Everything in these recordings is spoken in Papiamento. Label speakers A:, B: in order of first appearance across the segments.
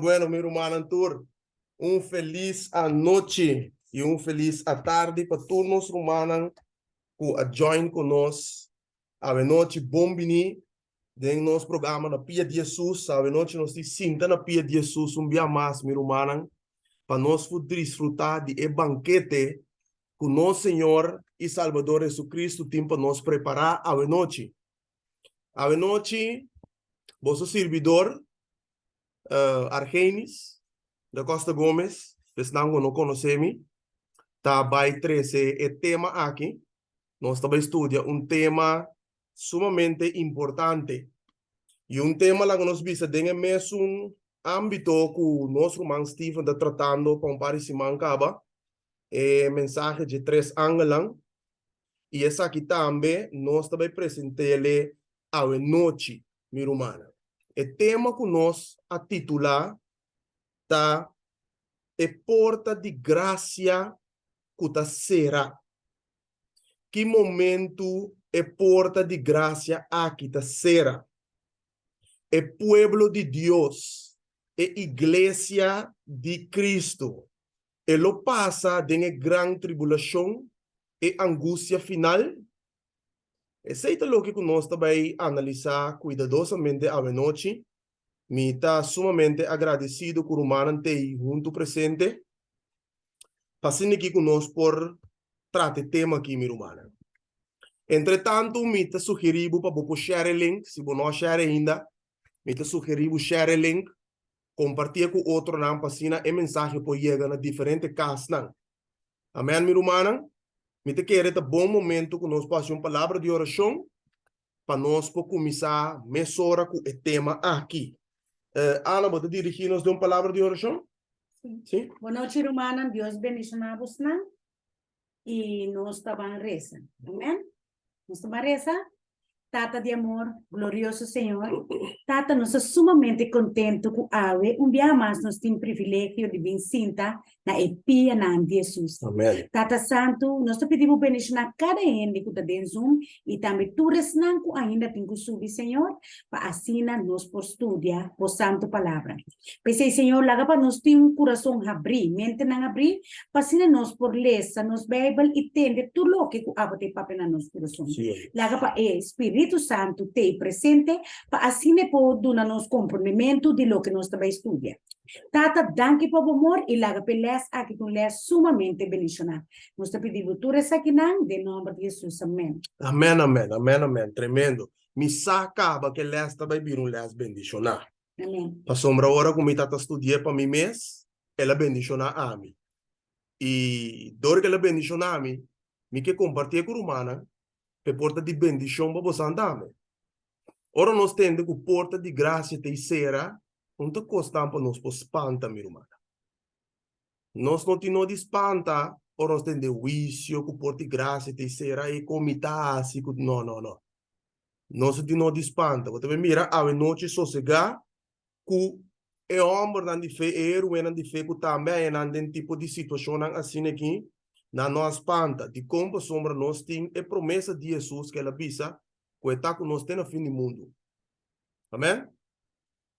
A: Bueno, mi rumannan tur, un felis anochi i un felis atardi pa tur nos rumannan ku a join ku nos awenochi. Bon bini den nos programa Na Pia di Hesus. Awenochi nos tin sinta na pia di Hesus un bia mas, mi rumannan, pa nos por disfrutá di e bankete ku nos Señor i Salbador Hesu-Kristu tin pa nos prepará awenochi. Awenochi, boso sirbidor, Argenis da Costa Gomez, esnan ku no konosé mi, ta bai trese e tema aki. Nos ta bai studia un tema sumamente importante i un tema laga nos bisa den e mesun ámbito ku nos ruman Steven ta tratando pa un par di siman kaba, e mensahe dje tres angelnan, i esaki tambe nos ta bai present'é awenochi, mi rumannan. E tema ku nos a titulá ta E Porta di Grasia ku ta Sera. Ki momentu e porta di grasia aki ta sera? E pueblo di Dios, e iglesia di Kristu, e lo pasa den e gran tribulashon, e angustia final? Esei ta loke ku nos ta bai analisá kuidadosamente awenochi. Mi ta sumamente agradesido ku rumannan t'ei huntu presente pa asina ki ku nos por trata e tema aki, mi rumannan. Entretantu mi ta sugerí bo pa bo por share e link, si bo no a share ainda, mi ta sugerí bo share e link, kompartié ku otronan pa asina e mensahe por yega na diferente kasnan. Amèn, mi rumannan. Mi ta kere ta bon momento ku nos por hasi un palabra di orashon pa nos por kuminsá mesora ku e tema aki. Ana, bo ta dirigí nos den un palabra di orashon?
B: Sí. Sí? Bon nochi, rumannan. Dios bendishoná bosnan. I nos ta ban resa. Amèn. Nos ta ban resa. Tata di amor, glorioso Señor, Tata nos ta sumamente contento cu awe un biaha mas nos tin privilegio di bin sinta na e pianan di Jesus.
A: Amen.
B: Tata Santu, nos ta pidi bo bendiciona cada hende cu ta den Zoom y tambe tur esnan cu ainda tin cu subi, Señor, pa asina nos por studia bo Santo Palabra. P'esei, Señor, laga pa nos tin un kurason habrí, mentenan habrí, pa asina nos por lesa nos Beibel i tende tur loke ku abo ta e papia na nos kurason. Laga pa e Spiritu Santu t'ei presente, pa asina e por duna nos komprondementu di loke nos ta bai studia. Tata, danki pa bo amor i laga p'e lès aki ta un lès sumamente bendishoná. Nos ta pidi bo tur esakinan den nòmber di Hesus. Amèn.
A: Amèn, amèn, amèn, amèn. Tremendo. Mi sa kaba ku e lès ta bai bira un lès bendishoná.
B: Amén.
A: Pasobra ora ku mi tata studi'é pa mi mes, el a bendishoná ami. I dor ku el a bendishoná mi, mi ke kompartié ku rumannan pa e por ta di bendishon pa bosan tambe. Ora nos tende ku porta di grasia ta i sera, un ta kostan pa nos por spanta, mi rumannan. Nos no tin no di spanta ora nos tende huisio ku porta di grasia ta i sera, e kon mi ta hasi ku. No, no, no. Nos a tin no di spanta. Bo ta bay mira awe nochi sosegá ku e hòmbernan di fe, e héroenan di fe ku tambe a haña nan den tipo di situashonnan asina aki, nan no a spanta. Dikon? Pasobra nos tin e promesa di Hesus ku el a bisa ku e ta ku nos te na fin di mundu. Amèn?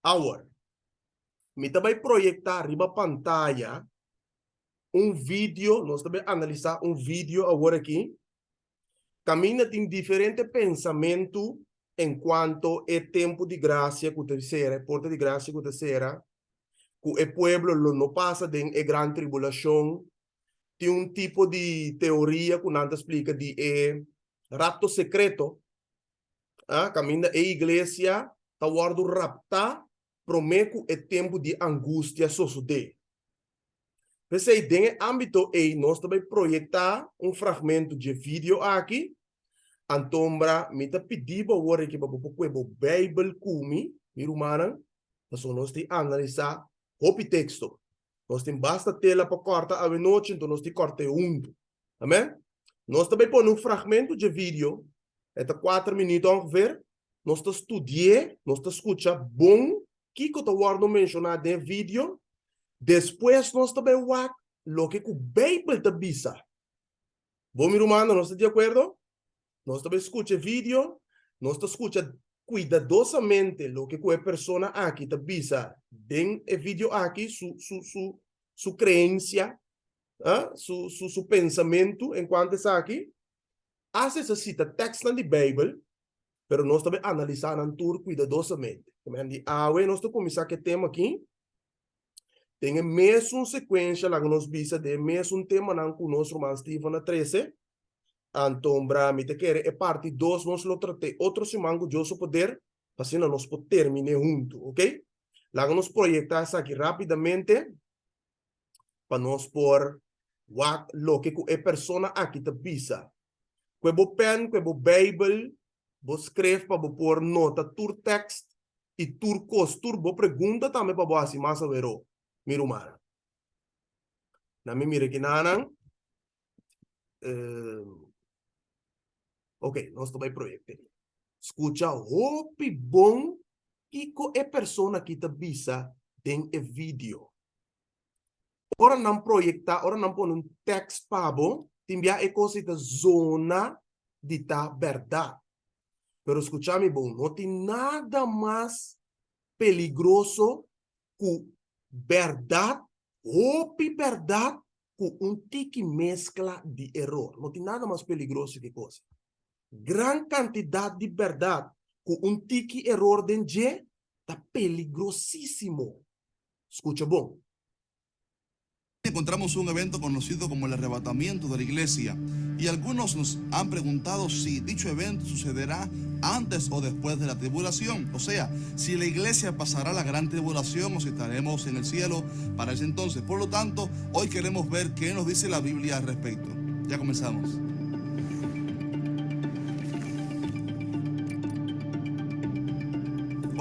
A: Awor, mi ta bay proyektá riba pantaya un video, nos ta bay analisá un video awor aki, Kaminda tin diferente pensamentu en kuanto e tempu di grasia ku ta sera, e porta di grasia ku ta sera, ku e pueblo lo no pasa den e gran tribulashon. Tin un tipo di teoria ku nan ta splika di e rapto sekreto, a, kaminda e iglesia ta wòrdu raptá promé ku e tempu di angustia sosodé. P'esei den e ámbito ei nos ta bai proyektá un fragmento dje video aki. Antombra mi ta pidi bo awor aki pa bo por kue bo Beibel ku mi, mi rumannan, pasobra nos tin analisá hopi teksto. Nos tin basta tela pa kòrta awenochi, anto nos tin kòrt'é huntu. Amèn? Nos ta bai pone un fragmento dje video, e ta kuater minuut ongeveer, nos ta studi'é, nos ta skucha bon Kiko ta wòrdu menshoná den e video? Despues nos ta bai wak loke ku Beibel ta bisa. Bo mi rumannan, nos ta di akuerdo? Nos ta bai skucha e video, nos ta skucha kuidadosamente loke ku e persona aki ta bisa den e video aki, su su su su kreensia, su su su pensamentu enkuanto esaki. Asta e sa sita tèkstnan di Beibel, pero nos ta bai analisá nan tur kuidadosamente. Di awe nos ta kuminsá ku e tema aki. Den e mesun sekuensha laga nos bisa den e mesun temanan ku nos ruman Steven a trese. Anto bra mi ta kere e parti dos nos lo trat'é otro siman ku Dios su poder pa asina nos por termin'é huntu, ok? Laga nos proyektá esaki rápidamente pa nos por wak loke ku e persona aki ta bisa. Kue bo pèn, kue bo Beibel, bo skref pa bo por nota tur tèkst i tur kos, tur bo pregunta tambe pa bo hasi mas aweró, mi rumannan. Na mi mira kinanan. Ok, nos ta bai proyekte. Skucha hopi bon kiko e persona aki ta bisa den e video. Ora nan proyektá, ora nan pone un tèkst pa bo, tin bia e kos ei ta zona di ta bèrdat. Pero skucha mi bon, no tin nada mas peligroso ku bèrdat, hopi bèrdat, ku un tiki meskla di eror. No tin nada mas peligroso ke kos ei. Gran kantidat di bèrdat ku un tiki eror den dje ta peligrosísimo. Skucha bon.
C: Encontramos un evento conocido como el arrebatamiento de la iglesia y algunos nos han preguntado si dicho evento sucederá antes o después de la tribulación, o sea, si la iglesia pasará la gran tribulación o si estaremos en el cielo para ese entonces. Por lo tanto, hoy queremos ver qué nos dice la Biblia al respecto. Ya comenzamos.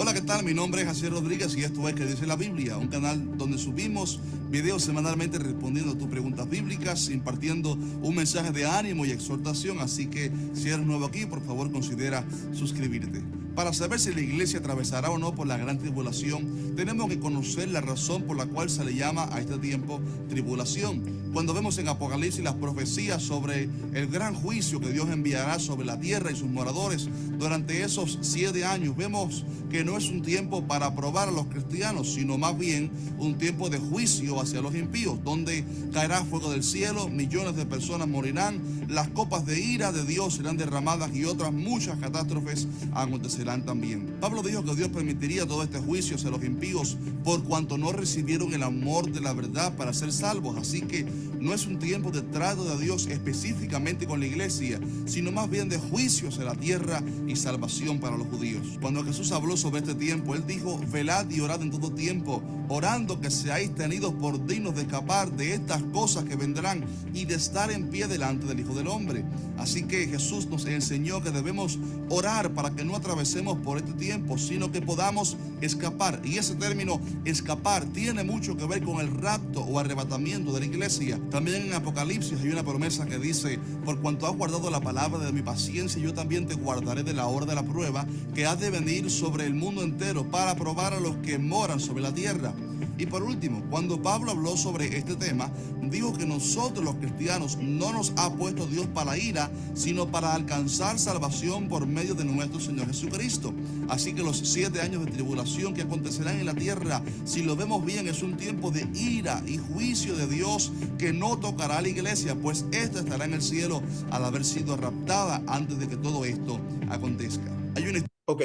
C: Hola, ¿qué tal? Mi nombre es Jaciel Rodríguez y esto es Qué dice la Biblia, un canal donde subimos videos semanalmente respondiendo a tus preguntas bíblicas, impartiendo un mensaje de ánimo y exhortación. Así que si eres nuevo aquí, por favor considera suscribirte. Para saber si la iglesia atravesará o no por la gran tribulación, tenemos que conocer la razón por la cual se le llama a este tiempo tribulación. Cuando vemos en Apocalipsis las profecías sobre el gran juicio que Dios enviará sobre la tierra y sus moradores durante esos siete años, vemos que no es un tiempo para probar a los cristianos, sino más bien un tiempo de juicio hacia los impíos, donde caerá fuego del cielo, millones de personas morirán, las copas de ira de Dios serán derramadas y otras muchas catástrofes acontecerán también. Pablo dijo que Dios permitiría todo este juicio hacia los impíos por cuanto no recibieron el amor de la verdad para ser salvos. Así que no es un tiempo de trato de Dios específicamente con la iglesia, sino más bien de juicio hacia la tierra y salvación para los judíos. Cuando Jesús habló sobre este tiempo, él dijo, velad y orad en todo tiempo, orando que seáis tenidos por dignos de escapar de estas cosas que vendrán y de estar en pie delante del Hijo del Hombre. Así que Jesús nos enseñó que debemos orar para que no atravesemos por este tiempo, sino que podamos escapar. Y ese término escapar tiene mucho que ver con el rapto o arrebatamiento de la iglesia. También en Apocalipsis hay una promesa que dice, por cuanto has guardado la palabra de mi paciencia, yo también te guardaré de la hora de la prueba que ha de venir sobre el mundo entero para probar a los que moran sobre la tierra. Y por último, cuando Pablo habló sobre este tema, dijo que nosotros los cristianos no nos ha puesto Dios para ira, sino para alcanzar salvación por medio de nuestro Señor Jesucristo. Así que los siete años de tribulación que acontecerán en la tierra, si lo vemos bien, es un tiempo de ira y juicio de Dios que no tocará a la iglesia, pues ésta estará en el cielo al haber sido raptada antes de que todo esto acontezca. Hay una
A: Ok.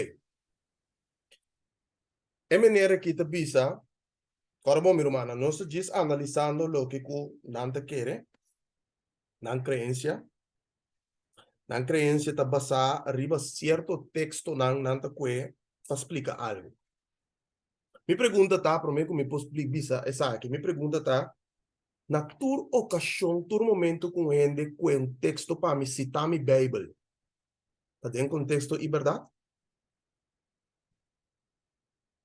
A: E meneer aki ta bisa, Kòrda bon mi rumannan, nos ta djis analisando loke ku nan ta kere, nan kreensia. Nan kreensia ta basá riba sierto tekstonan nan ta kue pa splika algu. Mi pregunta ta, promé ku mi por bisa esaki, mi pregunta ta, na tur okashon, tur momento ku un hende kue un teksto pa mi sitá mi Beibel, ta den konteksto i bèrdat?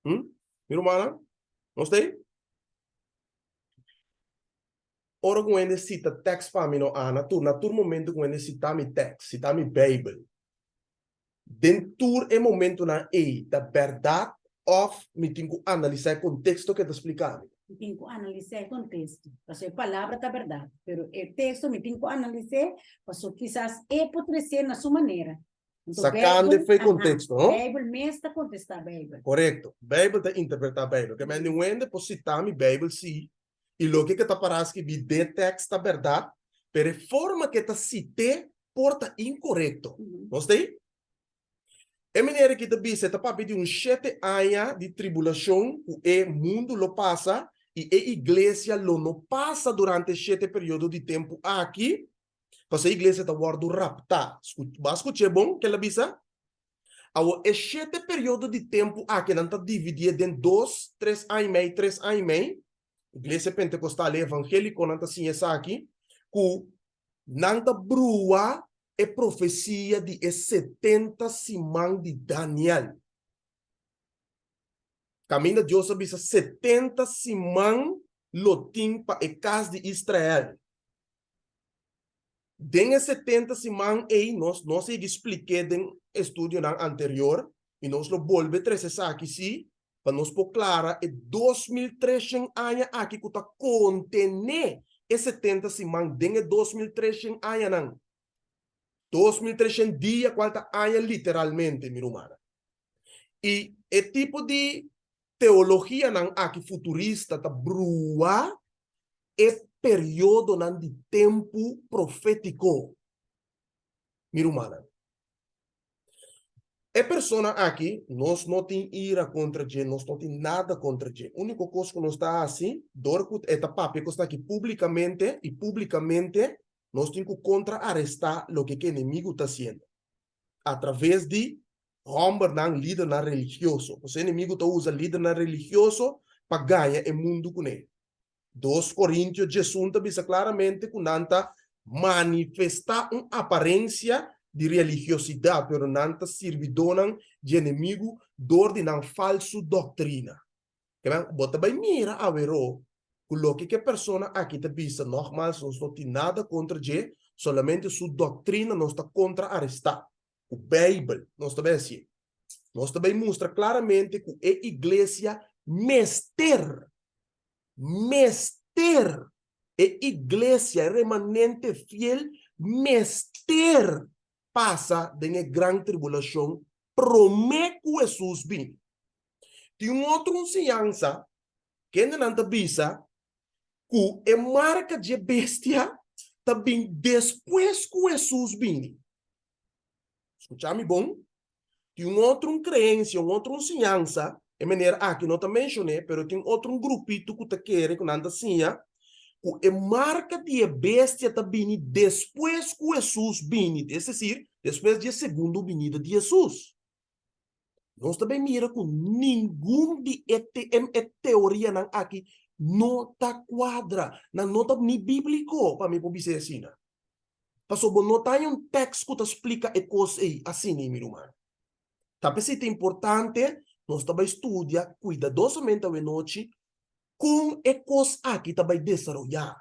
A: Hm? Mi rumannan, nos ta ei? Ora ku un hende sita tèks pa mi no ana tur, na tur momento ku un hende sita mi tèks, sita mi Beibel, den tur e momentonan ei ta bèrdat òf mi tin ku analisá e konteksto ku e ta splika mi?
B: Mi tin ku analisá e konteksto, pasobra e palabra ta bèrdat, pero e teksto mi tin ku analis'é, pasobra kisas e por tres'é na su manera. Anto
A: Sakando
B: Bijbel,
A: fo'i
B: aha,
A: konteksto, no?
B: Bijbel mes ta kontestá Bijbel.
A: Korekto. Bijbel ta interpretá Bijbel. Ke men di un hende por sitá mi Bijbel sí, i loke ke ta pará skibí den tèkst ta bèrdat, pero e forma ke ta sit'é por ta inkorekto. Nos ta ei? E manera ki ta bisa e ta papia di un shete aña di tribulashon ku e mundu lo pasa i e iglesia lo no pasa durante e shete periodo di tempu aki, pasobra e iglesia ta wòrdu raptá. Bo a skuch'é bon ke el a bisa? Awor, e shete periodo di tempu aki nan ta dividié den dos, tres aña i mei, tres aña i mei. Iglesia Pentekostal i Evangélikonan ta siña esaki, ku Nan ta brua e profesia di e setenta siman di Daniel. Kaminda Dios a bisa setenta siman lo tin pa e kas di Israel. Den e setenta siman ei nos nos a yega splik'é den estudionan anterior i nos lo bolbe trese esaki sí pa nos por klara e 2300 aña aki ku ta kontené e setenta siman den e 2300 añanan. 2300 dia kual ta aña literalmente, mi rumannan. I e tipo di teologianan aki futurista ta brua e periodonan di tempu profétiko, mi rumannan. E persona aki, nos no tin ira kontra dje, nos no tin nada kontra dje. Úniko kos ku nos ta hasi, dor ku e ta papia kosnan aki públikamente, i públikamente nos tin ku kontra-arestá loke ku e enemigu ta hasiendo atraves di hòmbernan, lidernan religioso. Pasobra e enemigu ta usa lidernan religioso pa gaña e mundu kuné. Dos Korintio 11 ta bisa klaramente ku nan ta manifestá un aparensia di religiosidat, pero nan ta sirbidónan di enemigu dor di nan falsu doktrina. Kimen, bo ta bai mira aweró ku loke ku e persona aki ta bisa, nògmals nos no tin nada kontra dje, solamente su doktrina nos ta kontra-arestá. Ku Beibel nos ta bai hasié. Nos ta bai mustra klaramente ku e iglesia mester mester, e iglesia, e remanente fiel mester pasa den e gran tribulashon promé ku Hesus bini. Tin un otro enseñansa kendenan ta bisa ku e marka dje bestia ta bin despues ku Hesus bini. Skucha mi bon, Tin un otro un creencia, un otro un siñansa, e meneer aki no ta mencion'é, pero tin otro un grupito cu ta kere, cu nan ta siña, cu e marca di e bestia ta bini despues cu Hesus bini, es decir, despues di e segundo binida di Hesus. Nos ta bay mira cu ningun di e e teorianan aki no ta cuadra, nan no ta ni biblico, pa mi por bis'é asina. Pasobra bo no ta haña un tèks ku ta splika e kos ei asina, mi ruman. Ta p'esei ta importante nos ta bai studia kuidadosamente awenochi kon e kos aki ta bai desaroyá.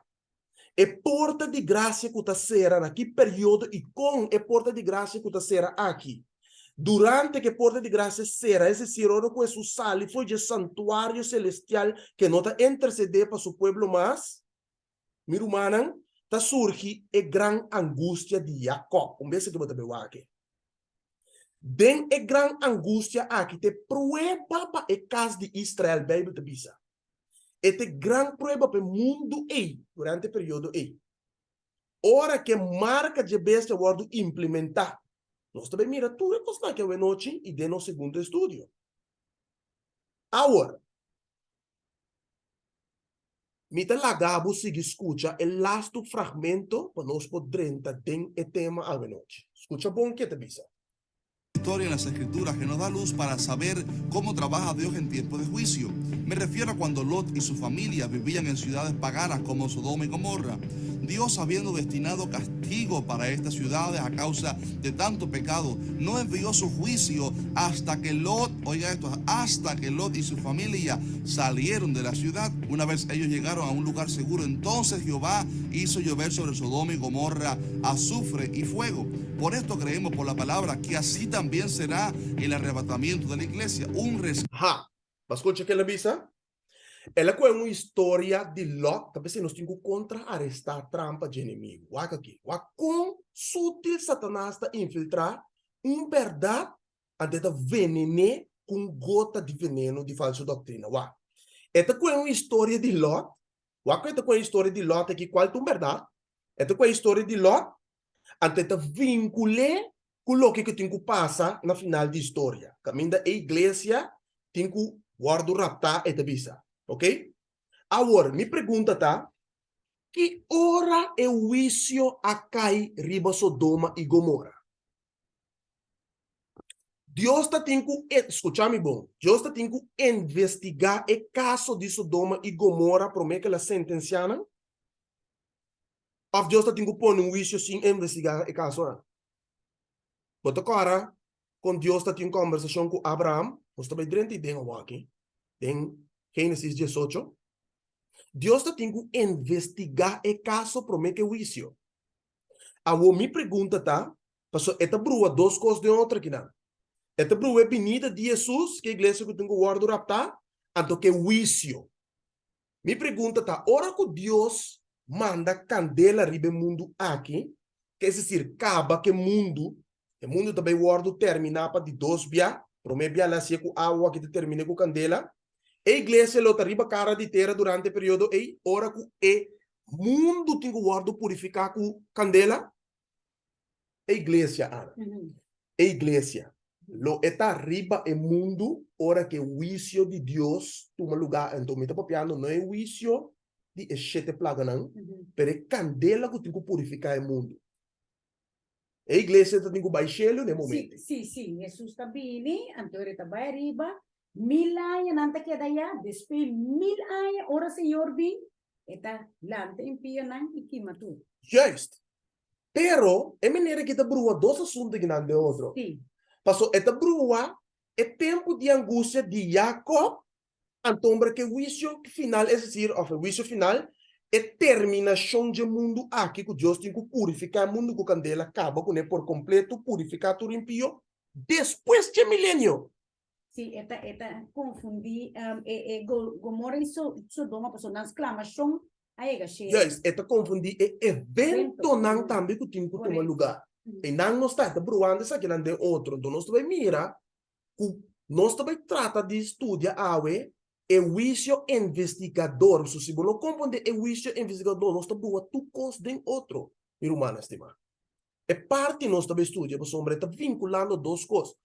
A: E porta di grasia ku ta sera na ki periodo i kon e porta di grasia ku ta sera aki. Durante ku e porta di grasia sera, es desir, ora ku Hesus sali for dje santuario selestial ke no ta intersedé pa su pueblo mas, Mi rumannan, ta surgi e gran angustia di Jakòb. Un bes aki bo ta bai wak. Den e gran angustia aki ta e prueba pa e kas di Israel, Beibel ta bisa. E ta e gran prueba pa e mundu ei durante e periodo ei. Ora ku e marka dje bestia wòrdu implementá. Nos ta bai mira tur e kosnan aki awenochi i den nos segundo estudio. Awor, Mi ta laga bo sigui skucha e lastu fragmento pa nos por drenta den e tema awenochi. Skucha bon ke ta bisa.
C: Historia en las Escrituras que nos da luz para saber cómo trabaja Dios en tiempo de juicio. Me refiero a cuando Lot y su familia vivían en ciudades paganas como Sodoma y Gomorra. Dios, habiendo destinado castigo para estas ciudades a causa de tanto pecado, no envió su juicio hasta que Lot, oiga esto, hasta que Lot y su familia salieron de la ciudad. Una vez ellos llegaron a un lugar seguro, entonces Jehová hizo llover sobre Sodoma y Gomorra azufre y fuego. Por esto creemos por la palabra que así también será el arrebatamiento de la iglesia, un rescate.
A: Ha! Bo a scucha kel a bisa? El a kohe un historia di Lot, ta p'esei nos tin ku kontra-arestá trampa dje enemigu. Wak aki, wak kon sutil Satanas ta infiltrá Un bèrdat anto e ta venen'é ku un gota di veneno di falsu doktrina. Wak, e ta kohe un historia di Lòt, wak ku e ta kohe historia di Lòt aki, kual ta un bèrdat? E ta kohe historia di Lòt, anto e ta vinkul'é ku loke ku tin ku pasa na final di historia, kaminda e iglesia tin ku wòrdu raptá, e ta bisa. Oke? Awor, mi pregunta ta, ki ora e huisio a kai riba Sodoma i Gomora? Dios ta tin ku, skucha mi bon, Dios ta tin ku investigá e kaso di Sodoma i Gomora promé ku el a sentensiá nan? Òf Dios ta tin ku pone un huisio sin investigá e kasonan? Bo ta kòrda kon Dios ta tin un kòmbersashon ku Abraham? Nos ta bai drenta i den awor aki, den Génesis diesocho. Dios ta tin ku investigá e kaso promé ku e huisio. Awor mi pregunta ta, pasobra e ta brua dos kos den otro akinan. E ta brua e binida di Hesus, ke iglesia ku tin ku wòrdu raptá, anto ke huisio. Mi pregunta ta, ora ku Dios manda kandela riba e mundu aki, ke es desir kaba ke mundu, e mundu ta bai wòrdu terminá pa di dos bia, promé bia el a hasié ku awa, aki ta terminé ku kandela, e iglesia lo ta riba kara di tera durante e periodo ei, ora ku e mundu tin ku wòrdu purifiká ku kandela? E iglesia, Ana, e iglesia lo e ta riba e mundu ora ku e huisio di Dios tuma lugá. Anto mi ta papiando no e huisio di e shete plaganan, pero e kandela ku tin ku purifiká e mundu. E iglesia ta tin ku bai shelu na e momento ei.
B: Sí, sí, Hesus ta bini, anto e ta bai ariba, mil aña nan ta keda ayá, despues mil aña ora Señor bin, e ta lanta impionan i kima tur.
A: Juist. Pero e manera ki ta brua dos asuntu kinan den otro.
B: Sí.
A: Paso e ta brua e tempu di angustia di Jacob, antombra ku e huisio final, es desir, òf e huisio final, e terminashon dje mundu aki ku Dios tin ku purifiká e mundu ku kandela, kaba kuné por kompleto, purifiká tur impio, despues dje milenio.
B: Sí, e ta, e ta konfundí e, e Gomorra i Sodoma, pasobra nan sklamashon a yega shelu.
A: Juist, e ta konfundí e eventonan tambe ku tin ku tuma lugá. Einan nos ta, e ta bruando esakinan den otro. Enton nos ta bai mira ku nos ta bai trata di studia awe e huisio investigador. So si bo no komprondé e huisio investigador, nos ta brua tur kos den otro, mi rumannan stimá. E parti nos ta bai studia pasobra e ta vinkulando dos kos.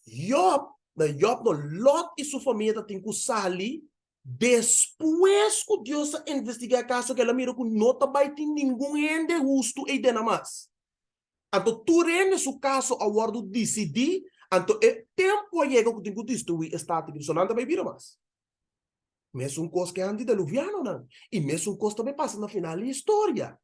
A: Job, na Job no, Lot i su famia ta tin ku sali despues ku Dios a investigá e kaso ku el a mira ku no ta bai tin ningun hende hustu eidena mas. Anto tur hende su kaso a wòrdu disidí, anto e tempu a yega ku tin ku destruí e stat aki, pasobra nan ta bai bira mas. Mesun kos ku e antideluvianonan, i mesun kos ta bai pasa na final di historia.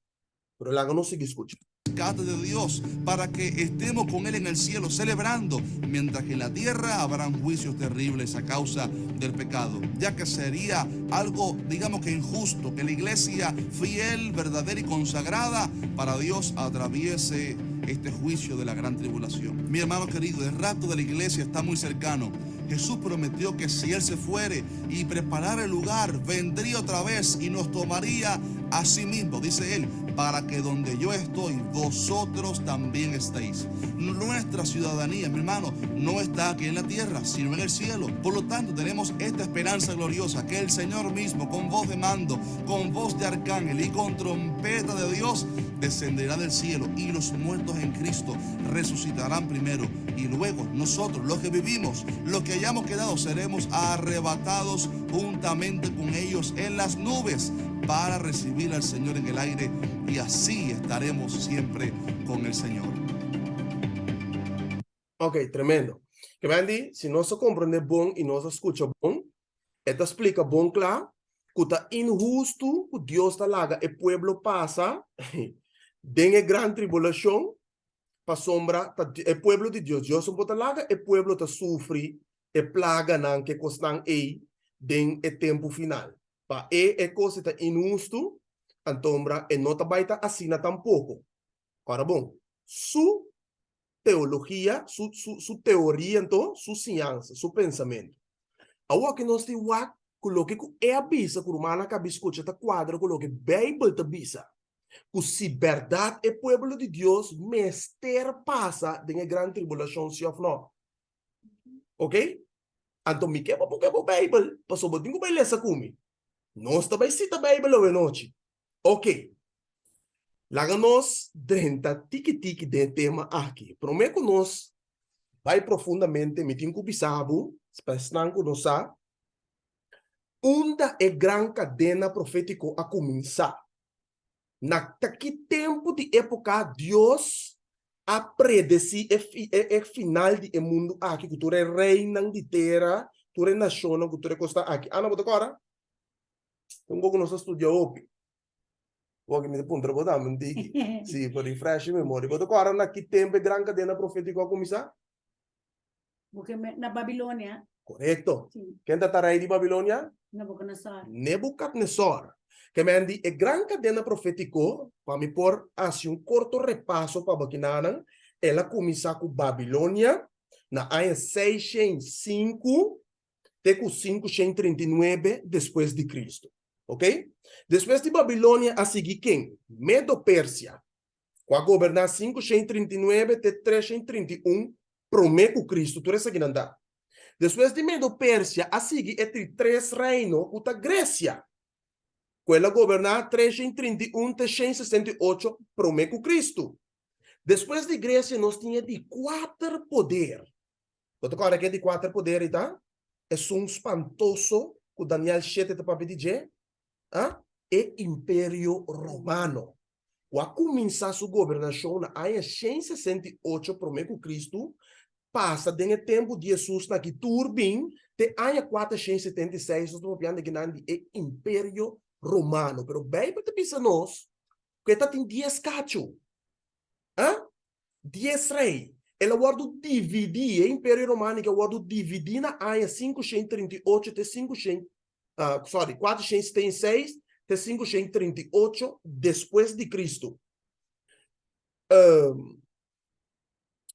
A: Pero laga nos sigui skucha.
C: Rescate de Dios para que estemos con Él en el cielo celebrando, mientras que en la tierra habrán juicios terribles a causa del pecado, ya que sería algo, digamos que injusto, que la iglesia fiel, verdadera y consagrada para Dios atraviese este juicio de la gran tribulación. Mi hermano querido, el rapto de la iglesia está muy cercano. Jesús prometió que si Él se fuere y preparara el lugar, vendría otra vez y nos tomaría a sí mismo, dice Él, para que donde yo estoy, vosotros también estéis. Nuestra ciudadanía, mi hermano, no está aquí en la tierra, sino en el cielo. Por lo tanto, tenemos esta esperanza gloriosa, que el Señor mismo, con voz de mando, con voz de arcángel y con trompeta de Dios, descenderá del cielo y los muertos en Cristo resucitarán primero. Y luego nosotros, los que vivimos, los que hayamos quedado, seremos arrebatados juntamente con ellos en las nubes para recibir al Señor en el aire y así estaremos siempre con el Señor.
A: Ok, tremendo. Ke men di, si nos a komprendé bon i nos a skucha bon, e ta splika bon kla ku ta inhustu ku Dios ta laga e pueblo pasa den e gran tribulashon pasobra ta e pueblo di Dios. Dios no por ta laga e pueblo ta sufri e plaganan ku e kosnan ei den e tempu final. Pa e e kos ei ta inhustu, antombra e no ta bai ta asina tampoko. Ora bon, su teologia, su, su, su teoria anto, su siñansa, su pensamentu. Awor ke nos tin wak ku loke ku e a bisa, ku rumannan a kabi skucha ta kuadra ku loke Beibel ta bisa. Ku si bèrdat e pueblo di Dios mester pasa den e gran tribulashon si òf nò. Ok? Anto mi ke bo buka bo Beibel, pasobra bo tin ku bai lesa ku mi. Nos ta bai sita Beibel awe nochi. Ok. Laga nos drenta tiki tiki den e tema aki. Promé ku nos bai profundamente mi tin ku bisa bo, pa esnan ku no sa, unda e gran kadena profétiko a kuminsá. Na ta ki tempu di époka Dios a predesí e e final di e mundu aki ku tur e reinan di tera, tur e nashonnan ku tur e kosnan aki? Ana, bo ta kòrda? Un kos ku nos a studia hopi. Wak mi ta puntra bo tambe un tiki. Sí, pa refresh e memoria. Bo ta kòrda na ki tempu e gran kadena profétiko a kuminsá?
B: Bo ke na Babilonia.
A: Korekto.
B: Sí.
A: Ken ta ta rei di Babilonia?
B: Nabucodonosor.
A: Nebukadnesor. Ke men di e gran kadena profétiko, pa mi por hasi un korto repaso pa bo kinanan, el a kuminsá ku Babilonia na aña 605 te ku 539 despues di Kristu. Oké? Despues di Babilonia a sigui ken? Medo-Persia, ku a goberná 539 te 331 promé ku Kristu, tur esakinan ta. Despues di Medo-Persia a sigui e tri tres reino ku ta Gresia, ku el a goberná 331 te 168 promé ku Kristu. Despues di Gresia nos tin e di kuater poder. Bo ta kòrda ke di kuater poder ei ta? Esun spantoso ku Daniel shete ta papia di dje? A? E Imperio Romano, ku a kuminsá su gobernashon na aña 168 promé ku Kristu, pasa den e tempu di Hesus na ki tur bin te aña 476, nos ta papiando akinan di e Imperio Romano. Pero Beibel ta bisa nos ku e ta tin dies kachu. A? Dies rei. El a wòrdu dividí, e Imperio Romano a wòrdu dividí na aña 538 te 500, sorry, 476 te 538 despues di Kristu.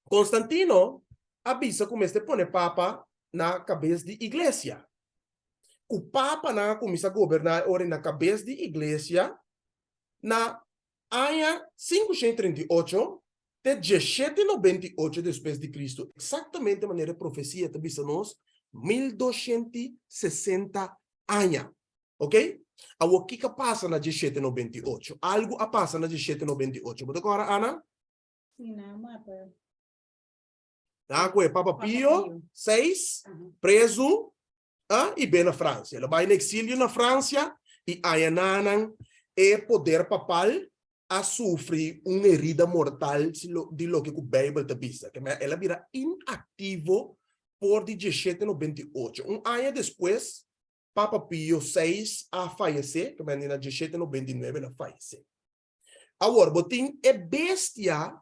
A: Constantino a bisa ku mester pone papa na kabes di iglesia. Ku papanan a kuminsá goberná e ora na kabes di iglesia na aña 538 te 1798 despues di Kristu, eksaktamente manera e profesia ta bisa nos, 1260 aña. Ok? Awor, kiko a pasa na 1798? Algu a pasa na 1798. Bo ta kòrda, Ana?
B: Sí, nan a mata.
A: Nan a kohe Papa Pio seis prezu i be na Fransia. El a bai na eksilio na Fransia i añananan e poder papal a sufri un herida mortal di loke ku Beibel ta bisa. El a bira inaktivo por di 1798. Un aña despues, Papa Pio seis a fayesé, na 1799 el a fayesé. Awor, bo tin e bestia,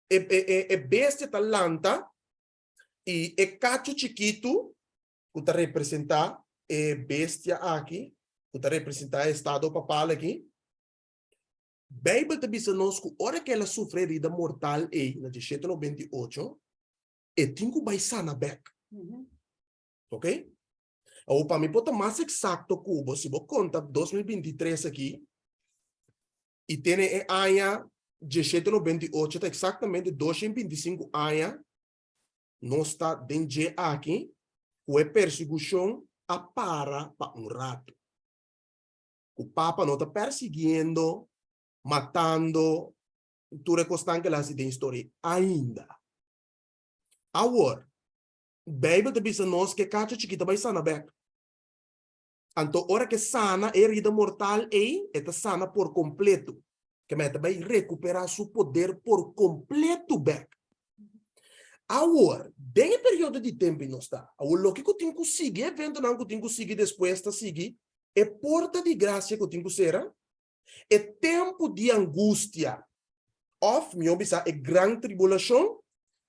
A: e bestia ta lanta i e kachu chikitu ku ta representá e bestia aki, ku ta representá e estado papal aki, Beibel ta bisa nos ku ora ku el a sufri e herida mortal ei na 1798, e tin ku bai sana bèk. Ok? Awor pa mi por ta mas eksakto ku bo, si bo konta 2023 aki, i tene e aña 1798 ta eksaktamente 225 aña nos ta den dje aki ku e persigushon a para pa un ratu. Ku Papa no ta persiguiendo, matando, tur e kosnan ku el a hasi den historia ainda. Awor, Beibel ta bisa nos ku e kacho chikit ta bai sana bèk. Anto ora ku e sana e herida mortal ei, e ta sana por kompleto. Kema e ta bai rekuperá su poder por kompleto bèk. Awor, den e periodo di tempu ei nos ta. Awor, loke ku tin ku sigui, e eventonan ku tin ku sigui despues ta sigui, e porta di grasia ku tin ku sera, e tempu di angustia, òf mihó bisá e gran tribulashon,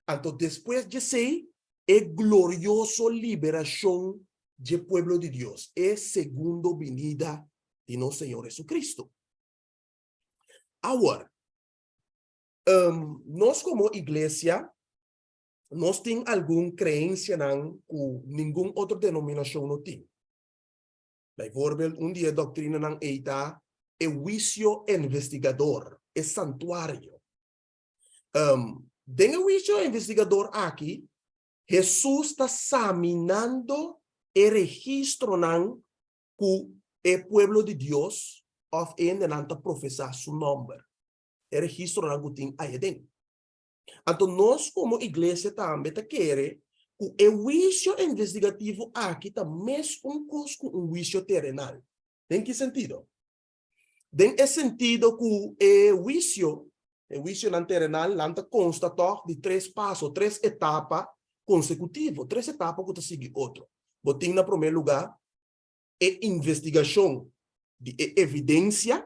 A: anto despues djesei e glorioso liberashon dje pueblo di Dios, e segundo binida di nos Señor Jesucristo. Awor, nos komo iglesia, nos tin algun kreensianan ku ningun otro denominashon no tin. Bijvoorbeeld, un di e doktrinanan ei ta. e huisio investigador, e santuario. Den e huisio investigador aki, Hesus ta saminando e registronan ku e pueblo di Dios òf e hendenan ta profesá su nòmber, e registronan ku tin ei aden. Anto nos komo iglesia tambe ta kere ku e huisio investigativo aki ta mes un kos ku un huisio terenal. Den ki sentido? Den e sentido ku e huisio, e huisionan terenal, nan ta konsta tòg di tres paso, tres etapa konsekutivo, tres etapa ku ta sigui otro. Bo tin na promé lugá e investigashon di e evidensia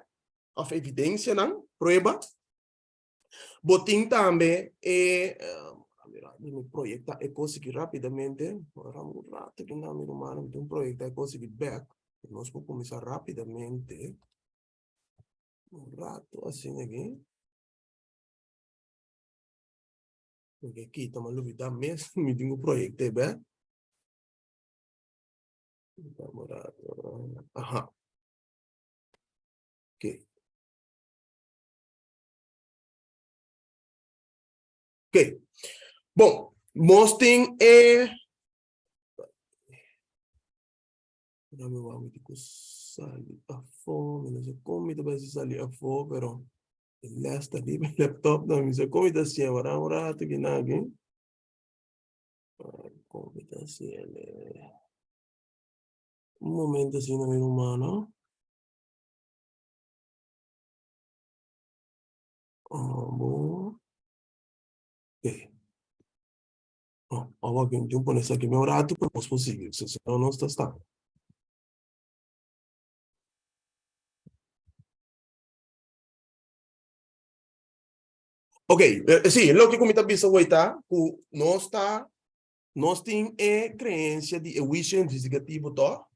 A: òf evidensianan, prueba. Bo tin tambe e, mira, mi proyecta e kos aki rápidamente. Ora un rato aki na mi rumannan, mi tin proyecta e kos aki bek. Nos por kuminsá rápidamente. Un rato asina aki. Mi ke kita, mi a lubida mes, mi tin ku proyecta e bek. Un rato. Aha. Oké. Ok. Bon, nos tin e... Dame wak mi tin ku sali afó. Mi no sa kon mi ta bai sali afó, pero e les ta riba e laptop dan. Mi sa kon mi ta hasié. Wara un rato kinan aki. Kon mi ta hasié. Un momento asina mi rumannan. Oh, bo. Ok. Oh, awor aki mi tin pone esaki un rato pa nos por sigui, si no nos ta sta. Ok, sí, loke ku mi ta bisa hoy ta ku nos ta, nos tin e creencia di e huicio investigativo tòg,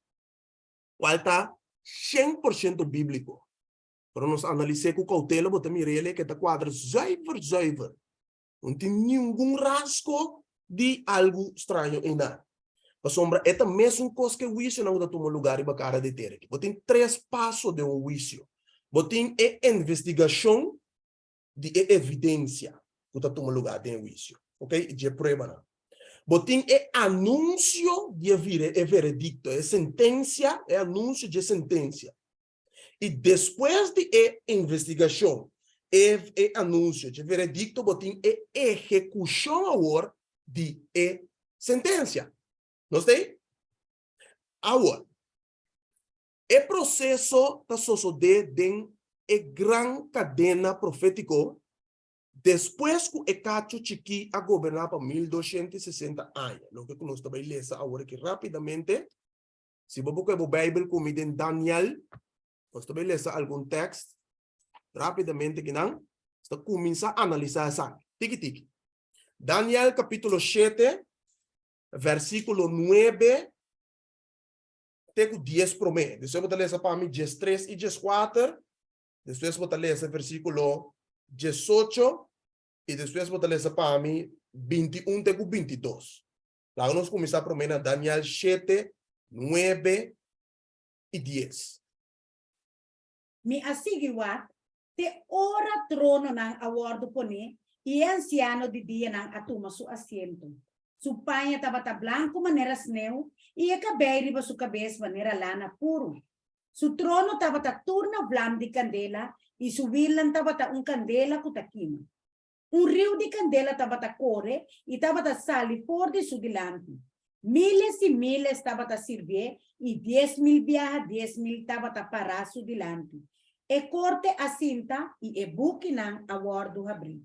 A: kual ta 100% bíbliko. Ora nos analis'é ku koutela bo ta mir'é ke ta kuadra zuiver zuiver. No tin ningun rasko di algu straño einan. Pasobra e ta mesun kos ku e huisionan ku ta tuma lugá riba kara di tera aki. Bo tin tres paso den un huisio. Bo tin e investigashon di e evidensia ku ta tuma lugá den e huisio, oke, dje pruebanan. Bo tin e anunsio di e veredikto, e sentensia, e anunsio dje sentensia. I despues di e investigashon, e e anunsio dje veredikto, bo tin e ehekushon awor di e sentensia. Nos ta ei? Awor, e proseso ta sosodé den e gran kadena profétiko despues ku e kachu chikí a goberná pa 1260 aña, loke ku nos ta bai lesa awor aki rápidamente. Si bo por kohe bo Bijbel ku mi den Daniel, nos ta bai lesa algun tekst rápidamente kinan. Nos ta kuminsá analisá esaki, tiki tiki. Daniel kapítulo shete, versíkulo nuebe te ku dies promé. Despues bo ta lesa pa mi diestres i dieskuater, despues bo ta lesa versíkulo diesocho i despues bo ta lesa pa mi bintiun te ku bintidos. Laga nos kuminsá promé na Daniel shete, nuebe i dies.
B: Mi a sigui wak te ora trononan a wòrdu poné i e ansiano di dianan a tuma su asiento. Su paña tabata blanku manera sneu i e kabei riba su kabes manera lana puru. Su trono tabata tur na vlam di kandela i su wilnan tabata un kandela ku ta kima. Un riu di kandela tabata kore i tabata sali for di su dilanti. Miles i miles tabata sirbié i 10,000 biaha 10,000 tabata pará su dilanti. E korte a sinta i e bukinan a wòrdu habrí.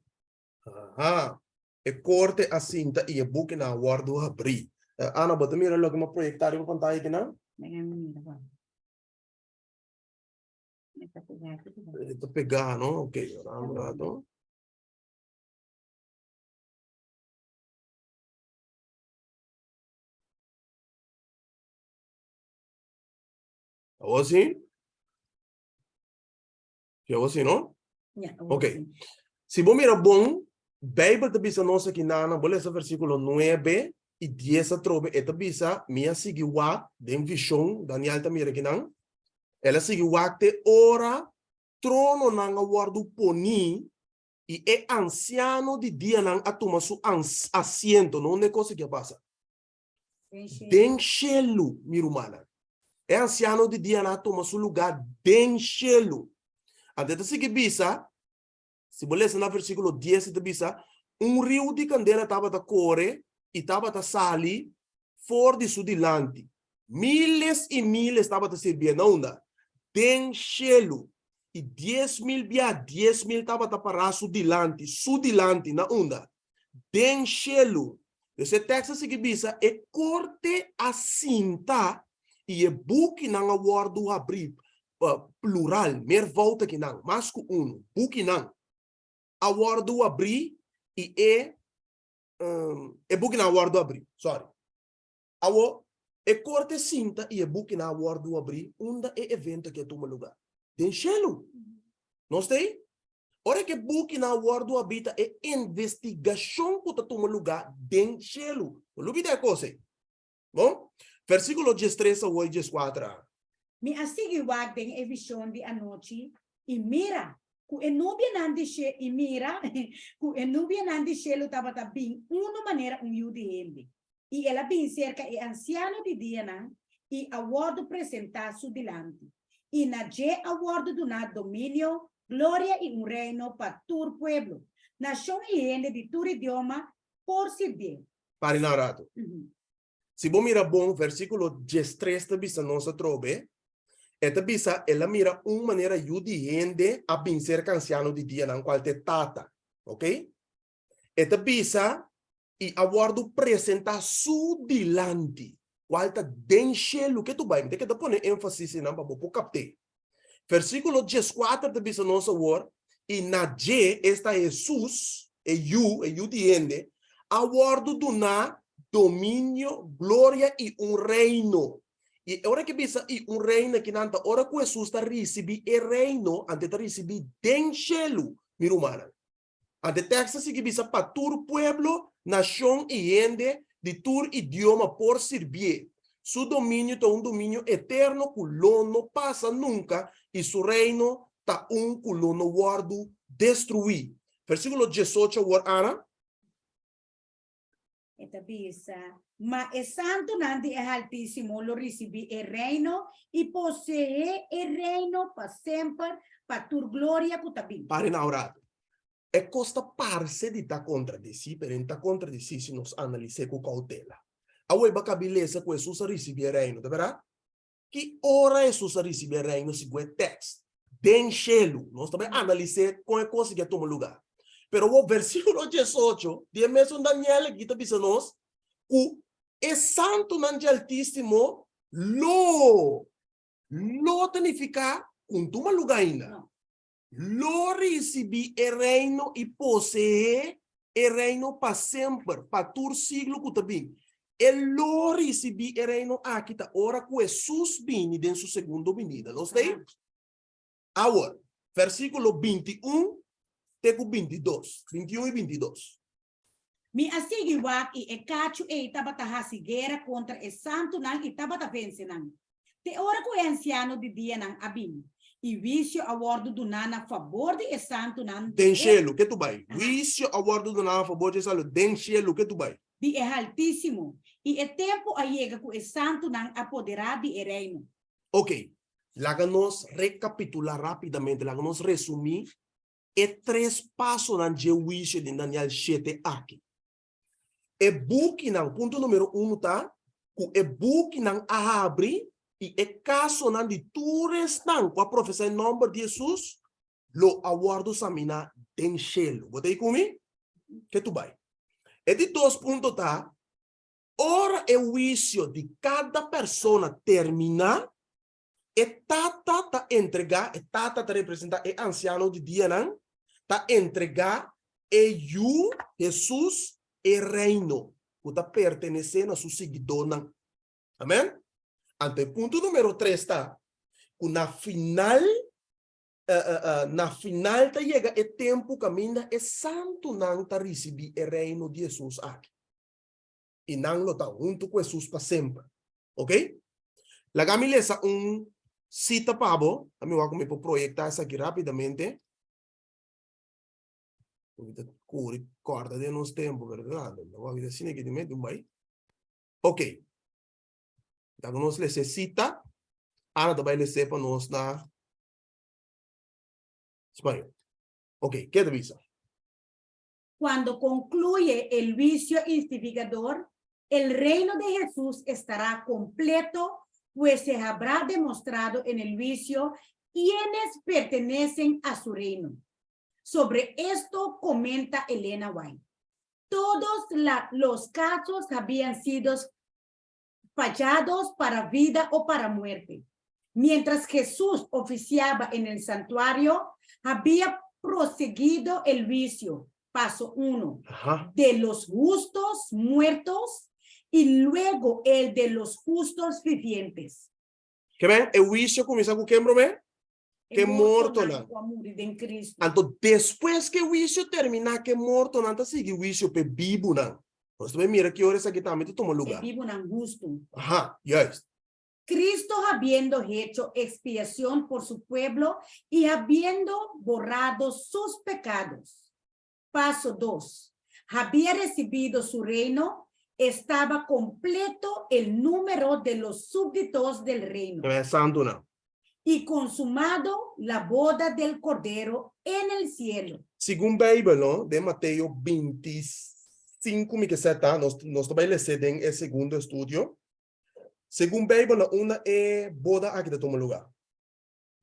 A: Aha, e korte a sinta i e bukinan a wòrdu habrí. Ana, bo ta mira loke mi a proyektá riba pantaya akinan?
B: Venga mi mira, bo. E ta pegá aki ku bo.
A: E ta pegá, no? Ok, ora un rato. Awor sí? Sí, awor sí, no?
B: Ja, awor
A: Ok.
B: sí.
A: Si bo mira bon, Bijbel ta bisa nos aki nana, bo lesa versículo 9 i 10 atrobe, e ta bisa, mi a sigui wak den vision, Daniel ta mira akinan, el a sigui wak te ora. Trononan a wòrdu poní i e Ansiano di Dianan a tuma su asiento. No unda e kos aki a pasa? Den shelu, mi rumannan. E Ansiano di Dianan a tuma su lugá den shelu. Anto e ta sigui bisa, si bo lesa na versíkulo dies e ta bisa, Un riu di kandela tabata kore i tabata sali for di su dilanti. Miles i miles tabata sirbié na unda? Den shelu. I 10,000 bia 10,000 tabata pará su dilanti, su dilanti, na unda? Den shelu. Dus e tekst a sigui bisa, E korte a sinta i e bukinan a wòrdu habrí, plural, meervoud akinan, mas ku unu, bukinan a wòrdu habrí i e e bukinan a wòrdu habrí, sorry. Awor, e korte sinta i e bukinan a wòrdu habrí unda e evento aki a tuma lugá? Den shelu. Nos ta ei? Ora ku e bukinan a wòrdu habrí ta e investigashon ku ta tuma lugá den shelu. No lubidá e kos ei. Bon? Versíkulo diestres awor i dieskuater a.
B: Mi a sigui wak den e vishon di anochi, i mira, ku e nubianan di she i mira, ku e nubianan di shelu tabata bin unu manera un yu di hende. I el a bin serka e ansiano di dianan i a wòrdu presentá su dilanti. I na dje a wòrdu duná dominio, gloria i un reino pa tur pueblo, nashon i hende di tur idioma por sirbié.
A: Pari na un ratu. Si bo mira bon, versíkulo diestres ta bisa nos atrobe, e ta bisa, El a mira un manera yu di hende a bin serka ansiano di dianan, kual ta e Tata. Oké? E ta bisa, I a wòrdu presentá su dilanti, kual ta den shelu. Ke tu bai? Mi ta keda pone énfasis einan pa bo por kapt'é. Versíkulo dieskuater ta bisa nos awor, I na dje, esta Hesus, e Yu, e Yu di hende, a wòrdu duná dominio, gloria i un reino. I ora ke bisa i un reino akinan ta ora ku Hesus ta risibí e reino, anto e ta risibí den shelu, mi rumannan. Anto e tekst ta sigui bisa pa tur pueblo, nashon i hende di tur idioma por sirbié. Su dominio ta un dominio eterno ku lo no pasa nunka i su reino ta un ku lo no wòrdu destruí. Versíkulo diesocho awor, Ana.
B: E ta bisa, Ma e santunan di e Haltísimo lo risibí e reino i poseé e reino pa semper, pa tur gloria ku ta bin.
A: Pare na un ratu. E kos ta parse di ta kontradisí, pero e no ta kontradisí si nos analis'é ku koutela. Awor bo a kabi lesa ku Hesus a risibí e reino, ta bèrdat? Ki ora Hesus a risibí e Reino segun e tèkst? Den shelu. Nos ta bai analis'é kon e kos aki a tuma lugá. Pero awor versíkulo diesocho di e mesun Daniel aki ta bisa nos ku e santunan dje Altísimo lo, lo ta nifiká ku no tuma lugá ainda. Lo risibí e Reino i poseé e Reino pa semper, pa tur siglo ku ta bin. E lo risibí e Reino aki ta ora ku Hesus bini den su segundo binida. Nos ta ei? Awor, versíkulo 21 te ku 22, 21 i 22.
B: Mi a sigui wak i e kachu ei tabata hasi guera kontra e santunan i tabata vense nan, te ora ku e ansiano di dianan a bini, i huisio a wòrdu duná na fabor di e santunan di
A: Den
B: e.
A: shelu, ke tu bai? Huisio a wòrdu duná na fabor di e santu den shelu, ke tu bai?
B: Di e Haltísimo, i e tempu a yega ku e santunan a poderá di e reino.
A: Oke, laga nos rekapitulá rápidamente, laga nos resumí e tres pasonan dje huisio den Daniel shete aki. E bukinan, punto numero uno ta ku e bukinan a habri i e kasonan di tur esnan ku a profesá e nòmber di Hesus lo a wòrdu saminá den shelu. Bo ta ei ku mi? Ke tu bai. E di dos punto ta, ora e huisio di kada persona terminá, E tata ta entregá, e tata ta representá e ansiano di dianan, ta entregá e Yu, Hesus, e Reino ku ta pertenesé na su siguidónan. Amèn? Anto e punto número tres ta ku na final, na final ta yega e tempu kaminda e santunan ta risibí e Reino di Hesus aki. I nan lo ta huntu ku Hesus pa semper. Ok? Laga mi lesa un. sita pa bo. A mi wak ku mi por proyektá esaki rápidamente. Mi ta kuri kòrta den nos tempu, bèrdat? No wak asina aki di mes un bai. Ok. Laga nos lesa e sita. Ana ta bai les'é pa nos na spañó. Ok, ke ta bisa?
B: Cuando concluye el huicio instigador, el reino de Jesús estará completo, pues se habrá demostrado en el huicio quiénes pertenecen a su reino. Sobre esto comenta Elena White. Todos la, los casos habían sido fallados para vida o para muerte. Mientras Jesús oficiaba en el santuario, había proseguido el juicio, paso uno, de los justos muertos y luego el de los justos vivientes.
A: Ke men, e huisio kuminsá ku ken promé? Ke mortonan.
B: Ku a muri den Kristu.
A: Anto despues ku e huisio terminá, ke mortonan ta sigui huisio pa e bibunan. Nos ta bai mira ki ora esaki tambe ta tuma lugá.
B: E bibunan hustu.
A: Aha, juist.
B: Cristo habiendo hecho expiación por su pueblo y habiendo borrado sus pecados. Paso dos, Había recibido su reino, estaba completo el número de los súbditos del reino.
A: E santunan.
B: Y consumado la boda del Cordero en el cielo.
A: Segun Bijbel, no, den Mateo 25, mi ke sa ta, nos, nos ta bai lese den e segundo estudio. Segun Bijbel, na unda e boda aki ta tuma lugá?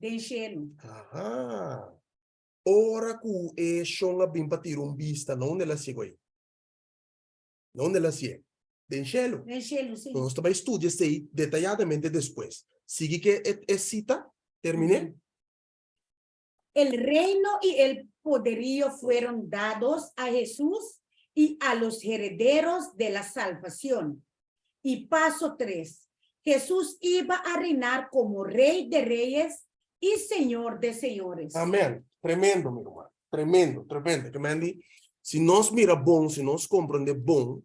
B: Den cielo.
A: Aha. Ora ku e shon a bin pa tira un bista, na unda el a siego ei? Na unda el a sieg? Den shelu.
B: Den shelu, si.
A: Nos ta bai studia esei detayadamente despues. Sigui ke e e sita, terminé.
B: El reino y el poderío fueron dados a Jesús y a los herederos de la salvación. Y paso tres, Jesús iba a reinar como Rey de reyes y Señor de señores.
A: Amen. Tremendo, mi ruman. Tremendo, tremendo. Ke men di, si nos mira bon, si nos komprende bon,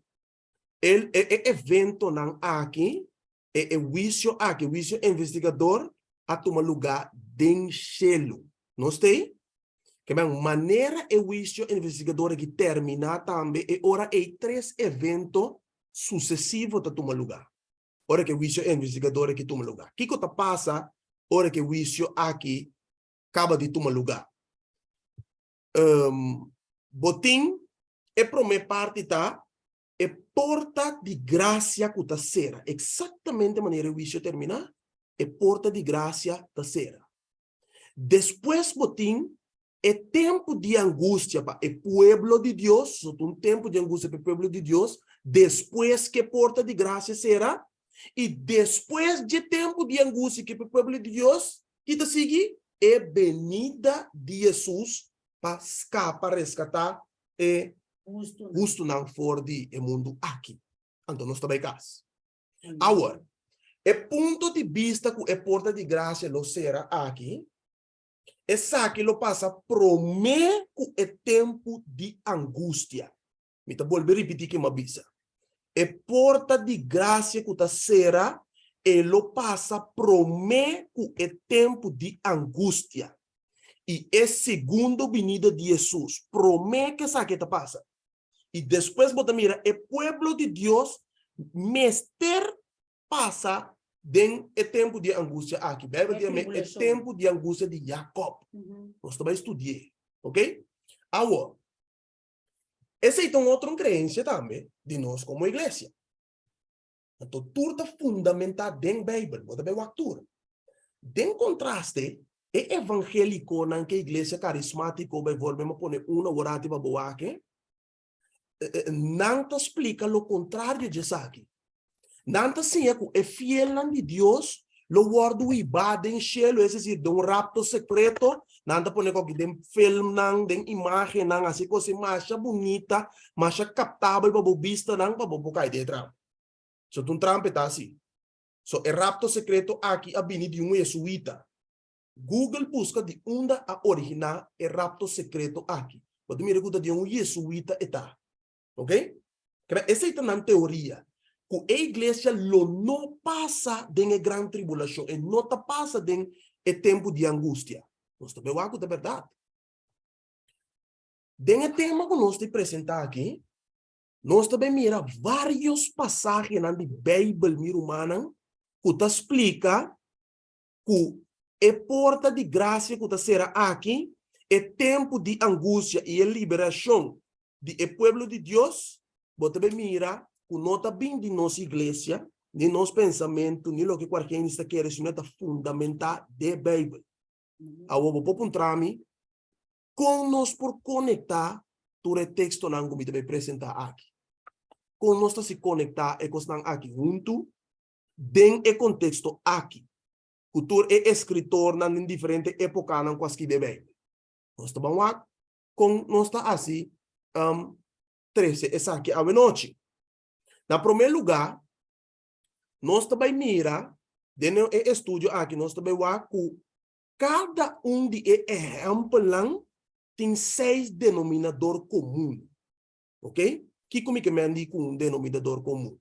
A: el, e, e eventonan aki, e, e huisio aki, huisio investigador, a tuma lugá den shelu. Nos ta ei? Ke men, manera e huisio investigador aki terminá tambe, e ora ei tres evento susesivo ta tuma lugá ora ku e huisio investigador aki tuma lugá. Kiko ta pasa ora ku e huisio aki kaba di tuma lugá? Bo tin e promé parti ta e porta di grasia ku ta sera. Eksaktamente manera e huisio terminá, e porta di grasia ta sera. Despues bo tin e tempu di angustia pa e pueblo di Dios, so ta un tempu di angustia pa e pueblo di Dios, despues ku e porta di grasia sera, i despues dje tempu di angustia ku e pueblo di Dios, ki ta sigui? E benida di Hesus pa skapa, reskatá, e hustunan for di e mundu aki. Anto nos ta bai kas. Awor, e punto di bista ku e porta di grasia lo sera aki, Esaki lo pasa promé ku e tempu di angustia. Mi ta bolbe ripití ke mi a bisa. E porta di grasia ku ta sera, e lo pasa promé ku e tempu di angustia i e segundo binida di Hesus, promé ku esaki ta pasa. I despues bo ta mira e pueblo di Dios mester pasa den e tempu di angustia aki. Bijbel ta yam'é e tempu di angustia di Jacob. Nos ta bai studi'é, ok? Awor, esei ta un otro creencia tambe di nos como iglesia. Anto tur ta fundamentá den Bijbel, bo ta bai wak tur. Den contraste, e evangéliconan ke iglesia carismático, bijvoorbeeld, mi a pone un awor ati pa bo wak, nan ta splika lo kontrario dje esaki. Nan ta siña ku e fielnan di Dios lo wòrdu hibá den shelu, es desir, den un rapto sekreto. Nan ta pone koki den filmnan, den imágennan, hasi kos masha bunita, masha kaptabel pa bo bistanan, pa bo por kai den e trampa. So ta un trampa e ta hasi. So e rapto sekreto aki a bini di un jesuita. Google buska di unda a originá e rapto sekreto aki. Bo ta mira ku ta di un jesuita e ta. Ok? Keda esei ta nan teoria. ku e iglesia lo no pasa den e gran tribulashon, e no ta pasa den e tempu di angustia. Nos ta bai wak ku ta bèrdat. Den e tema ku nos ta presentá aki, nos ta bai mira vários pasahenan di Beibel, mi rumannan, ku ta splika ku e porta di grasia ku ta sera aki, e tempu di angustia i e liberashon di e pueblo di Dios, bo ta bai mira ku no ta bin di nos iglesia, ni nos pensamentu, ni loke kualke hende ta kere, sino e ta fundamentá den Beibel. Awor bo por puntra mi, Kon nos por konektá tur e tekstonan ku mi ta bai presentá aki? Kon nos ta si konektá e kosnan aki huntu den e konteksto aki, ku tur e eskritornan den diferente épokanan ku a skibi e Beibel? Nos ta ban wak kon nos ta hasi trese esaki awenochi. Na promé lugá, nos ta bai mira den e estudio aki nos ta bai wak ku Kada un di e ehèmpelnan tin seis denominador komun. Oke? Kiko mi ke men di ku un denominador komun?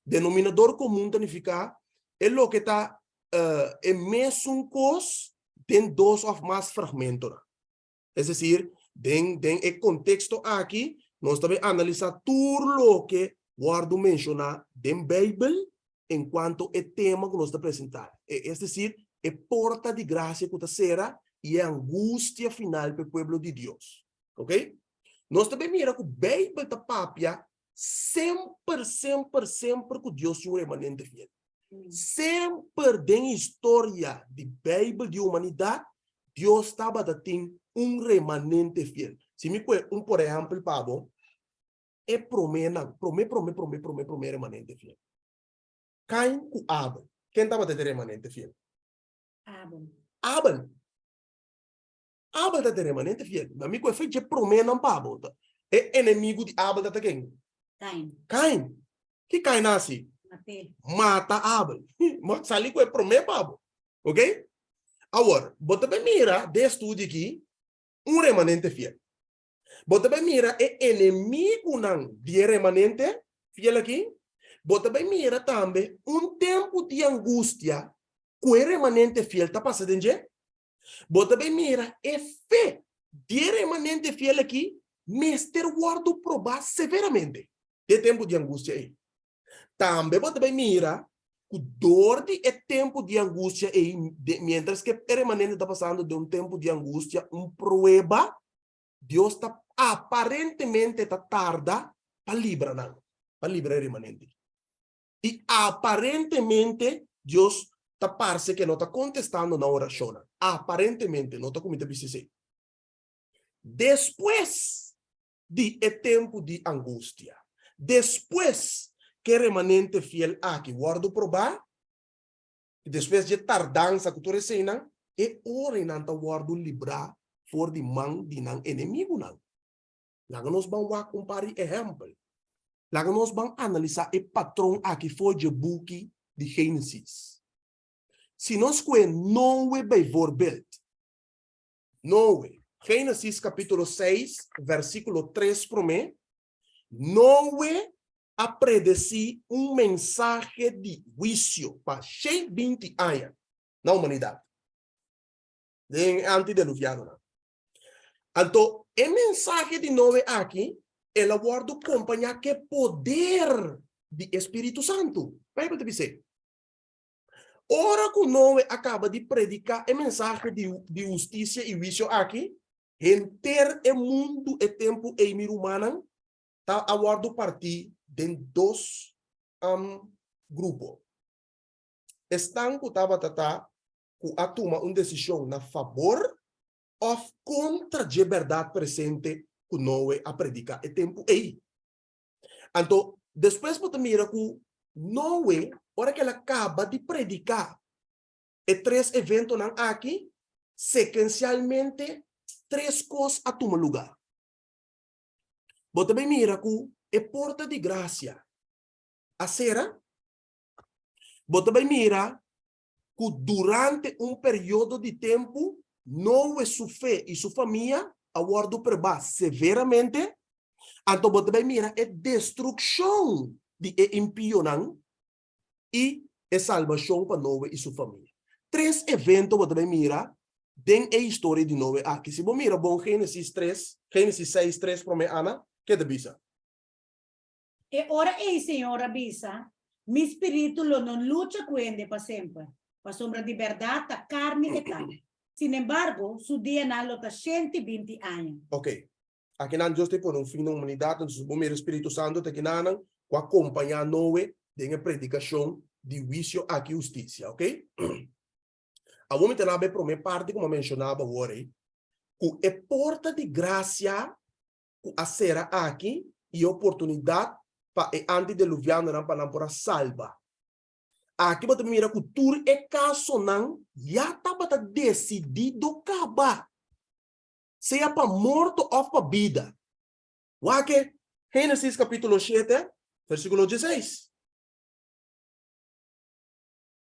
A: Denominador komun ta nifiká e loke ta e mesun kos den dos òf mas fragmentonan. Es desir, den den e konteksto aki nos ta bai analisá tur loke wòrdu menshoná den Beibel enkuanto e tema ku nos ta presentá, es desir, e porta di grasia ku ta sera i e angustia final pa e pueblo di Dios. Oke? Nos ta bai mira ku Beibel ta papia semper, semper, semper ku Dios tin un remanente fiel. Semper den historia di Beibel di humanidat, Dios tabata tin un remanente fiel. Si mi pone un por ehèmpel pa bo, e proménan, promé, promé, promé, promé, promé remanente fiel. Kain ku Abel. Ken tabata e remanente fiel?
B: Abel.
A: Abel. Abel ta e remanente fiel. Ma mi ku e fe dje proménan pa bo. E enemigu di Abel ta ken?
B: Kain.
A: Kain. Ki Kain a hasi?
B: Mat'é.
A: Mata Abel. Bo sali ku e promé pa bo. Ok? Awor, bo ta bai mira den e studio aki un remanente fiel. Bo ta bai mira e enemigunan di e remanente fiel aki. Bo ta bai mira tambe un tempu di angustia ku e remanente fiel ta pasa den dje. Bo ta bai mira e fe di e remanente fiel aki mester wòrdu probá severamente den e tempu di angustia ei. Tambe bo ta bai mira ku dor di e tempu di angustia ei, miéntras ku e remanente ta pasando den un tempu di angustia, un prueba, Dios ta aparentemente ta tarda pa libra nan, pa libra e remanente. I aparentemente Dios ta parse ke no ta kontestando nan orashonnan. Aparentemente, no ta ku mi ta bisa esei. Despues di e tempu di angustia, despues ku e remanente fiel aki wòrdu probá, i despues dje tardansa ku tur eseinan, e ora ei nan ta wòrdu librá for di man di nan enemigunan. Laga nos ban wak un par di ehèmpel. Laga nos ban analisá e patron aki for dje buki di Génesis. Si nos kohe Noe bijvoorbeeld, Noe, Génesis kapítulo 6, versíkulo 3 promé, Noe a predesí un mensahe di huisio pa shei binti aña na humanidat, den e antideluvianonan. Anto e mensahe di Noe aki, el a wòrdu kompañá ku e poder di e Spiritu Santu. Beibel ta bis'é. Ora ku Noe a kaba di prediká e mensahe di di hustisia i huisio aki, henter e mundu e tempu ei, mi rumannan, ta a wòrdu partí den dos grupo. Esnan ku tabata ta ku a tuma un desishon na fabor òf kontra dje bèrdat presente ku Noe a prediká e tempu ei. Anto, despues bo ta mira ku Noe, ora ku el a kaba di prediká e tres eventonan aki, sekuensialmente tres kos a tuma lugá. Bo ta bai mira ku e porta di grasia a sera, bo ta bai mira ku durante un periodo di tempu Noe su fe i su famia a wòrdu probá severamente, anto bo ta bai mira e destrukshon di e impionan i e salbashon pa Noe i su famia. Tres evento bo ta bai mira den e historia di Noe aki. Si bo mira bon Génesis tres, Génesis seis tres promé Ana, ke ta bisa?
B: E ora ei Señor a bisa, Mi spiritu lo no lucha ku hende pa semper, pasobra di bèrdat ta karni e ta. Sinembargo, su dianan lo ta shenti binti aña.
A: Ok. Akinan Dios ta pone un fin na humanidat, entonces bo mira e Spiritu Santu ta kinanan ku a kompañá Noe den e predikashon di huisio aki hustisia, ok. Awor mi ta naba e promé parti ku mi a menshoná bo awor ei, ku e porta di grasia ku a sera aki i e oportunidat pa e antideluvianonan pa nan por a salba. Aki bo ta mira ku tur e kasonan ya tabata desidido kaba. sea pa morto òf pa bida. Wak e Génesis kapítulo shete, versíkulo dieseis.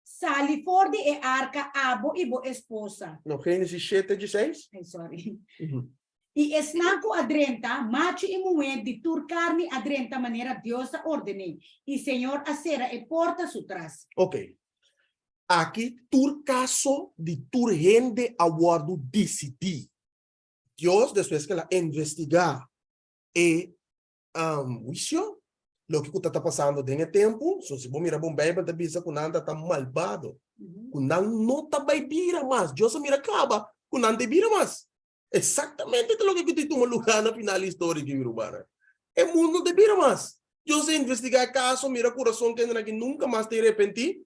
B: Sali for di e arka abo i bo esposa.
A: No, Génesis shete, dieseis.
B: Ay, sorry. I esnan ku a drenta, machu i muhé di tur karni a drenta manera Dios a ordené, i Señor a sera e porta su tras.
A: Ok. Aki tur kaso di tur hende a wòrdu disidí. Dios despues ku el a investigá e huisio, loke ku ta ta pasando den e tempu, so si bo mira bon Beibel ta bisa ku nan ta ta malbado, ku nan no ta bai bira mas. Dios a mira kaba ku nan ta bira mas. Exactamente ta loke ku ta tuma lugá na final di historia di rumannan. E mundu no ta bira mas. Dios a investigá e kaso, mira kurason kendenan ki nunka mas ta arepentí.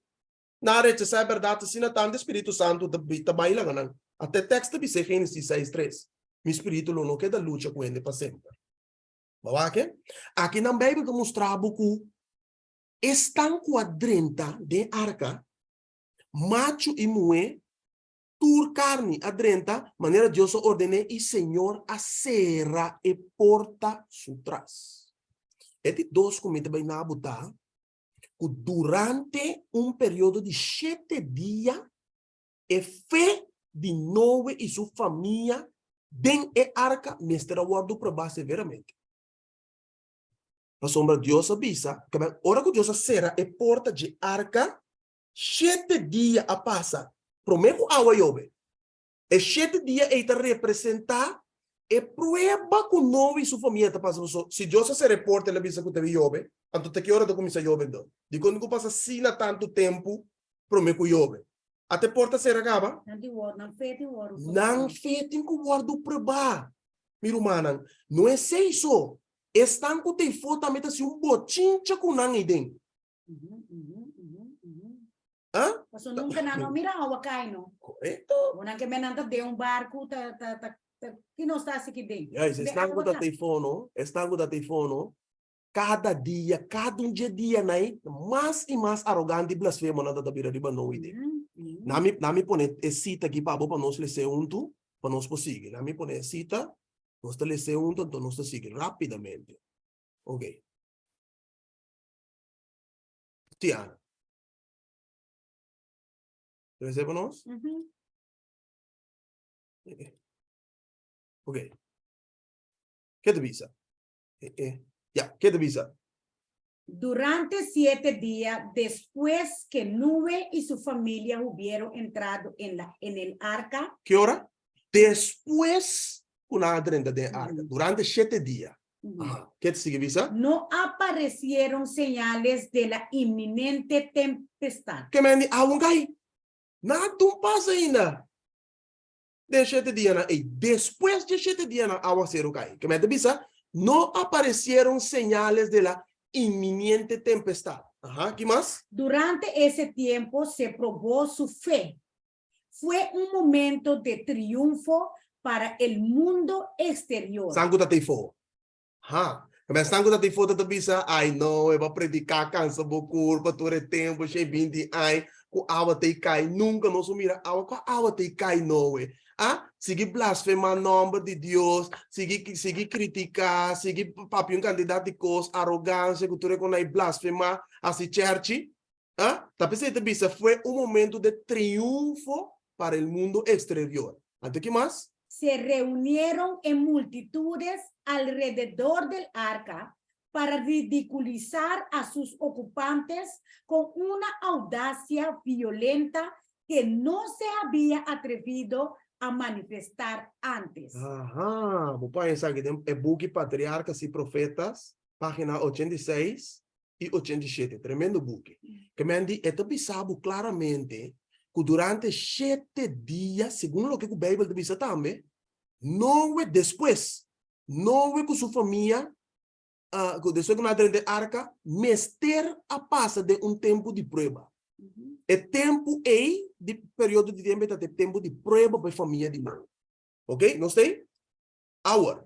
A: Nan a rechasá e bèrdat asina tantu e Spiritu Santu ta ta bai laga nan. Ata e tèks ta bis'é Génesis seis tres, Mi spiritu lo no keda lucha ku hende pa semper. Bo wak e? Aki nan Beibel ta mustra bo ku esnan ku a drenta den arka, machu i muhé, tur karni a drenta manera Dios a ordené i Señor a sera e porta su tras. E di dos ku mi ta bai na bo ta ku durante un periodo di shete dia e fe di Noe i su famia den e arka mester a wòrdu probá severamente. Pasobra Dios a bisa, ora ku Dios a sera e porta dje arka, shete dia a pasa promé ku awa yobe. E shete dia ei ta representá e prueba ku Noe i su famia ta pasa. Pasobra si Dios a sera e porta el a bisa ku ta bin yobe, anto ta ki ora ta kuminsá yobe anto? Dikon ku pasa asina tantu tempu promé ku yobe? Ata e porta sera kaba?
B: Nan tin wòrdu, nan fe tin wòrdu probá.
A: Nan fe tin ku wòrdu probá, mi rumannan. No esei so, esnan ku ta efó tambe ta hasi un bochincha ku nan eiden.
B: Ah? Paso nunca nan no mira awa kai no.
A: Correcto.
B: Bo nan ke men nan ta den un barco ta ta ta ta ki nos ta hasi ki den.
A: Ja, is esnan ku ta tefono, esnan ku ta tefono, kada dia, kada un dje dia nai, mas i mas arogante i blasfemo nan ta ta bira riba nou ide. Nami nami pone e sita aki pa bo pa nos lese huntu, pa nos por sigui. Nami pone e sita, nos ta lese huntu, anto nos ta sigui rapidamente. Ok. Tiana. Lese pa nos?
B: Mm -hmm.
A: Ok. Ke ta bisa? Eh, eh. Ja, ke ta bisa?
B: Durante siete dia despues que Noe y su familia hubieron entrado en la en el arca.
A: Ke ora? Despues ku nan a drenta den arka. Durante shete dia. Aha. Ke ta sigui bisa?
B: No aparecieron señales de la inminente tempestad.
A: Ke men di awon kai? Nada un pasa ainda. Den shete dianan ei, despues dje shete dianan awaseru kai. Ke men ta bisa? No aparecieron señales de la inminente tempestad. Aha, ki mas?
B: Durante ese tiempo se probó su fe. Fue un momento de triunfo para el mundo exterior.
A: Esnan ku ta teifó. Ha. Pero esnan ku ta teifó ta ta bisa, Ai no, e bo a prediká kansa bo kurpa tur e tempu, shei binti ai, ku awa ta i kai. Nunka nos a mira awa. Kua awa ta i kai, Noe? A Sigui blasfemá nòmber di Dios, sigui sigui kritiká, sigui papia un kantidat di kos, arogansia ku tur e kon ai blasfemá, hasi chèrchi. Ah, ta p'esei ta bisa fue un momento de triunfo para el mundo exterior. Anto ki mas?
B: Se reunieron en multitudes alrededor del arca. para ridiculizar a sus ocupantes con una audacia violenta que no se había atrevido a manifestar antes.
A: Aha, bo por esaki den e buki Patriarcas y Profetas, pagina 86 y 87. Tremendo buki. Ke men di, e ta bisa bo claramente ku durante shete dia, segun loke ku Bijbel ta bisa tambe, Noe despues, Noe ku su famia, ku despues ku nan a drenta e arka, mester a pasa den un tempu di prueba. E tempu ei, di periodo di tempu ei ta e tempu di prueba pa e famia di Noe. Ok, nos ta ei? Awor,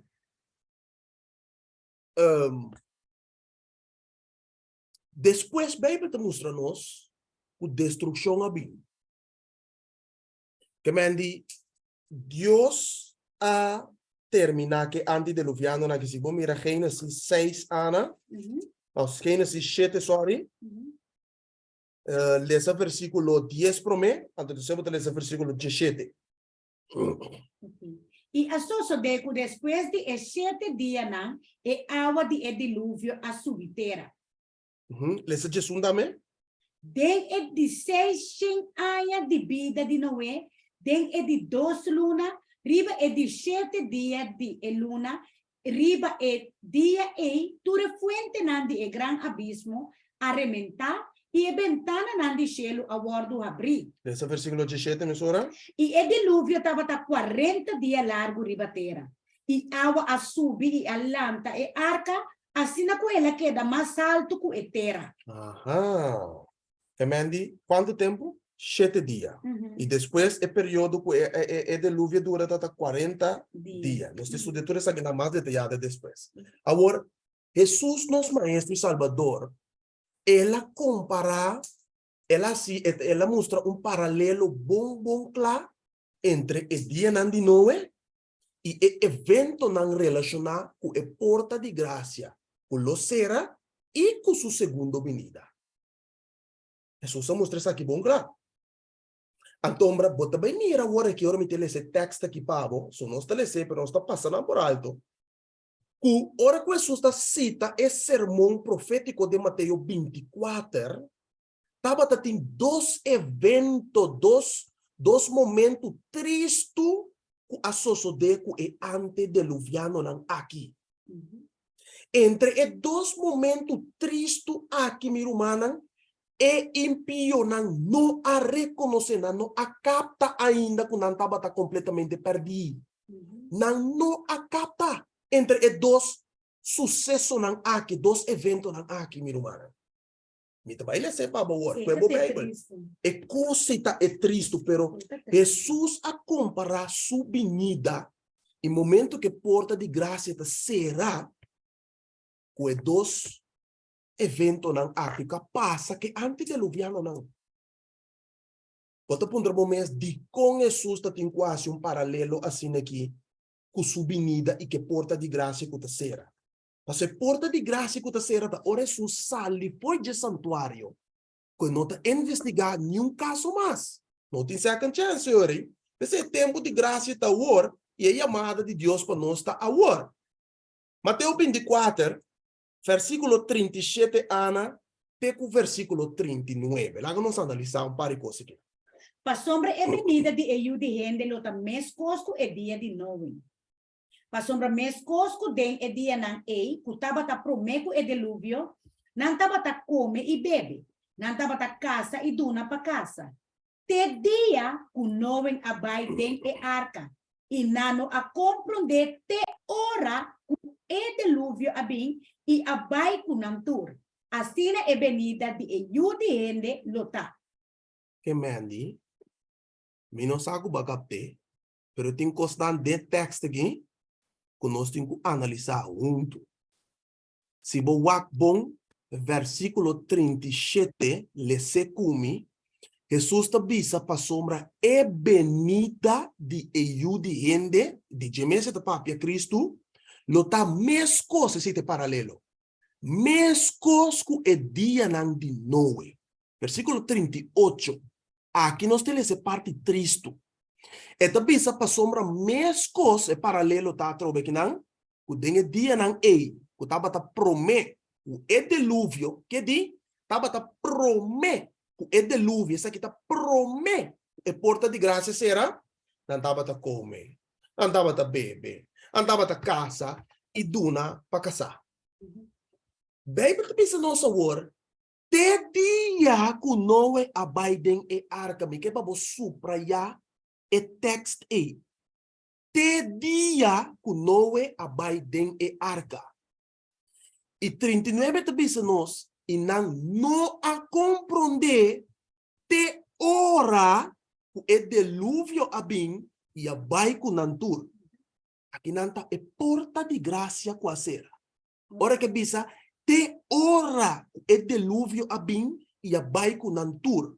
A: despues Beibel ta mustra nos ku destrukshon a bini. Ke men di, Dios a terminá ke antideluvianonan aki. Si bo mira Génesis 6, Ana, òf Génesis 7, sorry, lesa versíkulo 10 promé, anto despues bo ta lesa versíkulo 17.
B: I a sosodé ku despues di e shete dianan e awa di e diluvio a subi tera.
A: Lesa 11 tambe.
B: Den e di seisshen aña di bida di Noé, den e di dos luna, riba e di shete dia di e luna, riba e dia ei tur e fuentenan di e gran abismo a rementá i e bentananan di shelu a wòrdu habrí.
A: Lesa versíkulo 17 mesora.
B: I e diluvio tabata kuarenta dia largu riba tera, i awa a subi i a lanta e arka Asina ku el a keda mas altu ku e tera.
A: Aha. E men di kuantu tempu? Shete dia. I despues e periodo ku e deluvio dura ta ta kuarenta dia. Nos ta studia tur esakinan mas detayado despues. Awor, Hesus nos Maestro i Salbador, el a kompará, el a hasi, el a mustra un paralelo bon bon kla entre e dianan di Noe i e eventonan relashoná ku e porta di grasia ku lo sera i ku su segundo binida. Hesus a mustra esaki bon kla. Antombra, bo ta bai mira awor aki ora mi ta lesa e tekst aki pa bo, so nos ta les'é pero nos ta pasa nan por alto, ku ora ku Hesus ta sita e sermon profétiko den Mateo 24, Tabata tin dos evento, dos, dos momento tristu ku a sosodé ku e antedeluvianonan aki. Entre e dos momento tristu aki, mi rumannan, e impionan no a rekonosé, nan no a kapta ainda ku nan tabata kompletamente pèrdí. Nan no a kapta entre e dos susesonan aki, dos eventonan aki, mi rumannan. Mi ta bai lesa e pa bo awor, ku e bo Beibel. E kos ei ta e tristu, pero Hesus a kompará su binida i momento ku e porta di grasia ta será ku e dos eventonan aki ku a pasa ku e antideluvianonan. Bo ta puntra bo mes dikon Hesus ta tin ku hasi un paralelo asina aki ku su binida i ku e porta di grasia ku ta sera? Pasobra e porta di grasia ku ta sera ta ora Hesus sali for dje santuario, ku e no ta investigá niun kaso mas. No tin second chance, señor. P'esei e tempu di grasia ta awor i e yamada di Dios pa nos ta awor. Mateo 24, versíkulo 37 ana te ku versíkulo 39. Laga nos analisá un par di kos aki.
B: Pasobra e binida di e Yu di hende lo ta meskos ku e dia di Noe. Pasobra meskos ku den e dianan ei ku tabata promé ku e deluvio, nan tabata kome i bebe, nan tabata kasa i duna pa kasa, te dia ku Noen a bai den e arka, i nan no a komprondé te ora ku e deluvio a bin i a bai ku nan tur. Asina e benida di e Yu di hende lo ta.
A: Ke Mandy, mi no sa ku bo a kapt'é, Pero tin kosnan den tekst aki ku nos tin ku analisá huntu. Si bo wak bon versíkulo 37, les'é ku mi, Hesus ta bisa pasobra e benida di e Yu di hende, di dje mes e ta papia Kristu, lo ta meskos, esei ta e paralelo, meskos ku e dianan di Noe. Versíkulo 38, aki nos ta lesa e parti tristu. E ta bisa pasobra meskos, e paralelo ta atrobe kinan, ku den e dianan ei, ku tabata promé. ku e deluvio, ke di? Tabata promé ku e deluvio, esaki ta promé ku e porta di grasia sera, nan tabata kome, nan tabata bebe, nan tabata kasa i duna pa kasá. Beibel ta bisa nos awor, te dia ku Noe a bai den e arka, mi ke pa bo suprayá e tèkst ei, te dia ku Noe a bai den e arka. I 39 ta bisa nos, I nan no a komprondé te ora ku e deluvio a bin i a bai ku nan tur. Aki nan ta e porta di grasia ku a sera. Ora ku e bisa, te ora ku e deluvio a bin i a bai ku nan tur.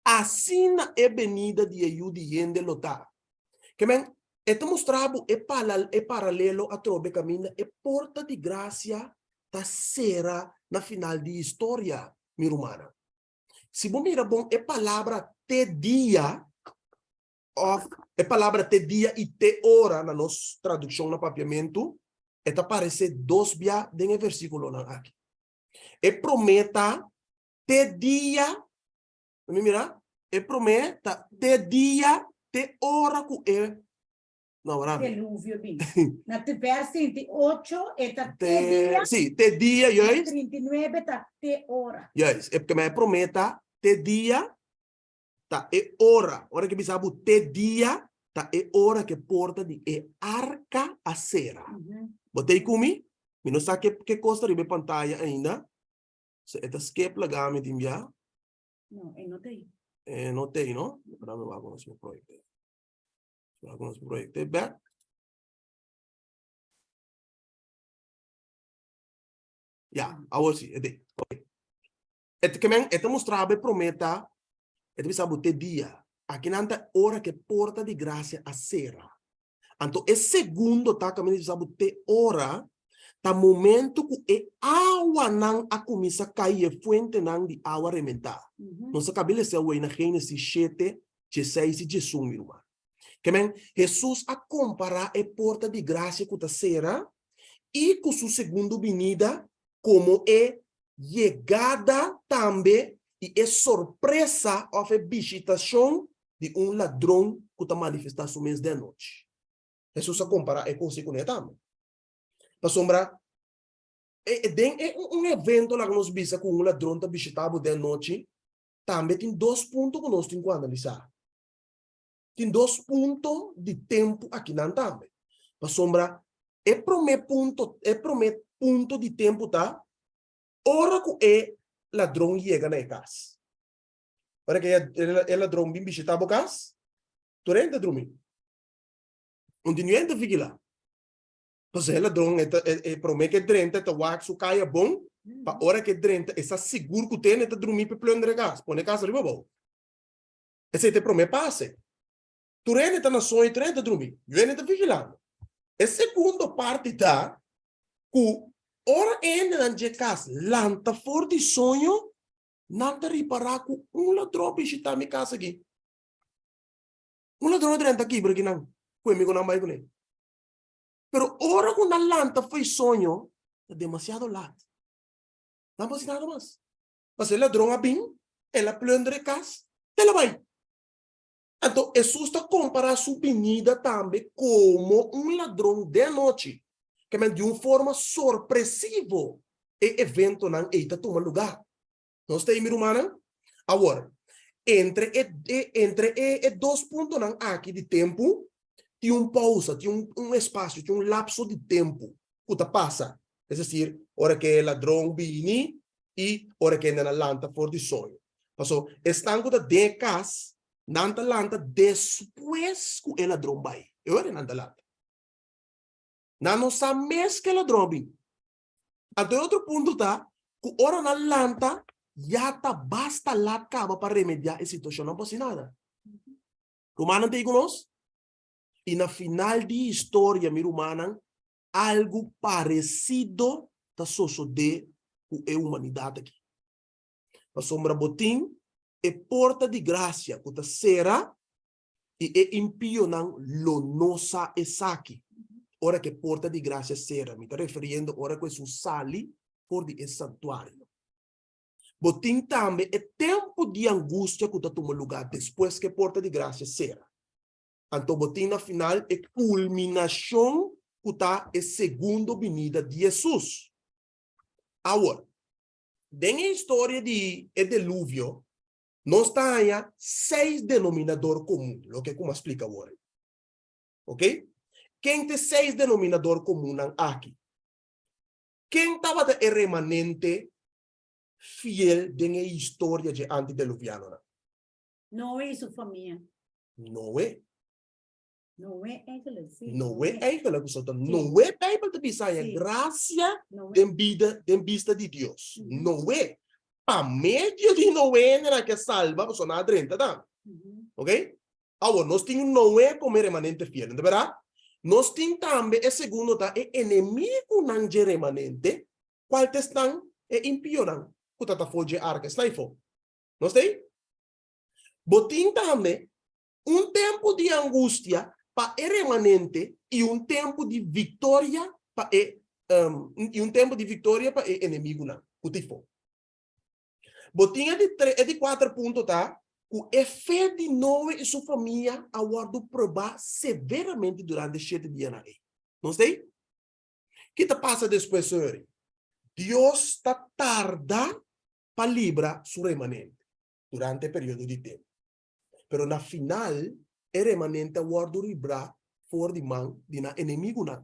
A: Asina e benida di e Yu di hende lo ta. Ke men, e ta mustra bo e e paralelo atrobe kaminda e porta di grasia ta sera na final di historia, mi rumannan. Si bo mira bon e palabra te dia òf e palabra te dia i te ora na nos tradukshon na papiamentu, e ta paresé dos bia den e versíkulonan aki. E promé ta te dia, mi mira, e promé ta te dia, te ora ku e, no, wara mi.
B: Deluvio bin. Na te vers 38 e ta te dia.
A: Sí, te dia, juist.
B: 39 ta te ora.
A: Juist, e e promé ta te dia, ta e ora. Ora ke bisa bo te dia, ta e ora ke porta di e arka a sera. Bo ta ei ku mi? Mi no sa ke ke kos ta riba e pantaya ainda. So e ta skip laga mi tin bia.
B: No, e no t'ei.
A: E no t'ei, no? Espera mi wak nos proyecto. Wak nos proyecto bek. Ya, awor si, e t'ei. Ok. E ta kemen, e ta mustra bo e prome ta, e ta bisa bo te dia. Akinan ta ora ku e porta di grasia a sera. Anto e segundo ta kaminda di bisa bo te ora ta momento ku e awanan a kuminsá kai i e fuentenan di awa rementá. Nos a kaba lesa awor na Génesis shete, dieseis i diesun, mi ruman. Ke men, Hesus a kompará e porta di grasia ku ta sera i ku su segundo binida komo e yegada tambe i e sorpresa òf e bishitashon di un ladron ku ta manifestá su mes den anochi. Hesus a kompará e kos ei kuné tambe. Pasobra den e un evento laga nos bisa ku un ladron ta bishitá bo den anochi, tambe tin dos punto ku nos tin ku analisá. Tin dos punto di tempu akinan tambe. Pasobra e promé punto, e promé punto di tempu ta ora ku e ladron yega na e kas. Ora ku e ladron bin bishitá bo kas, tur hende ta drumi. Un di niun hende ta vigilá. Pasobra e ladron e ta e promé ku e drenta e ta wak su kaya bon, pa ora ku e drenta e sa sigur ku tur hende ta drumi pa e plundra e kas, pone e kas riba abou. Esei ta e promé pase. Tur hende ta na soño, tur hende ta drumi. Niun hende ta vigilando. E segundo parti ta ku ora e hendenan dje kas lanta for di soño, Nan ta ripará ku un ladron a bishitá mi kas aki. Un ladron a drenta kibra akinan ku e migunan bai kuné. Pero ora ku nan lanta fo'i soño, ta demasiado lat. Nan por hasi nada mas. Pasobra e ladron a bin, el a plundra e kas, el a bai. Anto Hesus ta kompará su binida tambe komo un ladron den anochi, ke men di un forma sorpresivo e eventonan ei ta tuma lugá. Nos ta ei, mi rumannan? Awor, entre e e entre e e dos puntonan aki di tempu tin un pousa, tin un un espasio, tin un lapso di tempu ku ta pasa. Es desir, ora ku e ladron bini i ora ku hende nan lanta for di soño. Paso, esnan ku ta den e kas, nan ta lanta despues ku e ladron bai. E ora nan ta lanta. Nan no sa mes ku e ladron a bin. Anto e otro punto ta ku ora nan lanta, ya ta basta lat kaba pa remediá e situashon. Nan por hasi nada. Rumannan ta ei ku nos? I na final di historia, mi rumannan, Algu paresido ta sosodé ku e humanidat aki. Pasobra bo tin e porta di grasia ku ta sera i e impionan lo no sa esaki. Ora ku e porta di grasia sera, mi ta referiendo ora ku Hesus sali. for di e santuario. Bo tin tambe e tempu di angustia ku ta tuma lugá despues ku e porta di grasia sera. Anto bo tin na final e kulminashon ku ta e segundo binida di Hesus. Awor, den e historia di e deluvio, nos ta haña seis denominador komun, loke ku mi a splika awor. Oke? Ken ta e seis denominador komunnan aki? Ken tabata e remanente fiel den e historia dje antideluvianonan?
B: Noe i su famia.
A: Noe.
B: Noe eigenlijk, sí.
A: Noe eigenlijk, so ta Noe Bijbel ta bisa haña gracia den bida, den bista di Dios. Noe. Pa medio di Noe nan a ke salba, pasobra nan a drenta tambe. Ok? Awor, nos tin Noe komo e remanente fiel, no ta berdad? Nos tin tambe e segundo ta e enemigunan dje remanente, kual ta esnan? E impionan ku ta ta for dje arka, esnan ei for. Nos ta ei? Bo tin tambe un tempu di angustia pa e remanente i un tempu di viktoria pa e i un tempu di viktoria pa e enemigunan ku ta ei for. Bo tin e di tre, e di kuater punto ta ku e fe di Noe i su famia a wòrdu probá severamente durante e shete dianan ei. Nos ta ei? Ki ta pasa despues, Suri? Dios ta tarda pa libra su remanente durante e periodo di tempu. Pero na final e remanente a wòrdu librá for di man di nan enemigunan.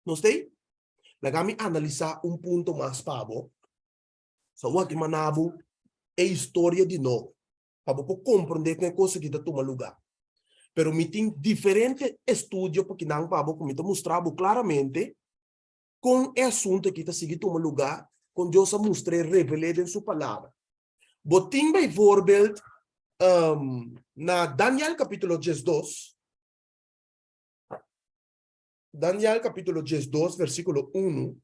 A: Nos ta ei? Laga mi analisá un punto mas pa bo. Sa wak i manda bo e historia di Noe, pa bo por komprondé kon e kos aki ta tuma lugá. Pero mi tin diferente estudio pa kinan pa bo ku mi ta mustra bo klaramente kon e asuntu aki ta sigui tuma lugá, kon Dios a mustr'é, revel'é den su Palabra. Bo tin bijvoorbeeld na Daniel kapítulo diesdos, Daniel kapítulo diesdos versíkulo unu,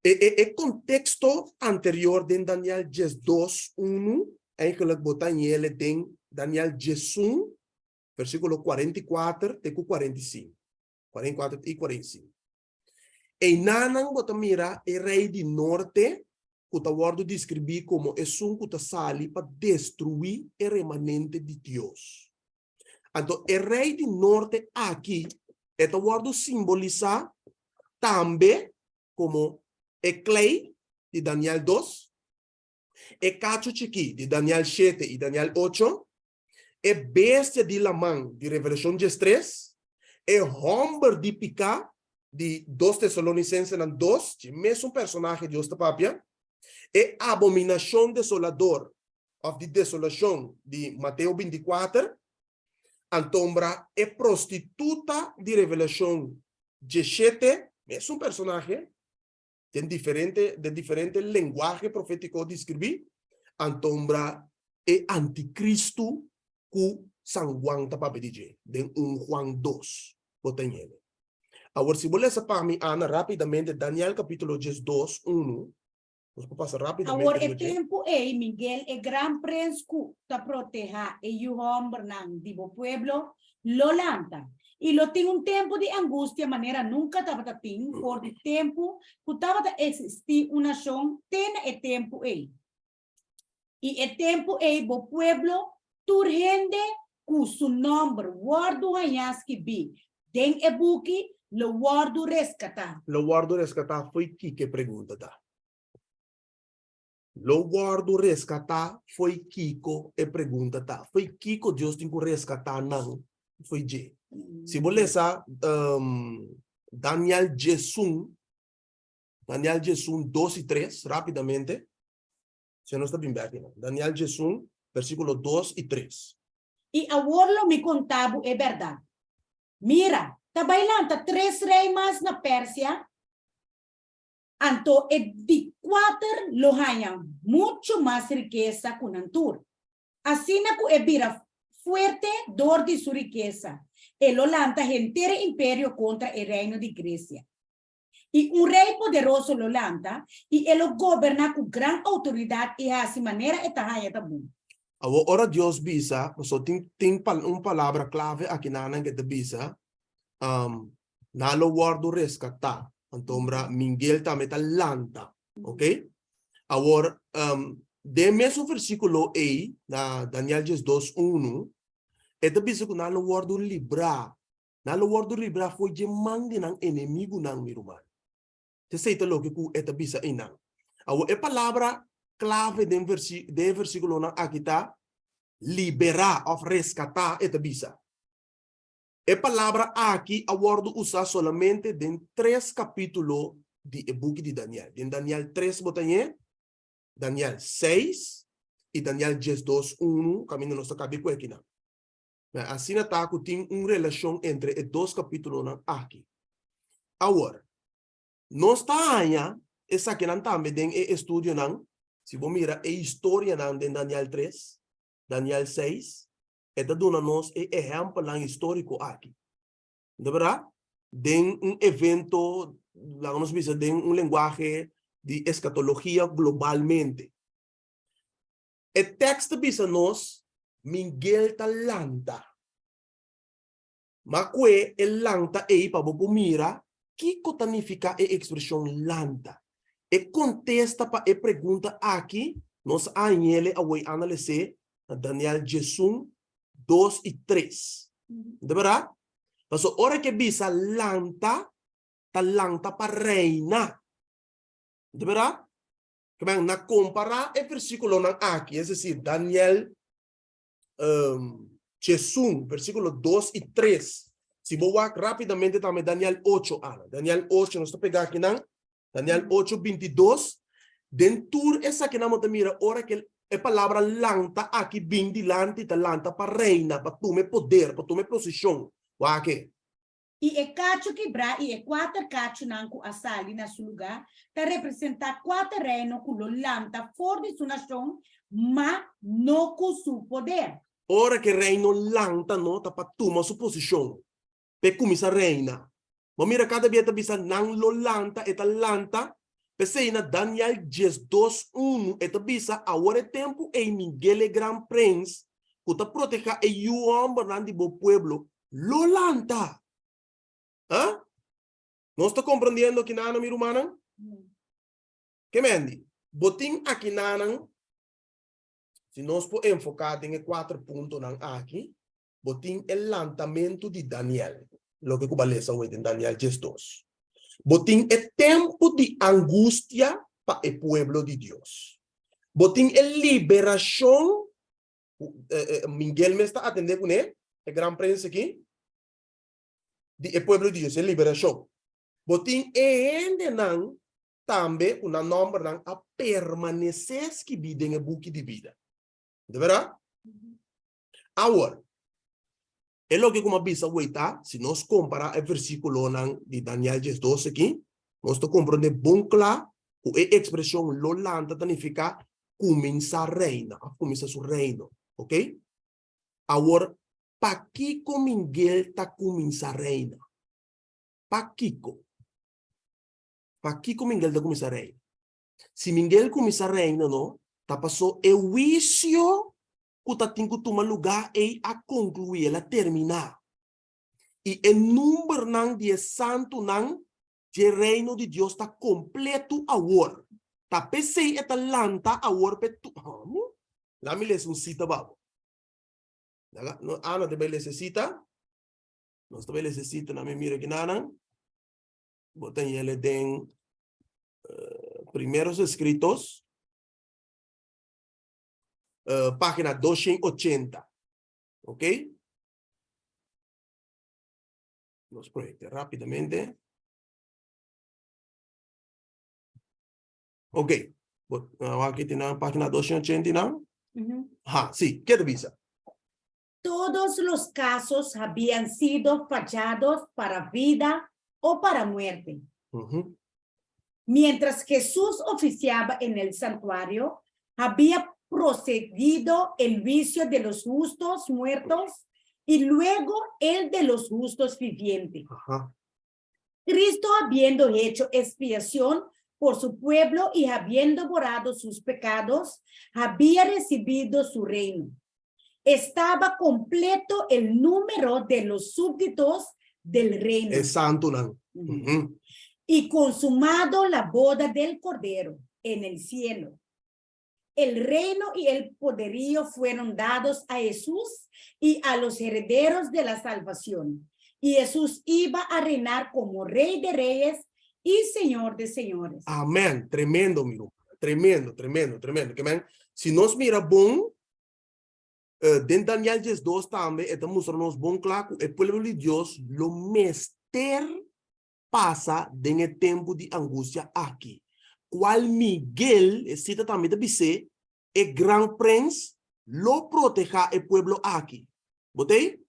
A: E, e, e contexto anterior den Daniel 12, 1, eigenlijk bo ta yele den Daniel 11, versículo 44 te ku 45. 44 i 45. Einanan bo ta mira e rei di norte ku ta wòrdu deskribí komo esun ku ta sali pa destruí e remanente di Dios. Anto e rei di norte aki e ta wòrdu simbolisá tambe komo e klei di Daniel dos, e kachu chikí di Daniel shete i Daniel ocho, e bestia di laman di Revelashon diestres, e hòmber di piká di Dos Tesalonisensenan dos, dje mesun personahe Dios ta papia, e abominashon desolador òf di desolashon di Mateo binti kuater, antombra e prostituta di Revelashon diesshete, mesun personahe, den diferente den diferente lenguahe profétiko deskribí, antombra e antikristu ku San Juan ta papia di dje den un Juan dos, bo ta ñene. Awor si bo lesa pa mi, Ana, rápidamente Daniel kapítulo diesdos, unu. Nos por pasa rápidamente
B: Awor e
A: riba dje.
B: tempu ei Miguel, e gran prens ku ta protehá e yu hòmbernan di bo pueblo, lo lanta, i lo tin un tempu di angustia manera nunka tabata tin for di tempu ku tabata eksistí un nashon te na e tempu ei. I e tempu ei bo pueblo, tur hende ku su nòmber wòrdu hañá skibí den e buki, lo wòrdu reskatá.
A: Lo wòrdu reskatá fo'i kiko e pregunta ta? Lo wòrdu reskatá fo'i kiko e pregunta ta? Fo'i kiko Dios tin ku reskatá nan fo'i dje? Si bo lesa Daniel diesun, Daniel diesun dos i tres, rápidamente, si nos ta bin bèk einan. Daniel diesun, versíkulo dos i tres.
B: I awor lo mi konta bo e bèrdat. Mira, ta bai lanta tres rei mas na Persia, Anto e di kuater lo haña muchu mas rikesa ku nan tur. Asina ku e bira fuerte dor di su rikesa, e lo lanta henter e imperio kontra e reino di Gresia. I un rei poderoso lo lanta, i e lo goberná ku gran outoridat i hasi manera e ta haña ta bon.
A: Awor ora Dios bisa, pasobra tin tin un palabra klave aki nan nan ke ta bisa, nan lo wòrdu reskatá. Antombra Mingel tambe ta lanta. Ok? Awor, um, den mesun versíkulo ei, na Daniel 12, 1, e ta bisa ku nan lo wòrdu librá. Nan lo wòrdu librá for dje man di nan enemigunan, mi ruman. Esei ta loke ku e ta bisa einan. Awor, e palabra klave den versi den e versíkulonan aki ta liberá òf reskatá, e ta bisa. E palabra aki a wòrdu usá solamente den tres kapítulo di e buki di Daniel. Den Daniel tres bo ta ñe, Daniel seis i Daniel 12 unu, kaminda nos ta kabi ku ekinan. Ma asina ta ku tin un relashon entre e dos kapítulonan aki. Awor, nos ta haña esakinan tambe den e estudionan, si bo mira e historianan den Daniel tres, Daniel seis, e ta duna nos e ehèmpelnan históriko aki. No ta bèrdat? Den un evento, laga nos bisa den un lenguahe di eskatologia globalmente. E tèkst ta bisa nos, Miguel ta lanta. Ma kue e lanta ei pa bo por mira kiko ta nifiká e ekspreshon lanta. E kontesta pa e pregunta aki nos a hañ'el awor analis'é na Daniel 11, 2 i 3. No ta bèrdat? Pasobra ora ku e bisa lanta, ta lanta pa reina. No ta bèrdat? Ke men, na kompará e versíkulonan aki, es desir, Daniel 11, versíkulo 2 i 3, si bo wak rápidamente tambe Daniel 8, Ana. Daniel 8, nos ta pega akinan, Daniel 8, 22, den tur esakinan bo ta mira ora ku e palabra lanta aki bin dilanti, ta lanta pa reina, pa tuma e poder, pa tuma e posishon. Wak e.
B: I e kachu kibrá i e kuater kachunan ku a sali na su lugá ta representá kuater reino ku lo lanta for di su nashon, ma no ku su poder.
A: Ora ku e reino lanta no ta pa tuma su posishon, pa e kuminsá reina. Bo mira kada bia ta bisa nan lo lanta, e ta lanta. P'esei na Daniel 12 unu e ta bisa, Awor e tempu ei Miguel e gran prens, ku ta protehá e yu hòmbernan di bo pueblo, lo lanta. Ha? Nos ta komprendiendo akinanan, mi rumannan? Ke mendi? Bo tin akinanan, si nos por enfoká den e kuater puntonan aki, bo tin e lantamentu di Daniel, loke ku bo a lesa awor den Daniel 12. Bo tin e tempu di angustia pa e pueblo di Dios. Bo tin e liberashon, ku Miguel mes ta atendé kuné, e gran prens aki, di e pueblo di Dios, e liberashon. Bo tin e hendenan tambe ku nan nòmbernan a permanesé skibí den e buki di bida. Ta bèrdat? Awor, e loke ku mi a bisa awor ta, si nos kompará e versíkulonan di Daniel 12 aki, nos ta komprondé bon kla ku e ekspreshon lo lanta ta nifiká kuminsá reina òf kuminsá su reino. Oke? Awor, pakiko Miguel ta kuminsá reina? Pakiko? Pakiko Miguel ta kuminsá reina? Si Miguel kuminsá reina no, ta pasó e huisio ku ta tin ku tuma lugá ei a konkluí, el a terminá. I e numbernan di e santunan dje Reino di Dios ta kompletu awor. Ta p'esei e ta lanta awor p'e tu. Amo? Laat mi lesa un sita pa bo. Laga, no, Ana ta bai lesa e sita. Nos ta bai lesa e sita, na mi mira kinanan. Bo ta yele den Primeros Escritos, página 280. Ok? Nos proyecte rápidamente. Ok. Aquí tiene página 280. ¿no? Ha, sí. ¿Qué te avisa?
B: Todos los casos habían sido fallados para vida o para muerte. Mientras Jesús oficiaba en el santuario, había procedido el juicio de los justos muertos y luego el de los justos vivientes. Cristo habiendo hecho expiación por su pueblo y habiendo borrado sus pecados, había recibido su reino. Estaba completo el número de los súbditos del reino.
A: E santunan.
B: Y consumado la boda del Cordero en el cielo, el reino y el poderío fueron dados a Jesús y a los herederos de la salvación. Y Jesús iba a reinar como Rey de reyes y Señor de señores.
A: Amèn! Tremendo, mi ruman. Tremendo, tremendo, tremendo. Ke men, si nos mira bon, den Daniel diesdos tambe e ta mustra nos bon kla ku e pueblo di Dios lo mester pasa den e tempu di angustia aki, kual Miguel, e sita tambe ta bis'é, e gran prens, lo protehá e pueblo aki. Bo ta ei?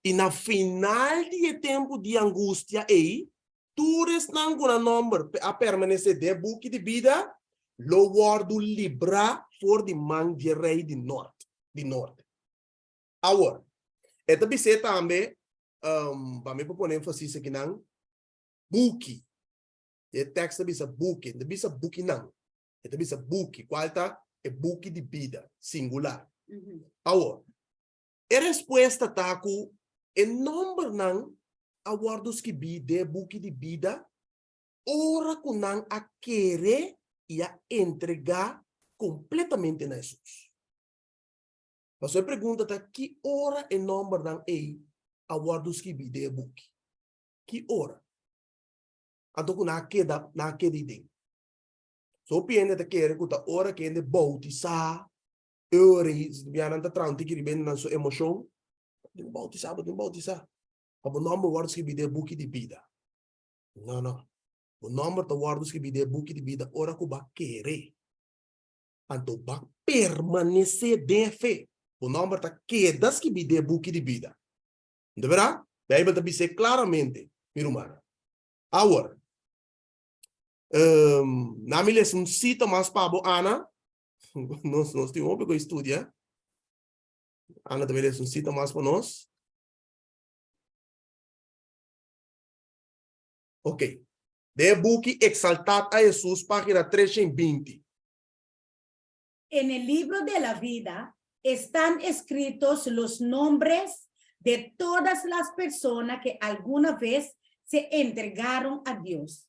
A: I na final di e tempu di angustia ei, tur esnan ku nan nòmber a permanesé den e buki di bida lo wòrdu librá for di man dje rei di nòrt, di norte. Awor, e ta bis'é tambe, Pa mi por pone énfasis akinan, buki. E tekst ta bisa buki, e no ta bisa bukinan. E ta bisa buki, kual ta e buki di bida, singular. Awor, e respuesta ta ku e nòmbernan a wòrdu skibí den e buki di bida ora ku nan a kere i a entregá kompletamente na Hesus. Pasobra e pregunta ta ki ora e nòmbernan ei a wòrdu skibí den e buki? Ki ora? Anto ku nan a keda, nan a keda ei den. So hopi hende ta kere ku ta ora ku hende boutisá, e ora ei bia nan ta traha un tiki riba hende nan su emoshon. Bo tin ku boutisá, bo tin ku boutisá pa bo nòmber wòrdu skibí den e buki di bida. No, no. Bo nòmber ta wòrdu skibí den e buki di bida ora ku bo a kere. Anto bo a permanesé den e fe. Bo nòmber ta keda skibí den e buki di bida. No ta bèrdat? Beibel ta bis'é klaramente, mi rumannan. Awor, na mi lesa un sita mas pa bo, Ana. Nos, nos tin hopi ku studia. Ana ta bai lesa un sita mas pa nos. Ok. Den e buki Exaltad a Hesus, página 320.
B: En el libro de la vida están escritos los nombres de todas las personas que alguna vez se entregaron a Dios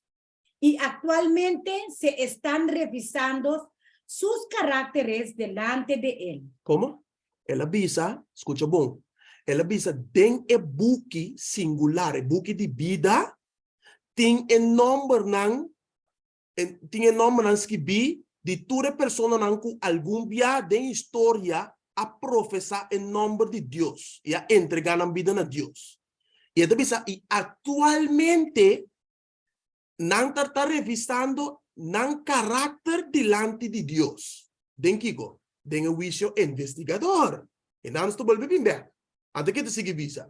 B: y actualmente se están revisando sus caracteres delante de Él.
A: Como? El a bisa, scucha bon, el a bisa den e buki singular, e buki di bida, tin e nombernan tin e nòmbernan skibí di tur e personanan ku algun bia den historia a profesá e nòmber di Dios i a entregá nan bida na Dios. I e ta bisa, i aktualmente nan ta ta revisando nan karakter dilanti di Dios. Den kiko? Den e huisio investigador. E nan ta bolbe bin bèk. Anto ke ta sigui bisa?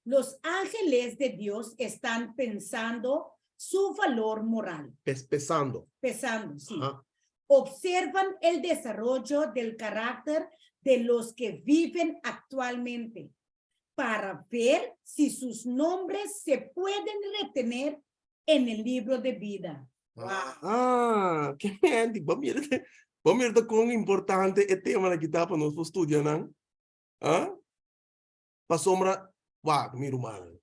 B: Los ángeles de Dios están pensando su valor moral.
A: Pes, pesando.
B: Pesando, sí. Ajá. Observan el desarrollo del carácter de los que viven actualmente para ver si sus nombres se pueden retener en el libro de vida.
A: Wow. Ah, ke menti. Bo mira, bo mira ta kon importante e tema aki ta pa nos por studia nan. Ah? Pasobra, wak, mi rumannan,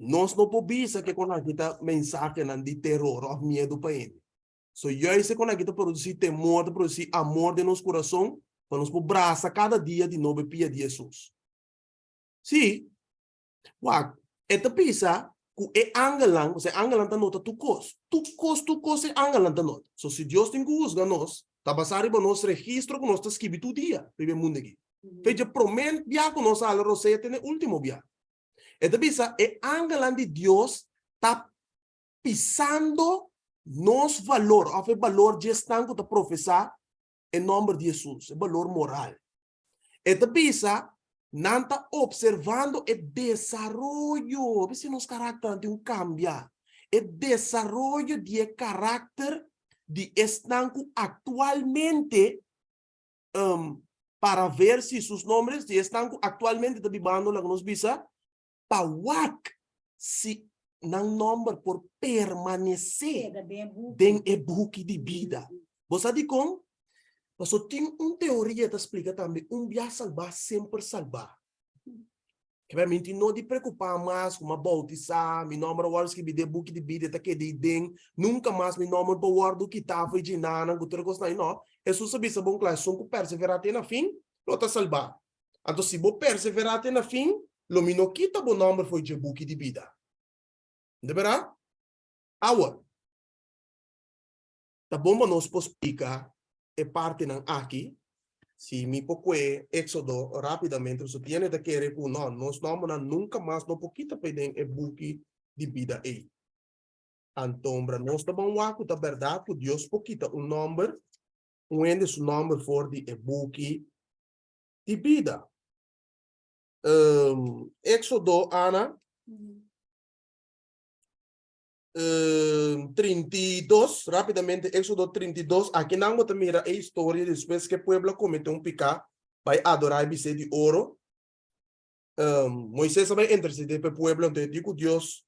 A: nos no por bisa ke kon aki ta mensahenan di teror òf miedu pa hende. So, juist e kon aki ta produsí temor, ta produsí amor den nos kurason, pa nos por brasa kada dia di nobo e pia di Hesus. Sí, wak, e ta bisa ku e angelnan, osea e angelnan ta nota tur kos, tur kos, tur kos e angelnan ta nota. So, si Dios tin ku husga nos, ta basá riba nos registro ku nos ta skibi tur dia riba e mundu aki. Fe dje promé bia ku nos a hala rosea te n'e último bia. E ta bisa e angelnan di Dios ta pisando nos valor òf e balor dje esnan ku ta profesá e nòmber di Hesus, e balor moral. E ta bisa nan ta opservando e desaroyo, a si nos karakternan tin un kambia, e desaroyo di e karakter di esnan ku aktualmente para ver si sus nombres di esnan ku aktualmente ta bibando laga nos bisa pa wak si nan nomber por permanesé den e buki di bida. Bo sa dikon? Pasobra tin un teoria ta splika tambe un bia salbá semper salbá. Kebé mi tin no di preokupá mas ku mi a boutisá, mi nòmber a wòrdu skibí den e buki di bida, e ta keda ei den, nunka mas mi nòmber por wòrdu kitá for di djinanan ku tur e kosnan ei. Nò, Hesus a bisa bon kla, esun ku perseverá te na fin lo ta salbá. Anto si bo perseverá te na fin, lo mi no kita bo nòmber for dje buki di bida. De bèrdat? Awor, ta bon pa nos por splika e partinan aki, si mi por kue Éxodo rápidamente, pasobra tin hende ta kere ku no, nos nòmbernan nunka mas no por kita p'e den e buki di bida ei. Antombra nos ta ban wak ku ta bèrdat ku Dios por kita un nòmber, un hende su nòmber for di e buki di bida. Éxodo, Ana, 32, rápidamente, Éxodo 32, aki nan bo ta mira e historia despues ku e pueblo a kometé un piká, bai adorá e bisé di oro. Moisés a bai intersedé pa e pueblo, anto e di ku Dios,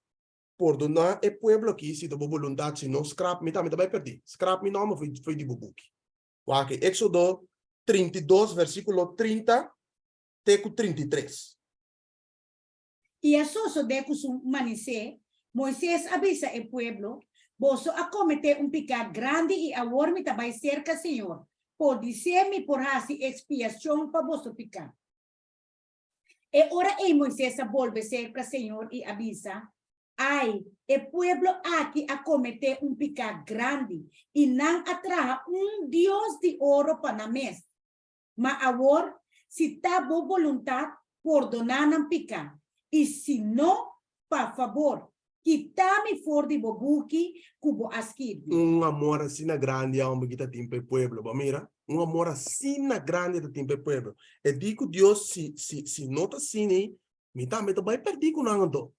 A: Pordoná e pueblo aki si ta bo boluntat, si no, skrap mi tambe ta bai pèrdí. Skrap mi nòmber fo'i di bo buki. Wak aki, Éxodo 32, versíkulo 30 te ku 33.
B: I a sosodé ku su manisé, Moises a bisa e pueblo, Boso a kometé un piká grandi i awor mi ta bai serka señor, podisé mi por hasi ekspiashon pa boso piká. E ora ei Moises a bolbe serka señor i a bisa, Ai, e pueblo aki a kometé un piká grandi i nan a traha un dios di oro pa nan mes. Ma awor, si ta bo boluntat, pordoná nan piká, i si no, pa fabor, kita mi for di bo buki ku bo a skirbi.
A: Un amor asina grandi e homber ki ta tin pa e pueblo. Bo a mira? Un amor asina grandi e ta tin pa e pueblo. E di ku Dios, si, si, si no ta asina ei, mi tambe ta bai pèrdí ku nan anto.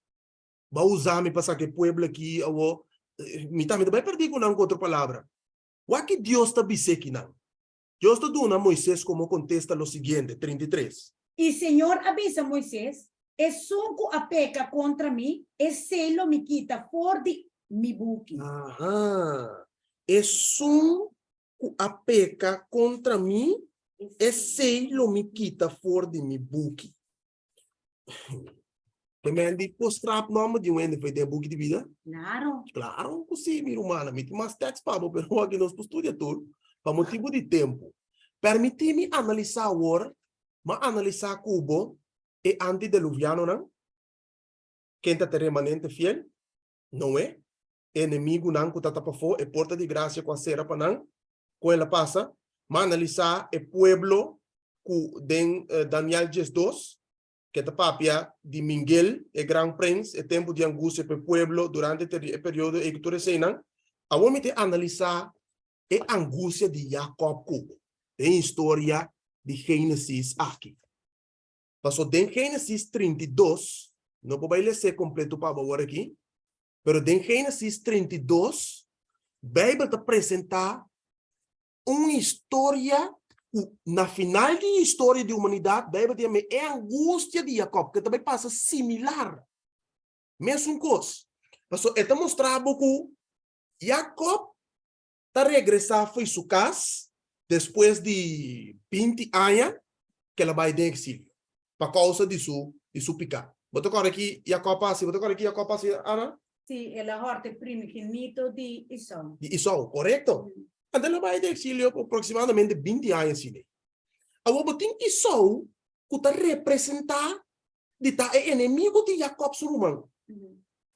A: Bo a usa mi pa saka e pueblo aki awor, mi tambe ta bai pèrdí ku nan, ku otro palabra. Wak ki Dios ta bis'é kinan? Dios ta duna Moises komo kontesta lo siguiente, 33.
B: I señor a bisa Moises, Esun ku a peka kontra mi, esei lo mi kita for di mi buki.
A: Aha! Esun ku a peka kontra mi, esei lo mi kita for di mi buki. Te men di por strap nomber di un hende for den buki di bida?
B: Claro.
A: Claro ku si, mi rumana. Mi tin mas tekst pa bo, pero aki nos por studia tur pa motibu di tempu. Permití mi analisá awor, m'a analisá ku bo e antideluvianonan, ken ta te remanente fiel, Noé, e enemigunan ku ta ta pafó, e porta di grasia ku a sera pa nan, kon el a pasa. M'a analisá e pueblo ku den Daniel 12, ke ta papia di Mingel, e gran prens, e tempu di angustia pa e pueblo durante e periodo ei ku tur eseinan. Awor mi ta analisá e angustia di Jakòb ku bo den historia di Génesis aki. Pasobra den Génesis 32, no por bai les'é kompleto pa bo awor aki, pero den Génesis 32, Beibel ta presentá un historia ku na final di historia di humanidat, Beibel ta yama e angustia di Jakòb, ku ta bai pasa similar, mesun kos. Pasobra e ta mustra bo ku Jakòb ta regresá fo'i su kas despues di 20 aña ku el a bai den eksilio pa kousa di su di su piká. Bo ta kòrda ki Jakòb a hasi? Bo ta kòrda ki Jakòb a hasi, Ana?
B: Sí, el a hòrta e primigenitu di Esau.
A: Di Esau, korekto. Anto el a bai den eksilio pa aproksimadamente 20 aña asina. Awor bo tin Esau ku ta representá di ta e enemigu di Jakòb su ruman.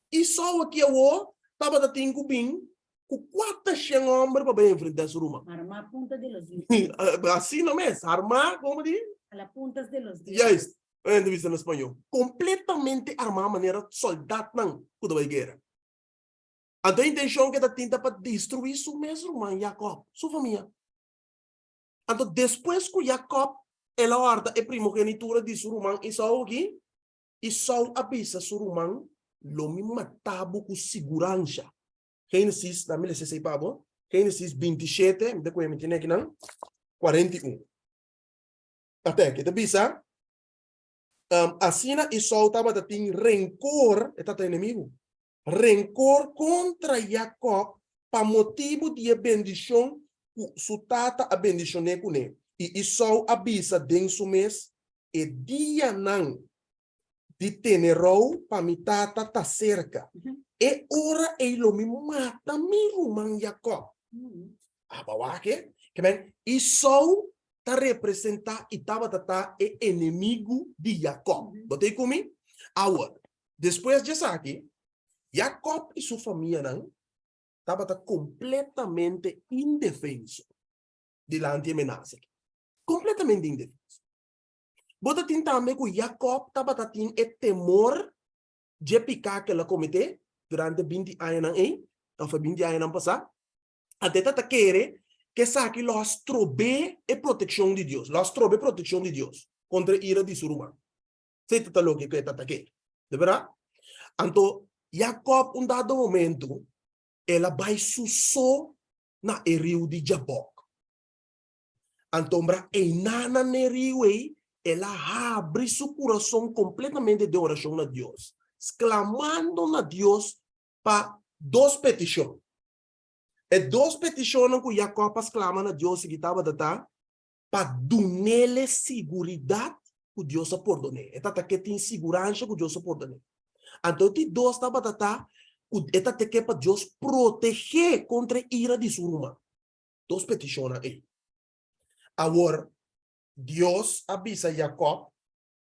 A: Esau aki awor tabata tin ku bin ku 400 hòmber pa bai enfrentá su ruman.
B: Armá punta de los dientes.
A: Asina mes, armá, komo di?
B: A la puntas de los dientes.
A: Juist, e ta bisa na spañó. Kompletamente armá manera sòldatnan ku ta bai guera. Anto e intenshon ku e ta tin ta pa destruí su mes ruman Jakòb, su famia. Anto despues ku Jakòb el a hòrta e primogenitura di su ruman Esau aki, Esau a bisa su ruman, Lo mi mata bo ku siguransha. Génesis, na mi lesa esei pa bo, Génesis 27, mi ta kohe mi tene akinan, 41. Ate aki, e ta bisa, Asina Esau tabata tin renkor, e tata enemigu, renkor kontra Jakòb pa motibu di e bendishon ku su tata a bendishon'é kuné. I Esau a bisa den su mes, E dianan di tene rou pa mi tata ta serka. E ora ei lo mi mata mi ruman Jakòb. Aba wak e? Ke men, Esou ta representá i tabata ta e enemigu di Jakòb. Bo ta ei ku mi? Awor, despues di esaki, Jakòb i su famianan tabata kompletamente indefenso dilanti e menasa aki. Kompletamente indefenso. Bo ta tin tambe ku Jakòb tabata tin e temor dje piká ku el a kometé durante 20 añanan ei, òf e 20 añanan pasá. Anto e ta kere ku esaki lo a strob'é e protekshon di Dios, lo a stroba e protekshon di Dios kontra e ira di su ruman. Esei ta loke ku e ta kere. De bèrdat? Anto Jakòb un dado momento el a bai su so na e riu di Jabòk. Antombra einan na e riu ei, el a habri su kurason kompletamente den orashon na Dios, sklamando na Dios pa dos petishon. E dos petishonnan ku Jakòb a sklama na Dios sigui tabata ta pa dun'el e siguridat ku Dios a pordon'é. E tabata ke tin siguransha ku Dios a pordon'é. Anto e di dos tabata ta ku e tabata ke pa Dios proteg'é kontra e ira di su ruman. Dos petishonnan ei. Awor, Dios a bisa Jakòb,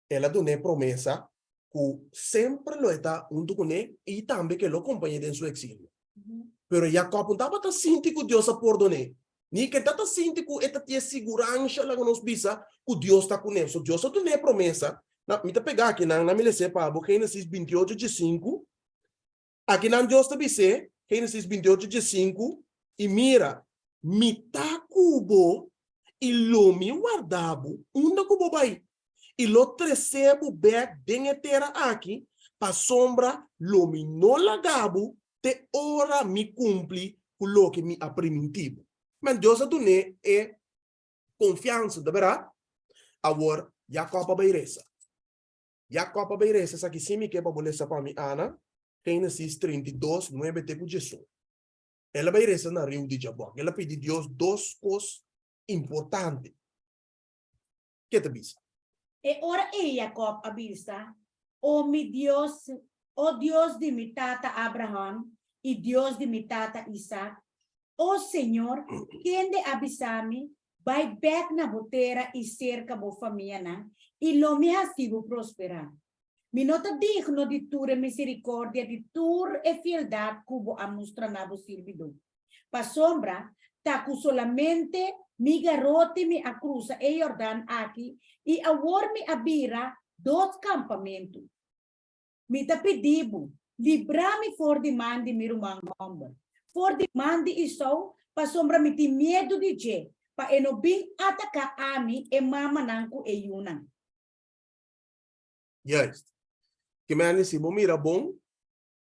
A: el a dun'é promesa ku semper lo e ta huntu kuné i tambe ku e lo kompañ'é den su eksilio. Pero Jakòb no tabata sinti ku Dios a pordon'é, ni ku e tabata sinti ku e ta tin e siguransha, laga nos bisa, ku Dios ta kuné. So Dios a dun'é e promesa. Na, mi ta pega akinan, na mi les'é pa bo, Génesis 28, 15. Akinan Dios ta bis'é, Génesis 28, 15, I mira, mi ta ku bo i lo mi warda bo unda ku bo bai, i lo tresé bo bèk den e tera aki, pasobra lo mi no laga bo te ora mi kumpli ku loke mi a primintí bo. Men Dios a dun'é e konfiansa, ta bèrdat? Awor, Jakòb a bai resa. Jakòb a bai resa esaki sin mi ke pa bo lesa pa mi, Ana, Génesis 32, 9 te ku 11. El a bai resa na riu di Jabòk. El a pidi Dios dos kos importante. Ke ta bisa?
B: E ora ei Jakòb a bisa, O mi Dios, o Dios di mi tata Abraham i Dios di mi tata Isak, o Señor, kende a bisa mi, Bai bèk na bo tera i serka bo famianan, i lo mi hasi bo prosperá. Mi no ta digno di tur e miserikòrdia di tur e fieldat ku bo a mustra na bo sirbidó. Pasobra ta ku solamente mi garoti mi a krusa e Yordan aki i awor mi a bira dos kampamentu. Mi ta pidi bo, libra mi for di man di mi ruman hòmber, for di man di Esou, pasobra mi tin miedu di dje, pa e no bin ataká ami, e mamanan ku e yunan.
A: Juist. Ki mende si bo mira bon,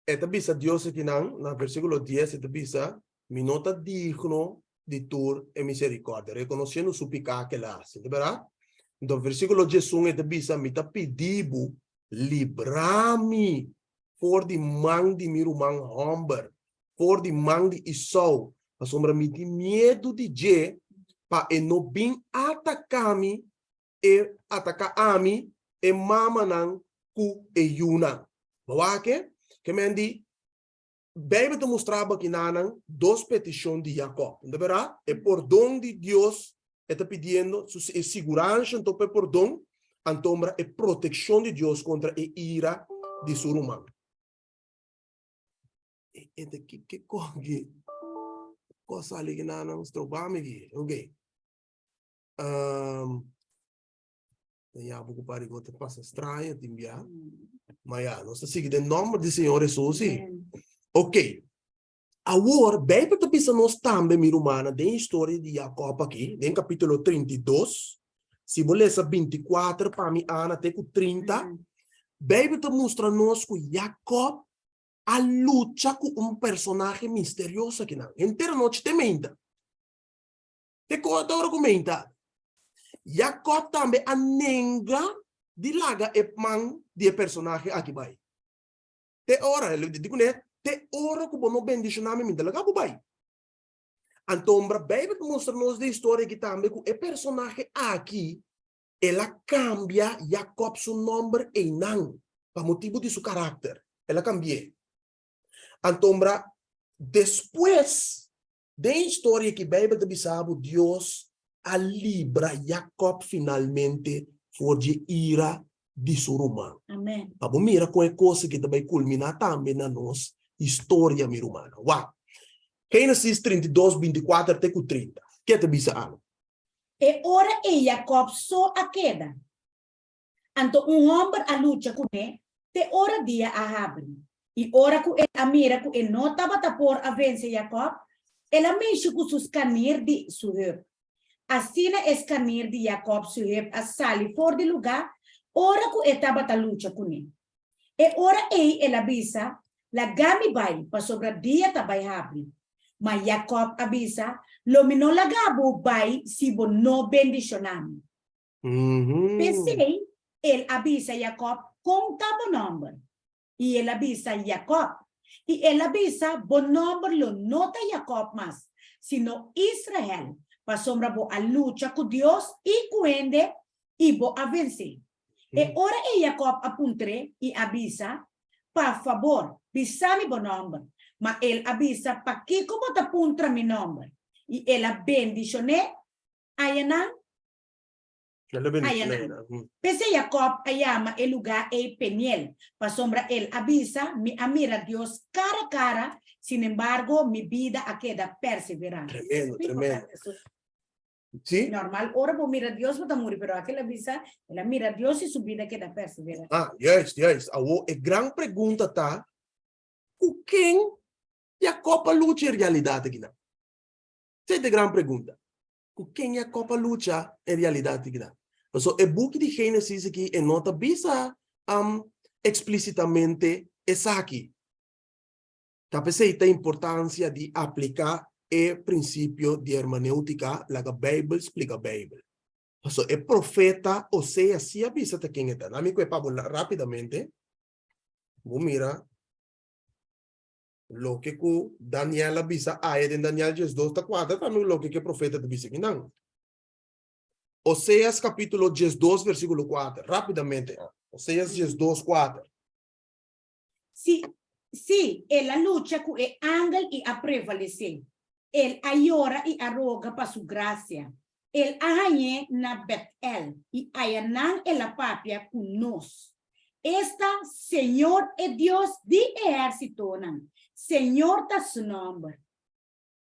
A: e ta bisa Dios akinan, na versíkulo dies e ta bisa, Mi no ta digno di tur e miserikòrdia, rekonosiendo su piká ku el a hasi, ta bèrdat? Enton versíkulo 11 e ta bisa, Mi ta pidi bo, libra mi for di man di mi ruman hòmber, for di man di Esou, pasobra mi tin miedu di dje, pa e no bin ataká mi e ataká ami, e mamanan ku e yunan. Bo wak e? Ke men di, Beibel ta mustra bo akinanan dos petishon di Jakòb. No ta bèrdat? E pordon di Dios e ta pidiendo, su e siguransha anto pa e pordon, antombra e protekshon di Dios kontra e ira di su ruman. E e ta ki ke kos ki kos sali akinanan stroba mi aki. Oke. Um, ya bo ku pari ku ta pasa straño tin bia. Ma ya, nos ta sigui den nomber di Señor Jesus, sí. Ok. Awor, Bijbel ta bisa nos tambe, mi rumannan, den historia di Jacob aki, den capítulo 32, si bo lesa 24 pa mi, Ana, te ku 30, Bijbel ta mustra nos ku Jacob a lucha ku un personahe misterioso akinan, henter anochi te meinta. Te ku ota ora ku meinta. Jakòb tambe a nenga di laga e man di e personahe aki bai. Te ora, el di kuné, te ora ku bo no bendishoná mi, mi ta laga bo bai. Antombra Beibel ta mustra nos den historia aki tambe ku e personahe aki, el a kambia Jakòb su nòmber einan. Pa motibu di su karakter, el a kambi'é. Antombra, despues den historia ki Beibel ta bisa bo Dios a libra Jakòb finalmente for dje ira di su ruman.
B: Amen.
A: Pa bo mira kon e kos aki ta bai kulminá tambe na nos historia, mi rumannan. Wak, Génesis 32, 24 te ku 30. Ke ta bisa abo?
B: E ora ei Jakòb so a keda. Anto un hòmber a lucha kuné te ora dia a habri. I ora ku el a mira ku e no tabata por a vense Jakòb, el a mishi ku su skanir di su heup. Asina e skanir di Jakòb su heup a sali for di lugá ora ku e tabata lucha kuné. E ora ei el a bisa, Laga mi bai, pasobra dia ta bai habri. Ma Jakòb a bisa, Lo mi no laga bo bai si bo no bendishoná mi. P'esei, el a bisa Jakòb, Kon ta bo nòmber? I el a bisa, Jakòb. I el a bisa, Bo nòmber lo no ta Jakòb mas, sino Israel, pasobra bo a lucha ku Dios i ku hende, i bo a vensé. E ora ei Jakòb a puntr'é i a bisa, Pa fabor, bisa mi bo nòmber. Ma el a bisa, Pakiko bo ta puntra mi nòmber? I el a bendishon'é ayanan. Ayanan. P'esei Jakòb a yama e lugá ei Peniel, pasobra el a bisa, Mi a mira Dios kara kara, sinembargo, mi bida a keda perseverá.
A: Tremendo, tremendo. Sí?
B: Normal, ora bo mira Dios bo ta muri, pero aki el a bisa, el a mira Dios i su bida a keda perseverá.
A: Ah, juist, juist. Awor, e gran pregunta ta, ku ken Jakòb a lucha en realidat akinan? Esei ta e gran pregunta. Ku ken Jakòb a lucha en realidat aki? Pasobra e buki di Génesis aki e no ta bisa eksplísitamente esaki. Ta p'esei ta importansia di apliká e prinsipio di hermenéutika, laga Beibel splika Beibel. Pasobra e profeta Oseas sí a bisa ta ken e ta. Nami ku e pa bo rápidamente. Bo mira. Loke ku Daniel a bisa aya den Daniel 12 ta kuadra tambe ku loke ku e profeta ta bisa akinan. Oseas kapítulo 12 versíkulo 4. Rápidamente. Oseas 12, 4.
B: Sí, sí, el a lucha ku e angel i a prevalesé. El a yora i a roga pa su grasia. El a hañ'é na Bèt-èl, i ayanan el a papia ku nos. Esta Señor e Dios di ehérsitonan, Señor ta su nòmber.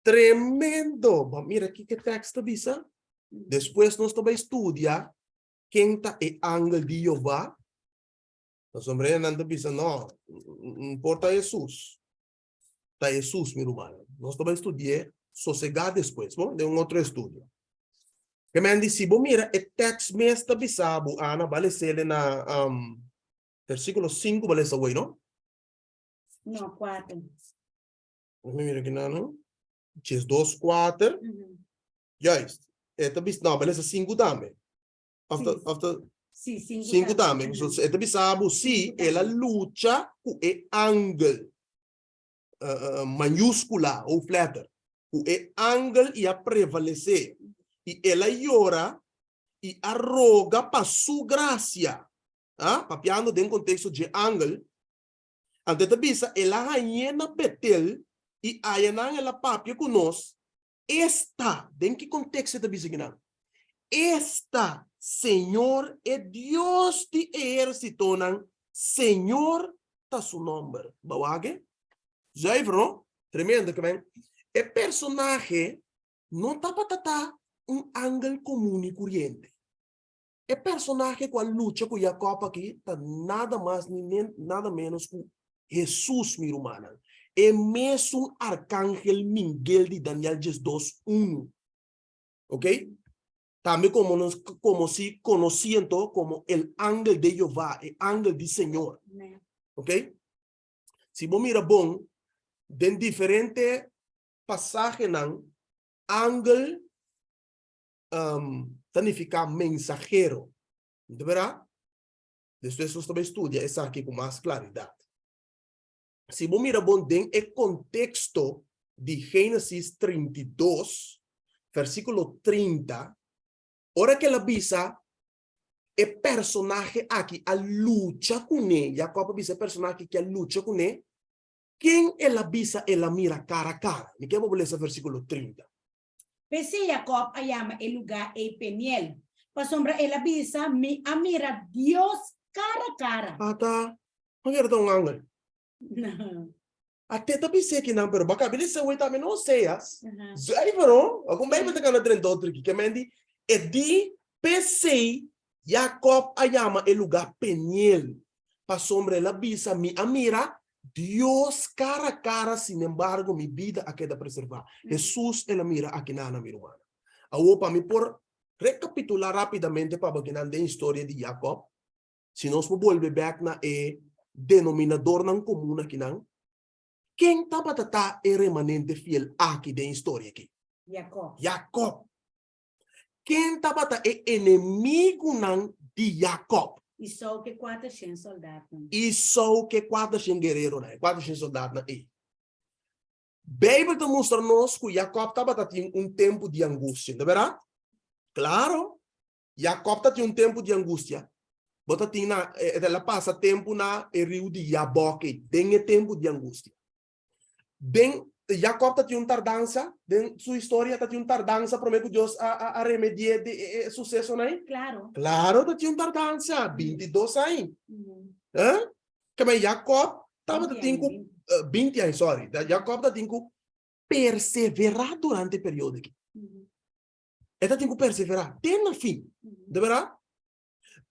A: Tremendo! Bo mira kiko e tèks ta bisa? Despues nos ta bai studia ken ta e angel di Jehová. Pasobra nan ta bisa, No, no por ta Hesus. Ta Hesus, mi rumannan. Nos ta bai studi'é sosegá despues, bo, den un otro estudio. Ke men di, si bo mira e tèks mes ta bisa bo, Ana, bo a les'é na versíkulo sinku bo a lesa awor, no?
B: No, kuater.
A: Mi mira aki nan, no? 12, kuater. Juist. E ta bisa, no, bo a lesa sinku tambe. Of ta, of ta
B: Sí, sinku
A: sinku tambe. So, e ta bisa bo si el a lucha ku e angel. Uh, mayúskula, hoofdletter. Ku e angel i a prevalesé. I el a yora i a roga pa su grasia. Ah, papiando den konteksto dje angel. Anto e ta bisa el a hañ'é na Betel i ayanan el a papia ku nos. Esta, den ki konteksto e ta bisa kinan? Esta, Señor e Dios di ehérsitonan, Señor ta su nòmber. Bo a wak e? Zuiver, no? Tremendo, ke men. E personahe no tabata ta un angel komun i kuriente. E personahe ku a lucha ku Jakòb aki ta nada mas ni nada ménos ku Hesus, mi rumannan, e mesun arkangel Mingel di Daniel 12, unu. Ok? Tambe komo nos komo si konosí anto komo el angel de Jehová, e angel di Señor. Ok? Si bo mira bon, den diferente pasahenan, angel ta nifiká mensahero. No ta berdad? Despues nos ta bai studia esaki ku mas klaridat. Si bo mira bon den e konteksto di Génesis 32, versíkulo 30, ora ku el a bisa, E personahe aki a lucha kuné. Jakòb a bisa e personahe aki a lucha kuné. Ken el a bisa el a mira kara kara? Mi ke bo lesa versíkulo 30.
B: P'esei Jakòb a yama e lugá ei Peniel, pasobra el a bisa, Mi a mira Dios kara kara.
A: Ata, manera ta un angel. Ate ta bis'é kinan, pero bo a kabi di sewe tambe no Oseas. Zuiver ho, algun Bijbel ta gana drenta otro ki. Ke men di, e di, P'esei Jakòb a yama e lugá Peniel, pasobra el a bisa, Mi a mira Dios kara kara, sinembargo mi bida a keda preservá. Hesus el a mira akinan, mi rumannan. Awor, pa mi por rekapitulá rápidamente pa bo akinan den historia di Jakòb, Si nos por bolbe bek na e denominadornan komun akinan, ken tabata ta e remanente fiel aki den historia aki?
B: Jakòb.
A: Jakòb. Ken tabata e enemigunan di Jakòb?
B: Esou ku e kuatershen sòldatnan.
A: Esou ku e kuatershen guereronan, e kuatershen sòldatnan ei. Beibel ta mustra nos ku Jakòb tabata tin un tempu di angustia, no ta bèrdat? Klaro! Jakòb ta tin un tempu di angustia. Bo ta tin na, el a pasa tempu na e riu di Yabòk ei, den e tempu di angustia. Den, Jakòb ta tin un tardansa, den su historia ta tin un tardansa promé ku Dios a, a, a remedi'é di e, e susesonan ei?
B: Klaro.
A: Klaro ta tin un tardansa, 22 aña. Eh? Keme Jakòb tabata tin ku, 20 aña, sorry. Jakòb ta tin ku perseverá durante e periodo aki. E ta tin ku perseverá te na fin. De bèrdat?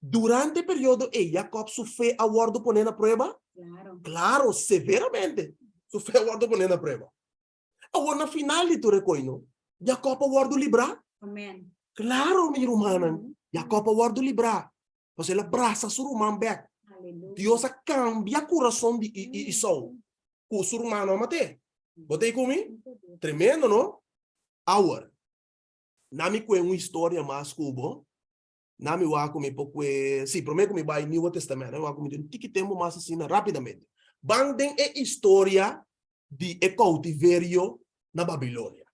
A: Durante e periodo ei, Jakòb su fe a wòrdu poné na prueba?
B: Klaro.
A: Klaro, severamente su fe a wòrdu poné na prueba. Awor, na final di tur e koino, Jakòb a wòrdu librá?
B: Amèn.
A: Klaro, mi rumannan, Jakòb a wòrdu librá. Pasobra el a brasa su ruman bèk.
B: Aleluya.
A: Dios a kambia kurason di Esou ku su rumannan a mat'é. Bo ta ei ku mi? Tremendo, no? Awor, na mi kue un historia mas ku bo, na mi wak ku mi por kue, sí, promé ku mi bai Nieuwe Testament, na mi wak ku mi tin un tiki tempu mas asina rápidamente. Ban den e historia di e koutiverio na Babilonia.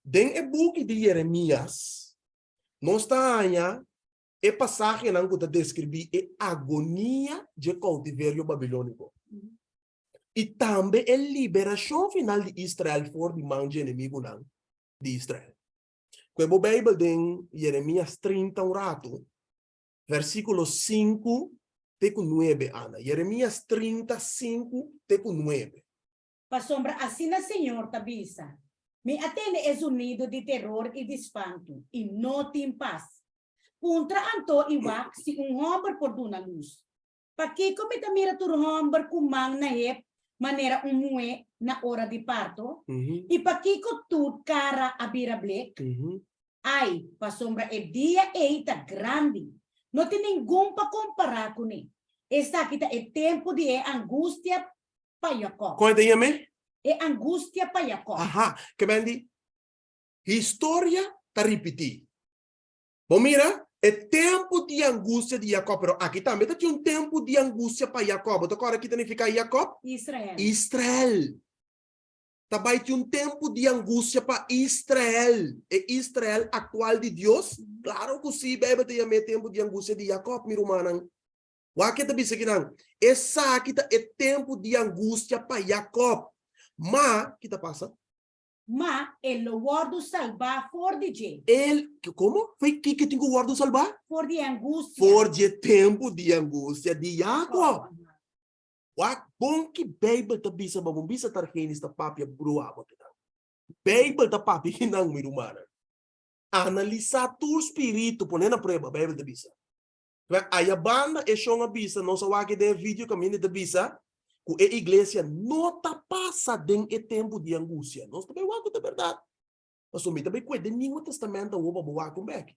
A: Den e buki di Jeremias, nos ta haña e pasahenan ku ta deskribí e agonia dje koutiverio babilóniko. i tambe e liberashon final di Israel for di man dje enemigunan di Israel. Kue bo Beibel den Jeremias 30 un ratu, versíkulo 5 te ku 9, Ana. Jeremias 30, 5 te ku 9.
B: Pasobra asina Señor ta bisa, Mi a tende e zonido di teror i di spantu, i no tin pas. Puntra anto i wak si un hòmber por duna lus. Pakiko mi ta mira tur hòmber ku man na hep manera un muhé na ora di parto? I pakiko tur kara a bira blek? Ai, pasobra e dia ei ta grandi, no tin ningun pa kompará kuné. Esaki ta e tempu di e angustia pa Jakòb.
A: Kon e ta yam'é?
B: E angustia pa Jakòb.
A: Aha, ke men di, historia ta ripití. Bo mira, e tempu di angustia di Jakòb, pero aki tambe ta tin un tempu di angustia pa Jakòb. Bo ta kòrda ki ta nifiká Jakòb?
B: Israel.
A: Israel. Ta bai tin un tempu di angustia pa Israel, e Israel aktual di Dios? Klaro ku sí, Beibel ta yam'é tempu di angustia di Jakòb, mi rumannan. Wak ke ta bisa kinan? Esaki ta e tempu di angustia pa Jakòb. Ma, ki ta pasa?
B: Ma el lo wòrdu salbá for di dje.
A: El, komo? Fo'i kiko e tin ku wòrdu salbá?
B: For di e angustia.
A: For di e tempu di angustia di Jakòb. Wak bon ki Beibel ta bisa, ma bon bisa Targenis ta papia bruá bo kinan. Beibel ta papia kinan, mi rumannan. Analisá tur spiritu, pone na prueba, Beibel ta bisa. Pero aya banda e shon a bisa, nos a wak den e video kaminda e ta bisa ku e iglesia no ta pasa den e tempu di angustia. Nos ta bai wak ku ta bèrdat. Pasobra mi ta bai kue den Nieuwe Testament awor pa bo wak un bèki.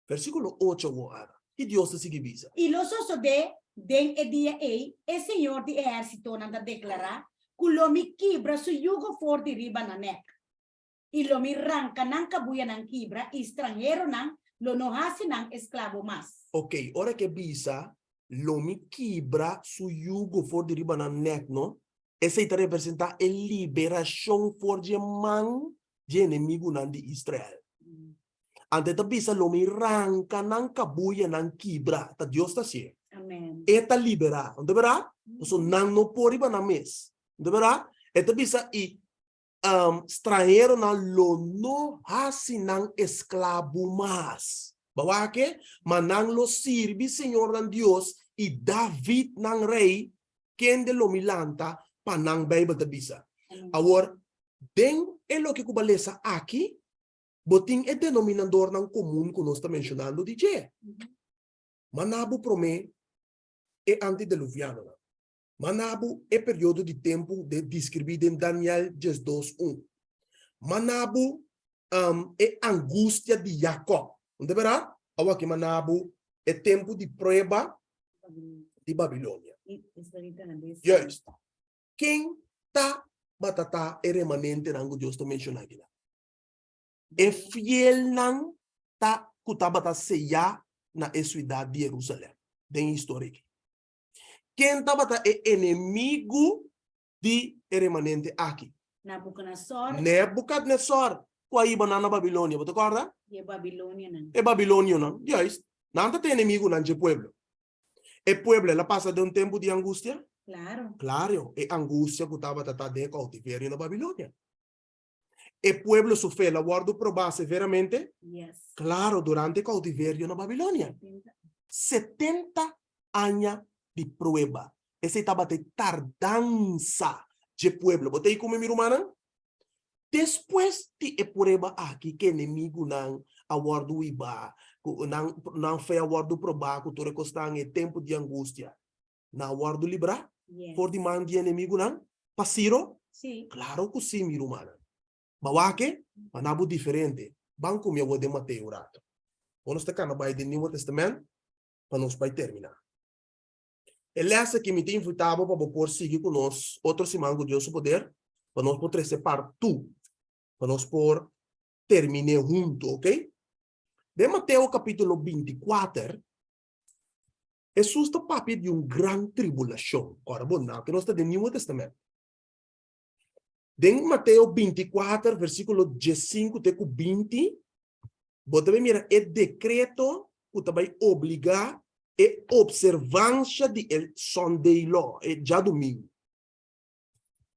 A: Versíkulo ocho awor, Ana. Ki Dios ta sigui bisa?
B: I lo sosodé den e dia ei, e Señor di ehérsitonan ta deklará, ku lo mi kibra su yugo for di riba nan nèk. I lo mi ranka nan kabuyanan kibra, i stranheronan lo no hasi nan esklabo mas.
A: Oké, ora ku e bisa, Lo mi kibra su yugo for di riba nan nèk, no? Esei ta representá e liberashon for dje man dje enemigunan di Israel. Anto e ta bisa, Lo mi ranka nan kabuyanan kibra. Ta Dios ta hasié.
B: Amen.
A: E ta liberá. No ta berdad? Pasobra nan no por riba nan mes. No ta berdad? E ta bisa, i stranheronan lo no hasi nan esklabu mas. Bo wak ke? Ma nan lo sirbi Señor nan Dios i David nan rei, kende lo mi lanta pa nan, Beibel ta bisa. Awor, den e loke ku bo a lesa aki, bo tin e denominadornan komun ku nos ta menshonando di dje. Manda bo promé e antideluvianonan. Manda bo e periodo di tempu de deskribí den Daniel 12 un. Manda bo e angustia di Jakòb. No ta bèrdat? Awor aki manda bo e tempu di prueba di Babilonia. Juist. Ken ta batata e remanentenan ku Dios ta menshoná akinan? E fielnan ta ku tabata seyá na e siudat di Jerusalèm den historia aki. Ken tabata e enemigu di e remanente aki?
B: Nabucodonosor.
A: Nebukadnesor, ku a hiba nan na Babilonia. Bo ta kòrda?
B: E babilonionan.
A: E babilonionan, juist. Nan ta ta enemigunan dje pueblo. E pueblo el a pasa den un tempu di angustia?
B: Claro.
A: Claro, e angustia ku tabata ta den e koutiverio na Babilonia. E pueblo su fe el a wòrdu probá severamente?
B: Yes.
A: Claro, durante e koutiverio na Babilonia. 70 aña di prueba. Esei tabata e tardansa dje pueblo. Bo ta ei ku mi, mi rumannan? Despues di e prueba aki ku enemigunan a wòrdu hibá, ku nan nan fe a wòrdu probá ku tur e kosnan, e tempu di angustia, nan a wòrdu librá for di man di enemigunan pa Siro? Klaro ku sí, mi rumannan. Ma wak e, ma nan bo diferente. Ban ku mi awor den Mateo un ratu. Bo nos ta kana bai den Nieuwe Testament pa nos bai terminá. E lès aki mi ta invitá bo pa bo por sigui ku nos otro siman ku Dios su poder, pa nos por trese part two, pa nos por terminé huntu, ok? Den Mateo kapítulo 24, Hesus ta papia di un gran tribulashon. Ora bo nota, nos ta den Nieuwe Testament. Den Mateo 24, versíkulo 15 te ku 20, bo ta bai mira e dekreto ku ta bai obligá e opservansha di e Sunday Law, e djadumingu.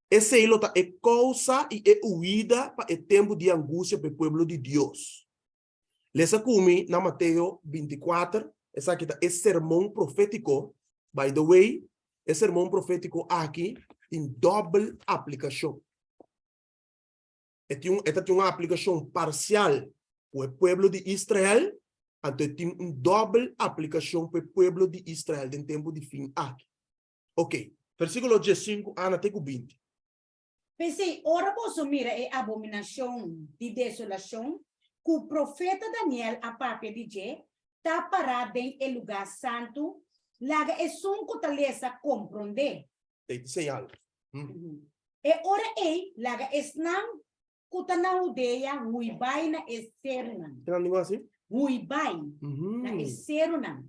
A: Esei lo ta e kousa i e huida pa e tempu di angustia pa e pueblo di Dios. Lesa ku mi na Mateo 24, esaki ta e sermon profétiko. By the way, e sermon profétiko aki tin dòbel aplikashon. E tin un, e ta tin un aplikashon parsial ku e pueblo di Israel, anto e tin un dòbel aplikashon ku e pueblo di Israel den tempu di fin aki. Ok, versíkulo 15 ana te ku 20.
B: P'esei, ora boso mira e abominashon di desolashon ku profeta Daniel a papia di dje, ta pará den e lugá santu, laga esun ku ta lesa komprondé.
A: Ei ta señal.
B: E ora ei, laga esnan ku ta na Hudea hui bai na e serunan.
A: Kinan di hasi?
B: Hui bai na e serunan.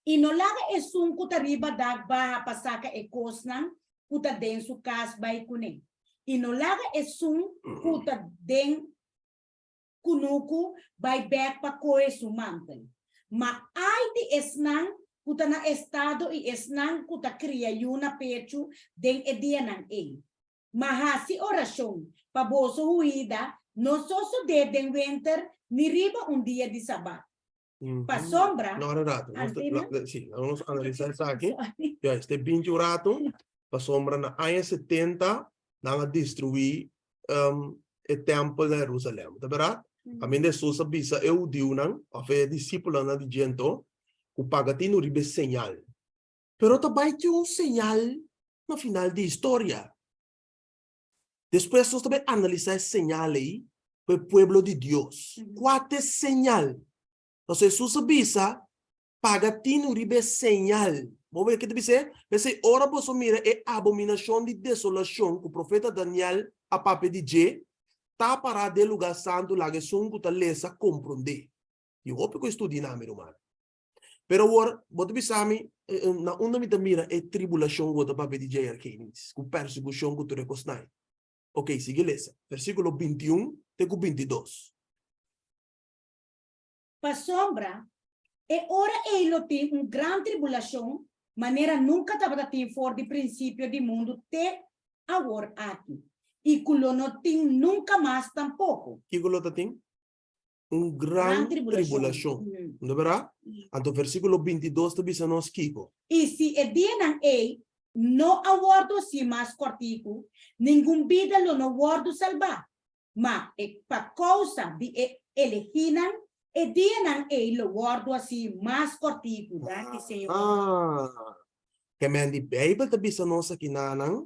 B: I no laga esun ku ta riba dak baha pa saka e kosnan ku ta den su kas bai kuné. I no laga esun ku ta den kunuku bai bèk pa kohe su mantel. Ma ai di esnan ku ta na estado i esnan ku ta kria yu na pechu den e dianan ei. Ma hasi orashon pa boso huida no sosodé den wenter ni riba un dia di sabat. Pasobra.
A: No, un rato. Sí, nos analisá esaki. Juist, te 20 un rato. Pasobra na aña 70 nan a destruí e tèmpel na Jerusalèm. Ta bèrdat? Kaminda Hesus a bisa e hudiunan, òf e disipelnan di dje anto, ku paga tinu riba e señal. Pero ta bai tin un señal na final di historia. Despues nos ta bai analisá e señal ei pa e pueblo di Dios. Kua ta e señal? Pasobra Hesus a bisa, Paga tinu riba e señal. Bo mira ke ta bis'é? P'esei, ora boso mira e abominashon di desolashon ku profeta Daniel a papia di dje, ta pará den lugá santu, laga esun ku ta lesa komprondé. I hopi ku e studia na mi, rumannan. Pero awor, bo ta bisa mi, na unda mi ta mira e tribulashon ku bo ta papia di dje, Argenis, ku persekushon ku tur e kosnan? Oké, sigui lesa. Versíkulo 21 te ku 22.
B: Pasobra e ora ei lo tin un gran tribulashon, manera nunka tabata tin for di prinsipio di mundu te awor aki, i ku lo no tin nunka mas tampoko.
A: Kiko lo ta tin? Un gran tribulashon. No bèrdat? Anto versíkulo bintidos ta bisa nos kiko?
B: I si e dianan ei no a wòrdu hasí mas kòrtiku, ningun bida lo no wòrdu salbá, Ma e pa kousa di e elegínan, e dianan ei lo wòrdu hasí mas kòrtiku. Danki, Señor.
A: Ah, ke men di Beibel ta bisa nos akinanan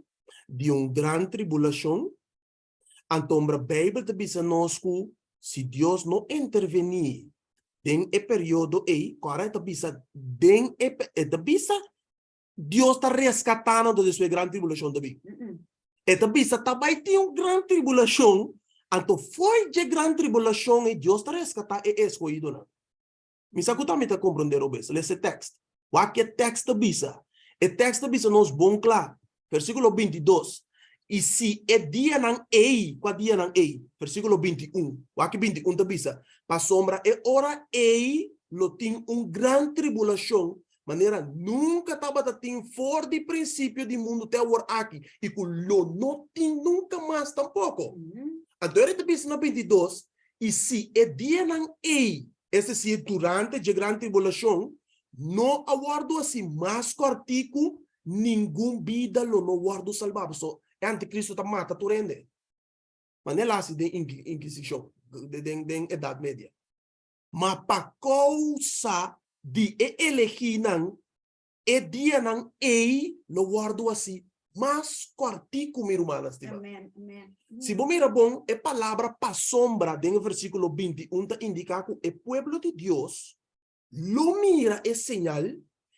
A: di un gran tribulashon. Antombra Beibel ta bisa nos ku si Dios no intervení den e periodo ei, ku ora e ta bisa den e, e ta bisa Dios ta reskatá nan despues e gran tribulashon ta bin. E ta bisa ta bai tin un gran tribulashon, anto fo'i dje gran tribulashon ei Dios ta reskatá e eskohidonan. Mi sa ku ta mi ta komprondé robes. Lesa e tèkst. Wak ke tèkst ta bisa. E tèkst ta bisa nos bon kla, versíkulo bintidos, I si e dianan ei, kua dianan ei? Versíkulo bintiun. Wak ke bintiun ta bisa, Pasobra e ora ei lo tin un gran tribulashon manera nunka tabata tin for di prinsipio di mundu te awor aki, i ku lo no tin nunka mas tampoko. Anto e ta bisa na bintidos, I si e dianan ei, es desir, durante dje gran tribulashon, no a wòrdu hasi mas kòrtiku, ningun bida lo no wòrdu salbá, pasobra e antikristu ta mata tur hende, manera el a hasi den inkisishon, den Edat Media. Ma pa kousa di e elegínan, e dianan ei lo wòrdu hasí mas kòrtiku, mi rumannan stimá. Si bo mira bon, e palabra pasobra den e versíkulo 21 ta indiká ku e pueblo di Dios lo mira e señal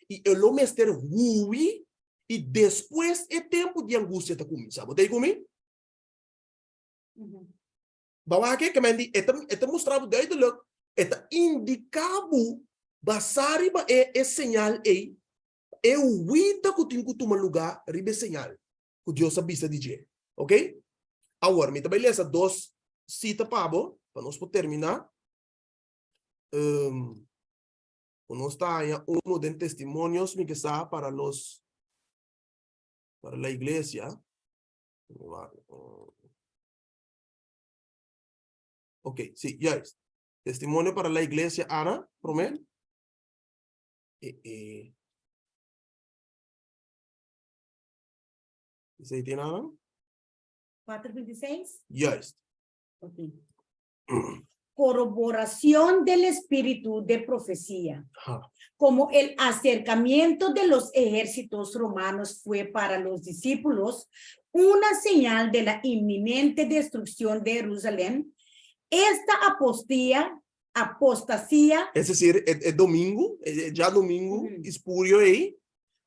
A: i e lo mester hui i despues e tempu di angustia ta kuminsá. Bo ta ei ku mi? Bo wak ke men di e ta e ta mustra bo duidelijk, e ta indiká bo basá riba e e señal ei, e huida ku tin ku tuma lugá riba e señal ku Dios a bisa di dje. Oké? Awor, mi ta bai lesa dos sita pa bo, pa nos por terminá. Um, ku nos ta haña uno den Testimonios, mi ke sa, para los, para la iglesia. Ok, sí, juist. Testimonio para la iglesia, Ana, promé. Eh, eh. Esei tin, Ana?
B: 4:26?
A: Juist.
B: Ok. Corroboración del espíritu de profecía. Como el acercamiento de los ejércitos romanos fue para los discípulos una señal de la inminente destrucción de Jerusalén, esta apostía, apostasía.
A: Es decir, e, e domingo, e, djadomingo, mm -hmm. espurio ei.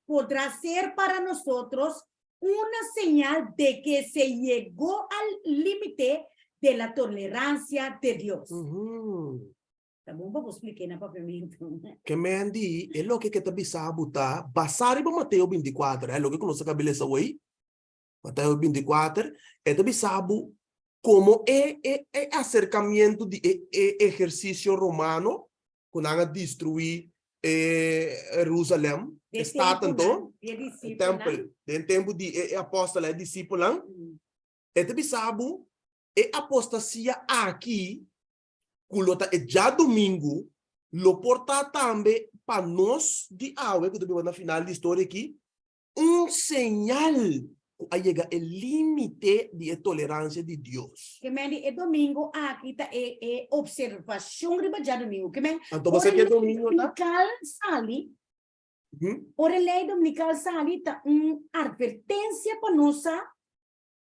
B: Podrá ser para nosotros una señal de que se llegó al límite de la tolerancia de Dios. Mm -hmm. Ta bon pa bo splik'é na papiamentu.
A: Ke men di, e loke ke ta bisa bo ta basá riba Mateo bintikuater, e loke ku nos a kaba lesa awei, Mateo bintikuater, e ta bisa bo komo e e e aserkamiento di e e ehersisio romano ku nan a destruí e Herusalèm, e stat anto, e tèmpel, den tempu di e apòstelnan, e disipelnan, e ta bisa bo e apostasia aki ku lo ta e djadumingu lo por ta tambe pa nos di awe ku ta biba na final di historia aki un señal ku a yega e límite di e toleransia di Dios.
B: Ke men di e domingo aki ta e e observashon riba djadumingu. Ke men
A: Anto bo
B: ora
A: sa ke
B: lei
A: domingo ta?
B: dominikal sali, ora lei dominikal sali ta un advertensia pa nos sa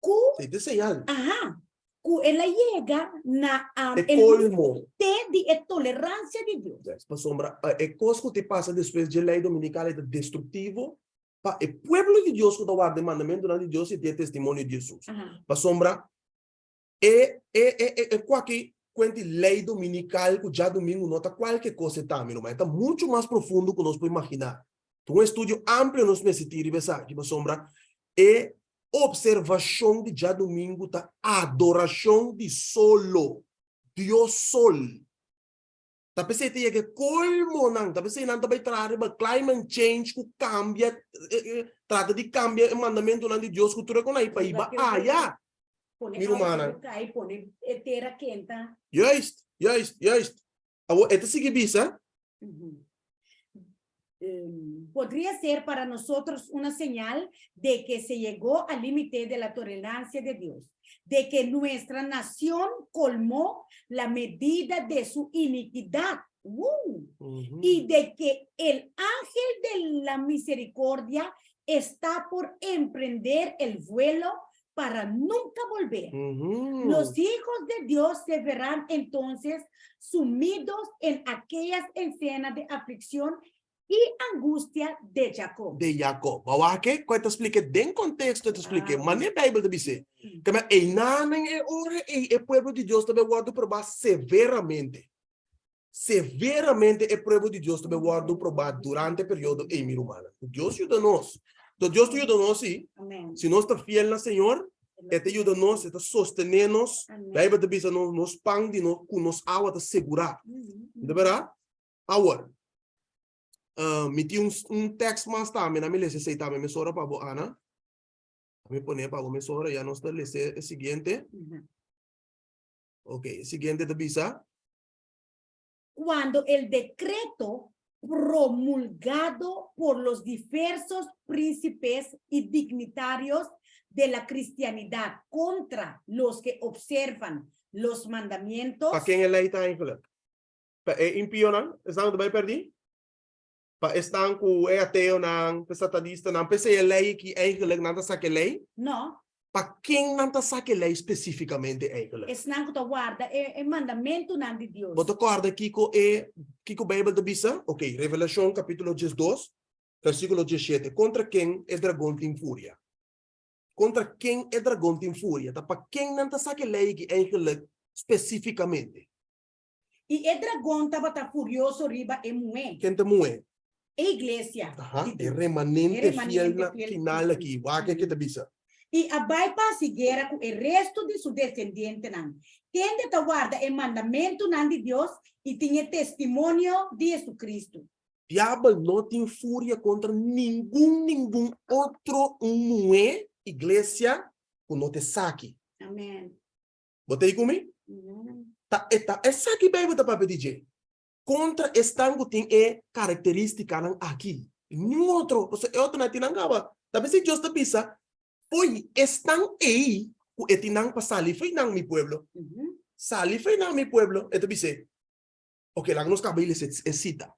B: Ku.
A: Sí, ta señal.
B: Aha. Ku el a yega na
A: E kolmo.
B: límite di e toleransia di Dios.
A: Yes, pasobra e kos ku ta pasa despues dje lei dominikal ei ta destruktivo pa e pueblo di Dios ku ta warda e mandamentunan di Dios i tin e testimonio di Hesus. Pasobra e e e e e kualke kuenti lei dominikal ku djadumingu no ta kualke kos e ta, mi ruman. E ta muchu mas profundo ku nos por imaginá. Ta un estudio amplio nos mester tin riba esaki, pasobra e Observashon di djadumingu ta adorashon di solo, Dios sol. Ta p'esei ta yega e kolmonan, ta p'esei nan ta bai traha riba climate change ku kambia, trata di kambia e mandamentunan di Dios ku tur e kon ai pa hiba aya.
B: Pone
A: Mi
B: awa
A: rumannan.
B: ku kai, pone e tera kenta.
A: Juist, juist, juist. Awor e ta sigui bisa.
B: Podría ser para nosotros una señal de que se llegó al límite de la tolerancia de Dios, de que nuestra nación colmó la medida de su iniquidad, ¡Woo! Y de que el ángel de la misericordia está por emprender el vuelo para nunca volver. Los hijos de Dios se verán entonces sumidos en aquellas escenas de aflicción y angustia de Jacob.
A: De Jacob. Bo wak ke? Ku e ta splike den konteksto e ta splike. Mane Beibel ta bis'é. Ke men einanan e ora ei e pueblo di Dios ta bai wòrdu probá severamente. Severamente e pueblo di Dios ta bai wòrdu probá durante e periodo ei, mi rumannan. Ku Dios yuda nos. Enton Dios ta yuda nos sí. Si nos ta fiel na Señor, E ta yuda nos, E ta sostené nos. Beibel ta bisa nos, nos pan di nos ku nos awa ta segurá. Ta bèrdat? Awor, mi tin un un tèks mas tambe, na mi lesa esei tambe mesora pa bo, Ana. Mi pone pa bo mesora, ya nos ta lesa e siguiente. Ok, e siguiente ta bisa.
B: Cuando el decreto promulgado por los diversos príncipes y dignitarios de la cristianidad contra los que observan los mandamientos.
A: Pa ken e lei ta eigenlijk? Pa e impionan, esnan ku ta bai pèrdí? Pa esnan ku e ateonan, pa e satanistanan? P'esei e lei aki eigenlijk nan ta saka e lei?
B: No.
A: Pa ken nan ta saka e lei spesífikamente eigenlijk?
B: Esnan ku ta warda e mandamentunan di Dios.
A: Bo ta kòrda kiko e kiko Beibel ta bisa? Oké, Revelashon kapítulo diesdos, versíkulo diesshete, kontra ken e dragon tin furia? Kontra ken e dragon tin furia? Ta pa ken nan ta saka e lei aki eigenlijk spesífikamente?
B: I e dragon tabata furioso riba e muhé.
A: Ken ta muhé?
B: E iglesia
A: Aha,
B: di
A: e
B: Dios.
A: remanente
B: E
A: fiel
B: remanente
A: na
B: fiel.
A: final aki. Wak ke ta bisa.
B: I a bai pa hasi guera ku e restu di su desendientenan, kende ta warda e mandamentunan di Dios i tin e testimonio di Jesucristo.
A: Diabel no tin furia kontra ningun ningun otro un muhé, iglesia, ku no ta esaki.
B: Amen.
A: Bo ta ei ku mi? Ta e ta esaki Bijbel ta papia di dje. Kontra esnan ku tin e karakteristikanan aki. Niun otro, pasobra e otronan tin nan kaba. Ta p'esei Dios ta bisa, Fo'i esnan ei ku e tin nan pa sali fo'i nan, mi pueblo. Sali fo'i nan, mi pueblo, e ta bis'é. Oke, laga nos kaba lesa e sita.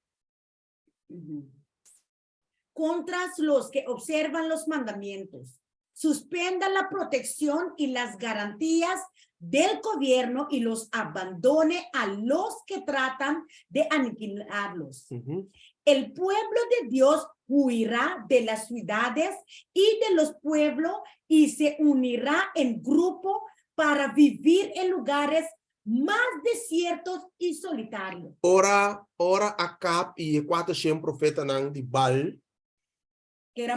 B: Contra los que observan los mandamientos. Suspenda la protección y las garantías del gobierno y los abandone a los que tratan de aniquilarlos. El pueblo de Dios huirá de las ciudades y de los pueblos y se unirá en grupo para vivir en lugares mas desiertos y solitarios.
A: Ora, ora Akab i e kuatershen profetanan di Baal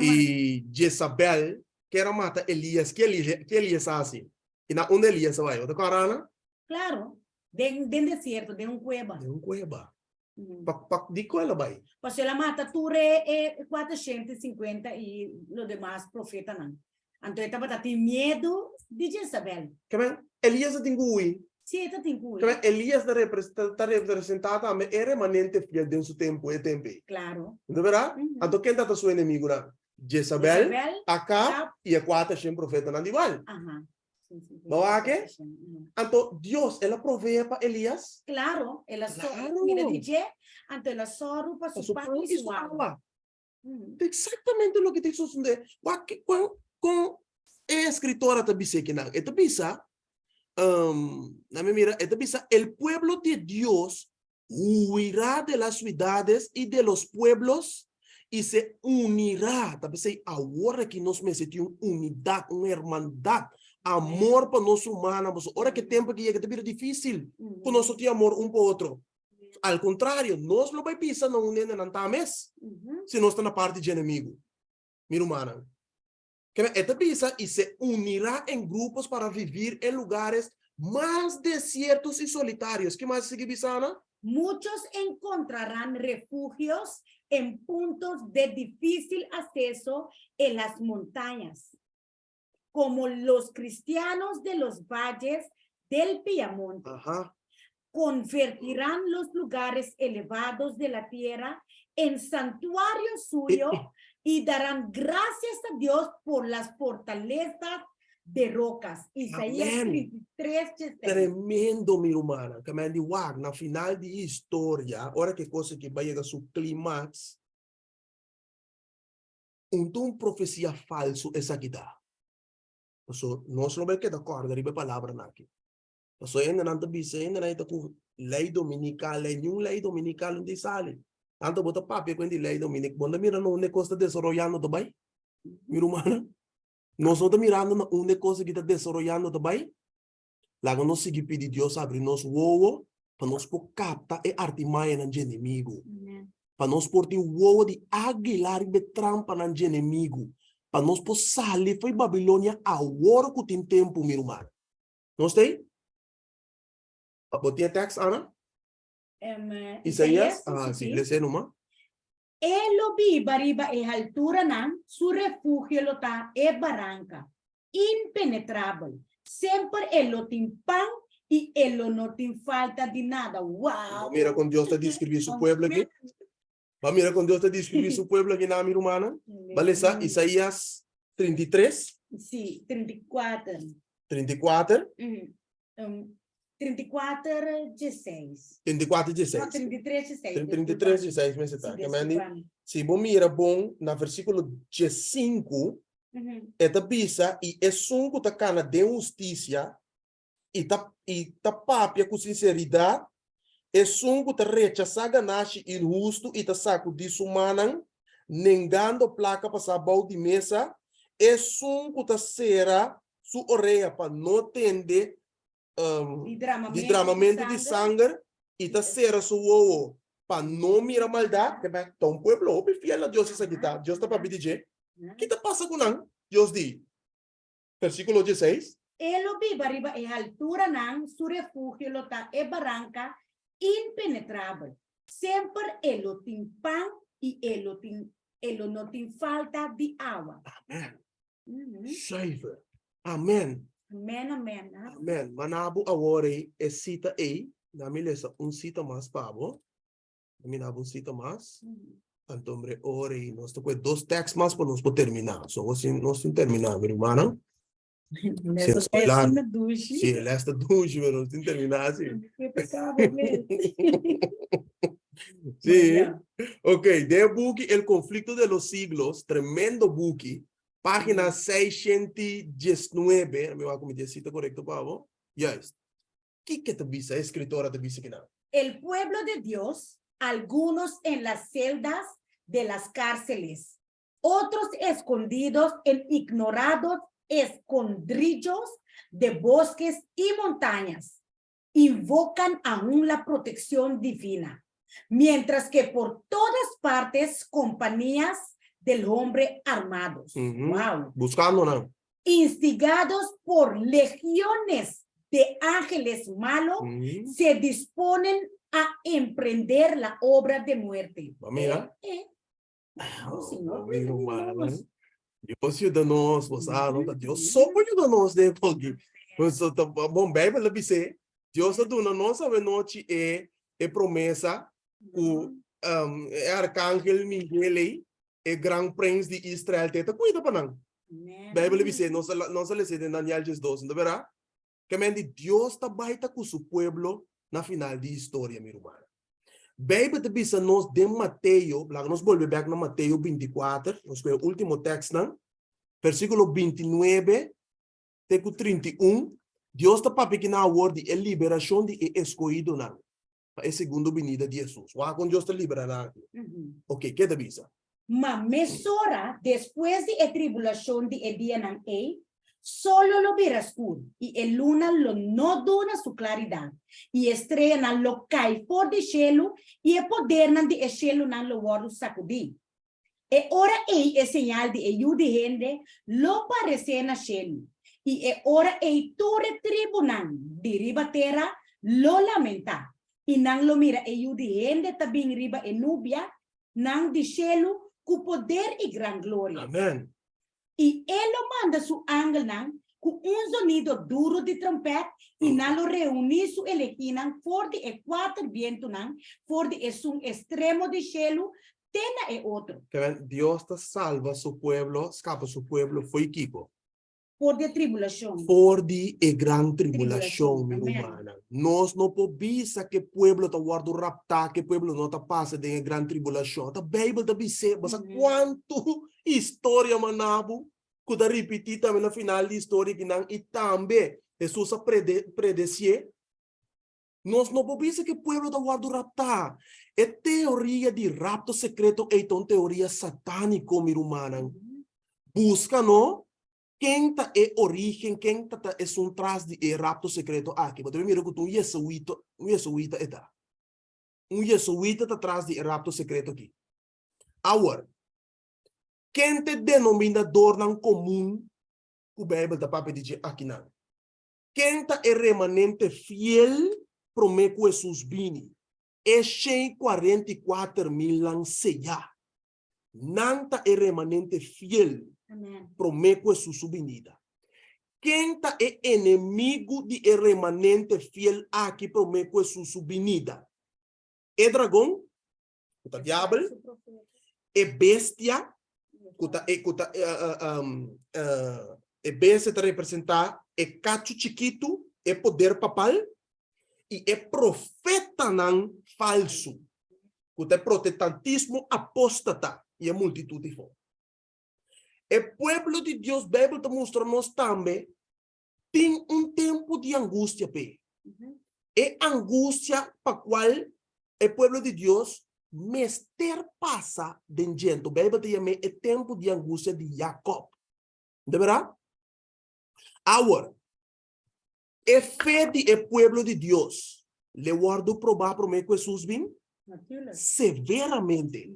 A: i Jezabel ker a mata Elias, ke Elias, ke Elias a hasi? I na unda Elias a bai? Bo ta kòrda, Ana?
B: Claro, den, den desierto, den un kueba.
A: Den un kueba. Pa, pa, dikon el a bai?
B: Pasobra el a mata tur e, e kuatershen i sinkuenta i lo demas profetanan. Anto e tabata tin miedu di Jezabel.
A: Ke men, Elias a tin ku hui.
B: Sí, e ta tin ku hui.
A: Ke men, Elias ta repre, ta, ta representá tambe e remanente fiel den su tempu, e tempu ei.
B: Claro.
A: No ta berdad? Anto ken tabata su enemigunan? Jezabel,
B: Jezabel,
A: Akab
B: Akab.
A: i e kuatershen profetanan di Baal.
B: Aha.
A: Bo wak e? Anto Dios, el a proveé pa Elias?
B: Claro, el a sòru
A: Claro.
B: kumida di dje, anto el a sòru pa
A: Pa
B: su
A: su
B: pan
A: pan
B: i
A: i
B: su
A: su
B: awa.
A: awa. Ta exactamente loke ta sosodé. Wak ke kuan kon e escritora ta bisa kinan. E ta bisa, um, na mi mira, e ta bisa, el pueblo de Dios huirá de las ciudades y de los pueblos y se unirá. Ta p'esei awor aki nos mester tin un unidat, un hermandad, amor pa nos rumannan. Pasobra ora ku e tempu aki yega ta bira difísil ku nos no tin amor un pa otro. Al kontrario, nos lo bai bisa na un hende nan ta mes si nos ta na parti dje enemigu. Mi rumannan, keme e ta bisa y se unirá en grupos para vivir en lugares mas desiertos y solitarios. Ki mas e sigui bisa, Ana?
B: Muchos encontrarán refugios en puntos de difícil acceso en las montañas, como los cristianos de los valles del Piamonte.
A: Aha.
B: Convertirán los lugares elevados de la tierra en santuario suyo y darán gracias a Dios por las fortalezas de rocas. Isaías
A: Amén.
B: 33, 16.
A: Tremendo, mi rumannan. Ke men di wak, na final di historia, ora ku e kos aki bai yega su klimaks, un ta un profesia falsu esaki ta. Paso nos lo bai keda kòrda riba e palabranan aki. Paso hendenan ta bisa, hendenan ei ta ku lei dominikal, lei, niun lei dominikal no ta sali. Tanto bo ta papia ku hende di lei dominikal, bo no ta mira na unda e kos ta desaroyando ta bai, mi rumannan? Nos no ta mirando na unda e kos aki ta desaroyando ta bai? Laga nos sigui pidi Dios abri nos wowo pa nos por kapta e artimañanan dje enemigu. Pa nos por tin wowo di águila riba e trampanan dje enemigu. Pa nos por sali fo'i Babilonia awor ku tin tempu, mi ruman. Nos ta ei? Bo tin e tèks, Ana? Isaías? Ah, sí, les'é numa.
B: E lo biba riba e halturanan, su refugio lo ta e baranka, impenetrabel. Semper e lo tin pan i e lo no tin falta di nada. Wow!
A: Bo mira kon Dios ta deskribí su pueblo aki? Bo mira kon Dios ta deskribí su pueblo aki na mi rumannan? Bo lesa Isaías 33?
B: Sí, 34.
A: 34?
B: 34, 16.
A: 34, 16.
B: No, 33, 16.
A: 33, 16 mester ta. Ke men di, si bo mira bon na versíkulo 15, e ta bisa, i esun ku ta kana den hustisia i ta i ta papia ku sinseridat, esun ku ta rechasá ganashi inhustu i ta sakudí su mannan, nengando plaka pasá bou di mesa, esun ku ta sera su orea pa no tende di dramamentu di sanger i ta sera su wowo pa no mira maldat, ta un pueblo hopi fiel na Dios esaki ta, Dios ta papia di dje. Ki ta pasa ku nan? Dios di, versíkulo dieseis.
B: E lo biba riba e halturanan, su refugio lo ta e baranka impenetrabel. Semper e lo tin pan i e lo tin e lo no tin falta di awa.
A: Amen. Zuiver. Amen.
B: Amen, amen.
A: Amen. Mana bo awor ei e sita ei. Na mi lesa un sita mas pa bo. Na mi dabo un sita mas. Anto hombre ora ei nos ta koe dos tekst mas pa nos por terminá. So nos tin nos tin terminá, mi rumannan.
B: Les ta asina dushi.
A: Sí, les ta dushi, pero nos tin terminá así. Sí. Ok, den e buki El conflicto de los siglos, tremendo buki, página 619, mi wak ku mi tin e sita korekto pa bo. Juist. Kiko ta bisa, e escritora ta bisa kinan?
B: El pueblo de Dios, algunos en las celdas de las cárceles, otros escondidos en ignorados escondrillos de bosques y montañas, invocan aún la protección divina, mientras que por todas partes compañías del hombre armados. Wow.
A: Buscando nan.
B: Instigados por legiones de ángeles malos, se disponen a emprender la obra de muerte.
A: Ba mira.
B: Eh, eh. Oh, Señor,
A: Mi rumannan, Dios yuda nos, bo sa, no? Ta Dios so por yuda nos den esaki. Pues, ta, bon, Bijbel ta bis'é, Dios a duna nos awenochi e, e promesa ku um, e arkangel Miguel ei, e gran prins di Israel, te ta kuida pa nan. Bijbel a bis'é, nos a, nos a les'é den Daniel 12, no ta berdad? Ke men di Dios ta bai ta ku su pueblo na final di historia, mi rumannan. Bijbel ta bisa nos den Mateo, laga nos bolbe bek na Mateo 24, nos kohe ultimo tekstnan, versíkulo 29 te ku 31, Dios ta papia kinan awor di e liberashon di e eskohidonan pa e segundo binida di Hesus. Wak kon Dios ta libera nan aki. Oke, ke ta bisa?
B: Ma mesora despues di e tribulashon di e dianan ei, solo lo bira skur, i e luna lo no duna su klaridat, i e streanan lo kai for di shelu, i e podernan di e shelunan lo wòrdu sakudí. E ora ei e señal di e Yu di hende lo paresé na shelu, i e ora ei tur e tribunan di riba tera lo lamentá. I nan lo mira e Yu di hende ta bin riba e nubia nan di shelu ku poder i gran gloria.
A: Amen.
B: I e lo manda su angelnan ku un zonido duru di trompèt, i nan lo reuní su elegínan for di e kuater bientunan, for di esun estremo di shelu te na e otro.
A: Kevin, Dios ta salba su pueblo, skapa su pueblo fo'i kiko?
B: For di e tribulashon.
A: For di e gran tribulashon, mi rumannan. Nos no por bisa ku e pueblo ta wòrdu raptá, ku e pueblo no ta pasa den e gran tribulashon. Ta Beibel ta bis'é. Bo sa kuantu historia manabu ku ta ripití tambe na final di historia kinan i tambe Hesus a predesié. Nos no por bisa ku e pueblo ta wòrdu raptá. E teoria di rapto sekreto ei ta un teoria satániko, mi rumannan. Buska no ken ta e orígen, ken ta ta esun tras di e rapto sekreto aki. Bo ta mira ku ta un yesuita, un yesuita e ta. Un yesuita ta tras di e rapto sekreto aki. Awor, ken ta e denominadornan komun ku Beibel ta papia di dje akinan? Ken ta e remanente fiel promé ku Hesus bini? E 144 milnan seyá. Nan ta e remanente fiel promé ku Hesus su binida. Ken ta e enemigu di e remanente fiel aki promé ku Hesus su binida? E dragon, ku ta Diabel, e bestia, ku ta e ku ta e bestia ta representá e kachu chikitu, e poder papal, i e profetanan falsu, ku ta e protestantismo apóstata i e multitut di fo. E pueblo di Dios, Beibel ta mustra nos tambe, tin un tempu di angustia p'e. E angustia pa kual e pueblo di Dios mester pasa den dje. Anto Beibel ta yam'é e tempu di angustia di Jakòb. No ta bèrdat? Awor, e fe di e pueblo di Dios le wòrdu probá promé ku Hesus bin? Severamente.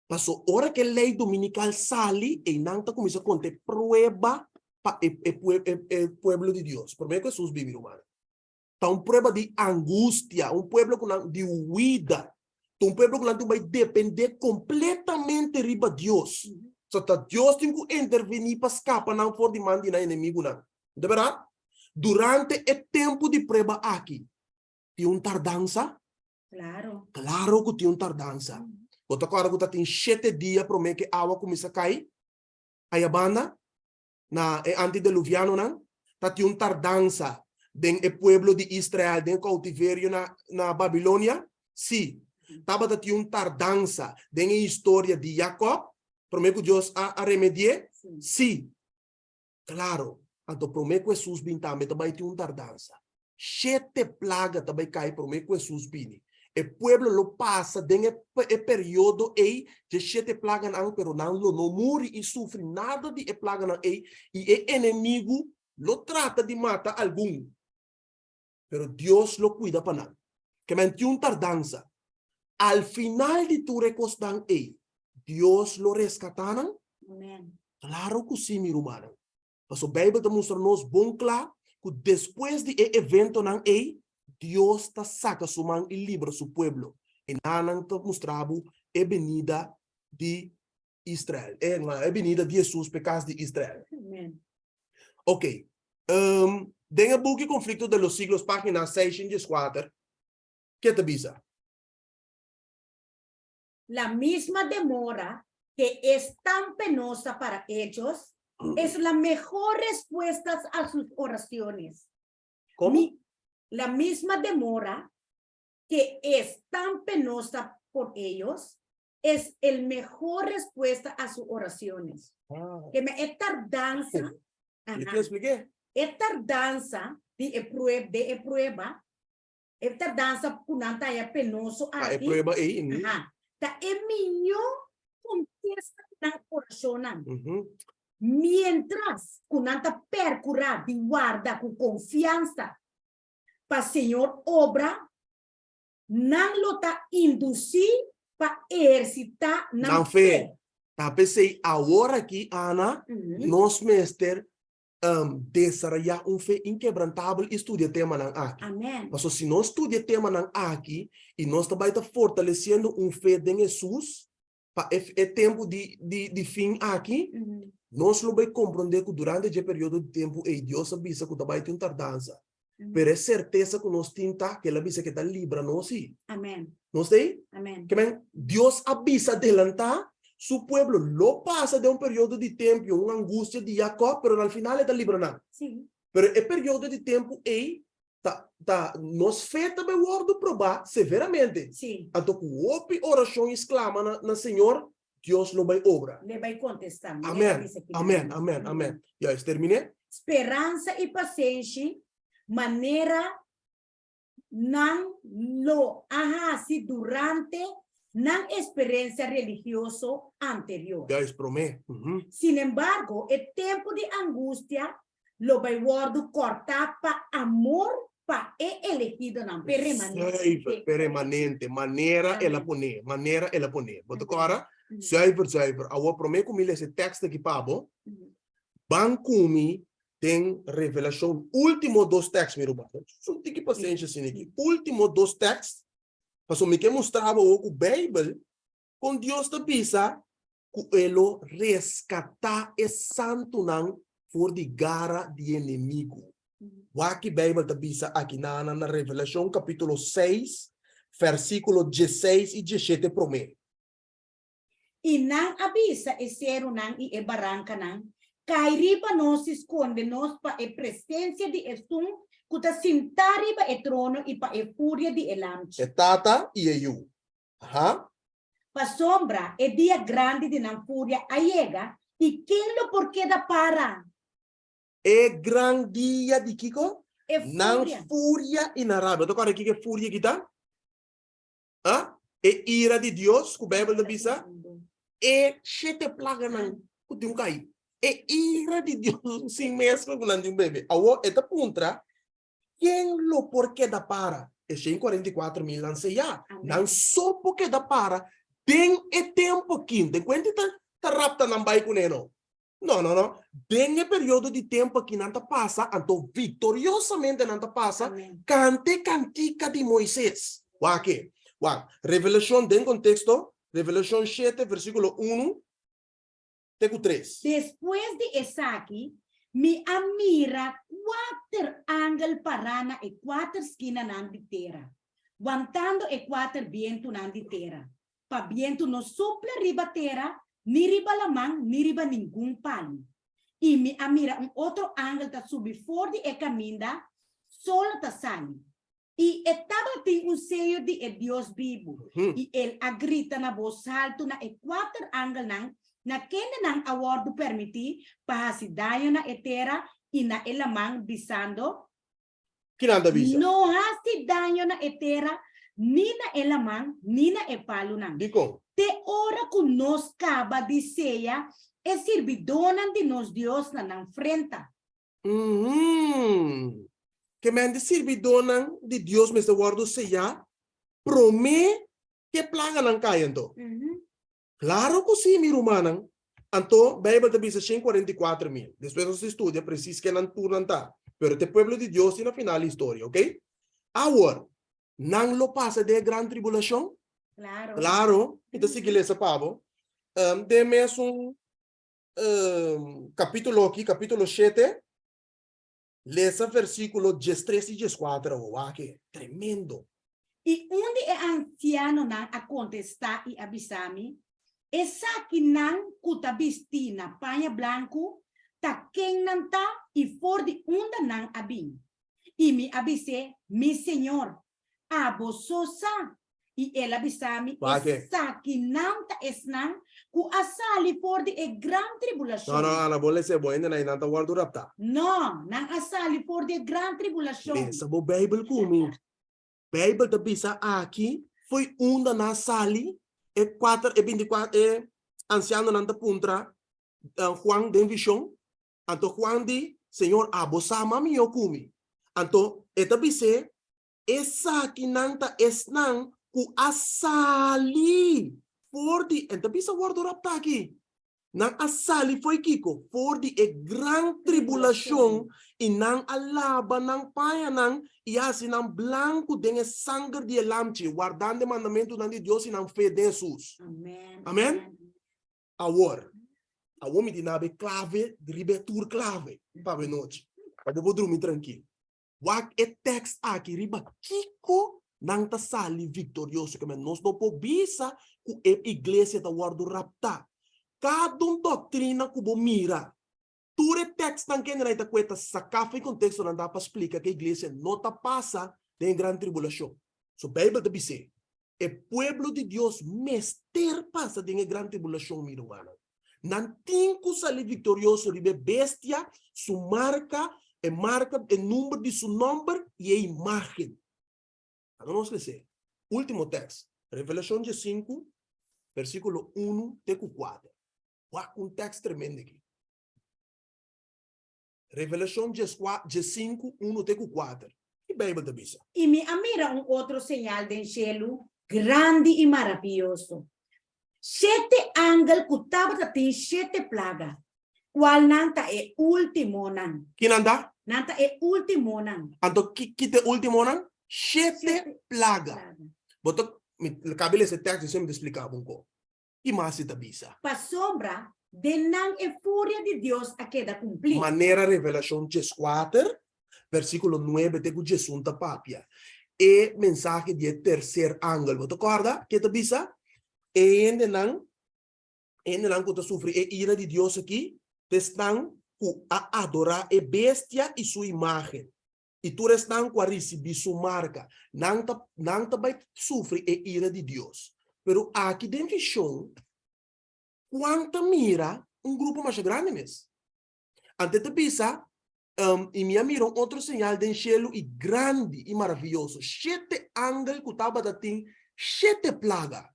A: Paso ora ku e lei dominikal sali, einan ta kuminsá konta e prueba pa e e e pueblo di Dios. Promé ku Hesus bibi, rumannan. Ta un prueba di angustia, un pueblo ku nan di huida. Ta un pueblo ku nan tin bai dependé kompletamente riba Dios. So ta Dios tin ku intervení pa skapa nan for di man di nan enemigunan. No ta bèrdat? Durante e tempu di prueba aki, tin un tardansa?
B: Klaro.
A: Klaro ku tin un tardansa. Bo ta kòrda ku ta tin shete dia promé ku e awa kuminsá kai aya banda? Na e antideluvianonan ta tin un tardansa den e pueblo di Israel den e koutiverio na na Babilonia? Sí, tabata tin un tardansa den e historia di Jakòb promé ku Dios a a remedi'é? Sí. Klaro, anto promé ku Hesus bin tambe ta bai tin un tardansa. Shete plaga ta bai kai promé ku Hesus bini. E pueblo lo pasa den e e periodo ei dje shete plaganan, pero nan lo no muri i sufri nada di e plaganan ei, i e enemigu lo trata di mata algun, pero Dios lo kuida pa nan. Kemen tin un tardansa. Al final di tur e kosnan ei, Dios lo reskatá nan? Klaro ku sí, mi rumannan. Pasobra Beibel ta mustra nos bon kla ku despues di e eventonan ei, Dios ta saka su man i libra su pueblo. E nannan ta mustra bo e benida di Israel, e e benida di Hesus pa e kas di Israel. Ok, den e buki Conflicto de los Siglos, página 614, ke ta bisa?
B: La misma demora que es tan penosa para ellos es la mejor respuesta a sus oraciones.
A: Como?
B: Mi, la misma demora que es tan penosa por ellos es el mejor respuesta a sus oraciones.
A: Ah.
B: Que me e tardanza,
A: Yo te expliqué.
B: E tardanza di e prueba, de e prueba E tardansa ku nan ta haña penoso
A: Pa e
B: aki,
A: prueba ei, mm.
B: aha, ta e mihó kontesta di nan orashonnan.
A: Mhm.
B: Miéntras ku nan ta perkurá di warda ku konfiansa pa Señor obra, nan lo ta indusí pa ehersitá nan
A: Nan fe.
B: fe.
A: Ta p'esei awor aki, Ana,
B: Mhm.
A: nos mester. Desarayá un fe inkebrantabel i studia temanan aki.
B: Amen.
A: Pasobra si nos studia temanan aki i nos ta bai ta fortalesiendo un fe den Hesus pa e e tempu di di di fin aki, nos lo bai komprondé ku durante dje periodo di tempu ei Dios a bisa ku ta bai tin un tardansa. Pero e sertesa ku nos tin ta ku el a bisa ku e ta libra nos sí.
B: Amen.
A: Nos ta ei?
B: Amen.
A: Ke men, Dios a bisa adelantá su pueblo lo pasa den un periodo di tempu, un angustia di Jakòb, pero al final e ta libra nan.
B: Sí.
A: Pero e periodo di tempu ei ta ta nos fe ta bai wòrdu probá severamente.
B: Sí.
A: Anto ku hopi orashon i sklama na na Señor, Dios lo bai obra.
B: Le bai kontestá. Manera
A: Amen,
B: bisa ki
A: amen,
B: nan.
A: amen, amen. Juist, terminé.
B: Speransa i pasenshi manera nan lo a hasi durante nan eksperensia religioso anterior.
A: Juist, promé.
B: Sinembargo, e tempu di angustia lo bai wòrdu kòrtá pa amor pa e elegidonan, p'e remanente.
A: Zuiver, p'e remanente, manera el a pon'é, manera el a pon'é. Bo ta kòrda? Zuiver, zuiver. Awor, promé ku mi lesa e tèkst aki pa bo, ban ku mi den Revelashon, último dos tèkst, mi ruman. Un tiki pasenshi asina aki. Último dos tèkst, pasobra mi ke mustra bo awor ku Beibel, kon Dios ta bisa ku e lo reskatá e santunan for di gara di enemigu. Wak ki Beibel ta bisa aki na na Revelashon kapítulo seis, vèrsikulo dieseis i dieshete promé.
B: I nan a bisa e serunan i e barankanan, Kai riba nos i skonde nos pa e presensia di Esun ku ta sintá riba e trono i pa e furia di e Lamchi.
A: E Tata i e Yu. Aha.
B: Pasobra e dia grandi di nan furia a yega, i ken lo por keda para?
A: E gran dia di kiko?
B: E
A: Nan
B: furia.
A: furia i nan rabia. Bo ta kòrda kiko e furia aki ta? Ha? E ira di Dios ku Beibel ta bisa? E shete plaganan ku tin ku kai. E ira di Dios sin meskla ku nan tin bebe. Awor e ta puntra, Ken lo por keda para? E 144.000 nan seyá. Nan so por keda para den e tempu aki. Den kuenta ta ta rapta nan bai kuné no. No, no, no. Den e periodo di tempu aki nan ta pasa, anto viktoriosamente nan ta pasa, kanta e kantika di Moises. Wak e. Wak. Revelashon den konteksto, Revelashon shete, versíkulo unu. te ku tres.
B: Despues di esaki, mi a mira kuater angel pará na e kuater skinanan di tera, wantando e kuater bientunan di tera, pa bientu no supla riba tera, ni riba laman, ni riba ningun palu. I mi a mira un otro angel ta subi for di e kaminda solo ta sali. I e tabatin un seyo di e Dios bibu, i el a grita na bos haltu na e kuater angelnan, na kende nan a wòrdu permití pa hasi daño na e tera i na e laman, bisando,
A: Ki nan ta bisa?
B: No hasi daño na e tera, ni na e laman, ni na e palunan,
A: Dikon?
B: te ora ku nos kaba di seya e sirbidónan di nos Dios na nan frenta.
A: Uhum. Ke men di sirbidónan di Dios mester wòrdu seyá promé ku e plaganan kai anto? Klaro ku sí, mi rumannan. Anto, Beibel ta bisa 144.000. Despues nos ta studia presis ken nan tur nan ta. Pero ta e pueblo di Dios tin na final di historia, oke? Awor, nan lo pasa den e gran tribulashon?
B: Klaro.
A: Klaro. Mi ta sigui lesa pa bo. Den mesun capítulo aki, capítulo 7, lesa versículo 13 y 14 awor, wak e, tremendo.
B: I un di e ansianonan a kontestá i a bisa mi, Esakinan ku ta bistí na paña blanku, ta ken nan ta i for di unda nan a bin? I mi a bis'é, Mi Señor, abo so sa. I el a bisa mi, Esakinan ta esnan ku a sali for di e gran tribulashon.
A: No, no, Ana, bo lesa e bo hendenan i nan ta wòrdu raptá.
B: No, nan a sali for di e gran tribulashon.
A: Lesa bo Beibel ku mi. Beibel ta bisa aki, Fo'i unda nan a sali? E kuater, e binti kuater, e ansianonan ta puntra Juan den vishon. Anto Juan di, Señor, abo sa mas mihó ku mi. Anto e ta bis'é, Esakinan ta esnan ku a sali for di, en ta bisa wòrdu raptá aki. Nan a sali fo'i kiko? For di e gran tribulashon, i nan a laba nan pañanan i a hasi nan blanku den e sanger di e Lamchi, wardando e mandamentunan di Dios i nan fe den Hesus. Amen. Awor, awor mi tin nabe klave riba e tur klave pa awenochi, pa bo por drumi trankil. Wak e tekst aki riba kiko nan ta sali viktorioso. Keme nos no por bisa ku e iglesia ta wòrdu raptá. Kada un doktrina ku bo mira, tur e tekstnan kende nan ta kue ta saká for e konteksto nan ta pa splika ku e iglesia no ta pasa den e gran tribulashon. So Beibel ta bis'é, E pueblo di Dios mester pasa den e gran tribulashon, mi rumannan. Nan tin ku sali viktorioso riba e bestia, su marka, e marka, e number di su nòmber i e imágen. Laga nos les'é. Último tèks, Revelashon diesinku, versíkulo unu te ku kuater. Wak un tèks tremendo aki. Revelashon diesinku, unu te ku kuater. Ki Beibel ta bisa?
B: I mi a mira un otro señal den shelu, grandi i maravioso. Shete angel ku tabata tin shete plaga, kualnan ta e últimonan.
A: Ki nan ta?
B: Nan ta e últimonan.
A: Anto ki ki ta e últimonan? Shete plaga. Bo ta, mi kabe lesa e teksto i mi ta splika bo un kos. Ki mas e ta bisa?
B: Pasobra den nan e furia di Dios a keda kumplí.
A: Manera Revelashon dieskuater, versíkulo nuebe te ku diesun ta papia e mensahe di e terser angel. Bo ta kòrda ke ta bisa? E hendenan, e hendenan ku ta sufri e ira di Dios aki ta esnan ku a adorá e bestia i su imágen, i tur esnan ku a risibí su marka. Nan ta, nan ta bai sufri e ira di Dios. Pero aki den vishon, Juan ta mira un grupo masha grandi mes. Anto e ta bisa, I mi a mira un otro señal den shelu i grandi i maravioso, shete angel ku tabata tin shete plaga,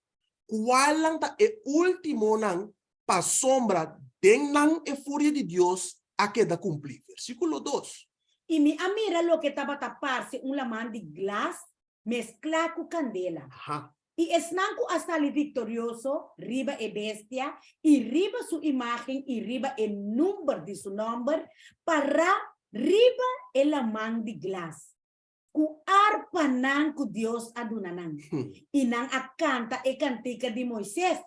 A: kualnan ta e últimonan pasobra den nan e furia di Dios a keda kumplí. Versíkulo dos.
B: I mi a mira loke tabata parse un laman di glas mesklá ku kandela. I esnan ku a sali viktorioso riba e bestia i riba su imágen i riba e number di su nòmber, pará riba e laman di glas, ku arpanan ku Dios a duna nan. I nan a kanta e kantika di Moises,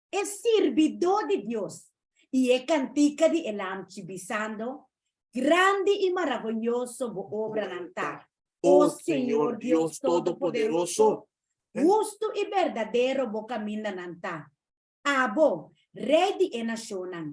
B: e sirbidó di Dios, i e kantika di e Lamchi, bisando, Grandi i maraviyoso bo obranan ta, o Señor Dios Todopoderoso! Hustu i berdadero bo kamindanan ta. Abo, Rei di e nashonnan,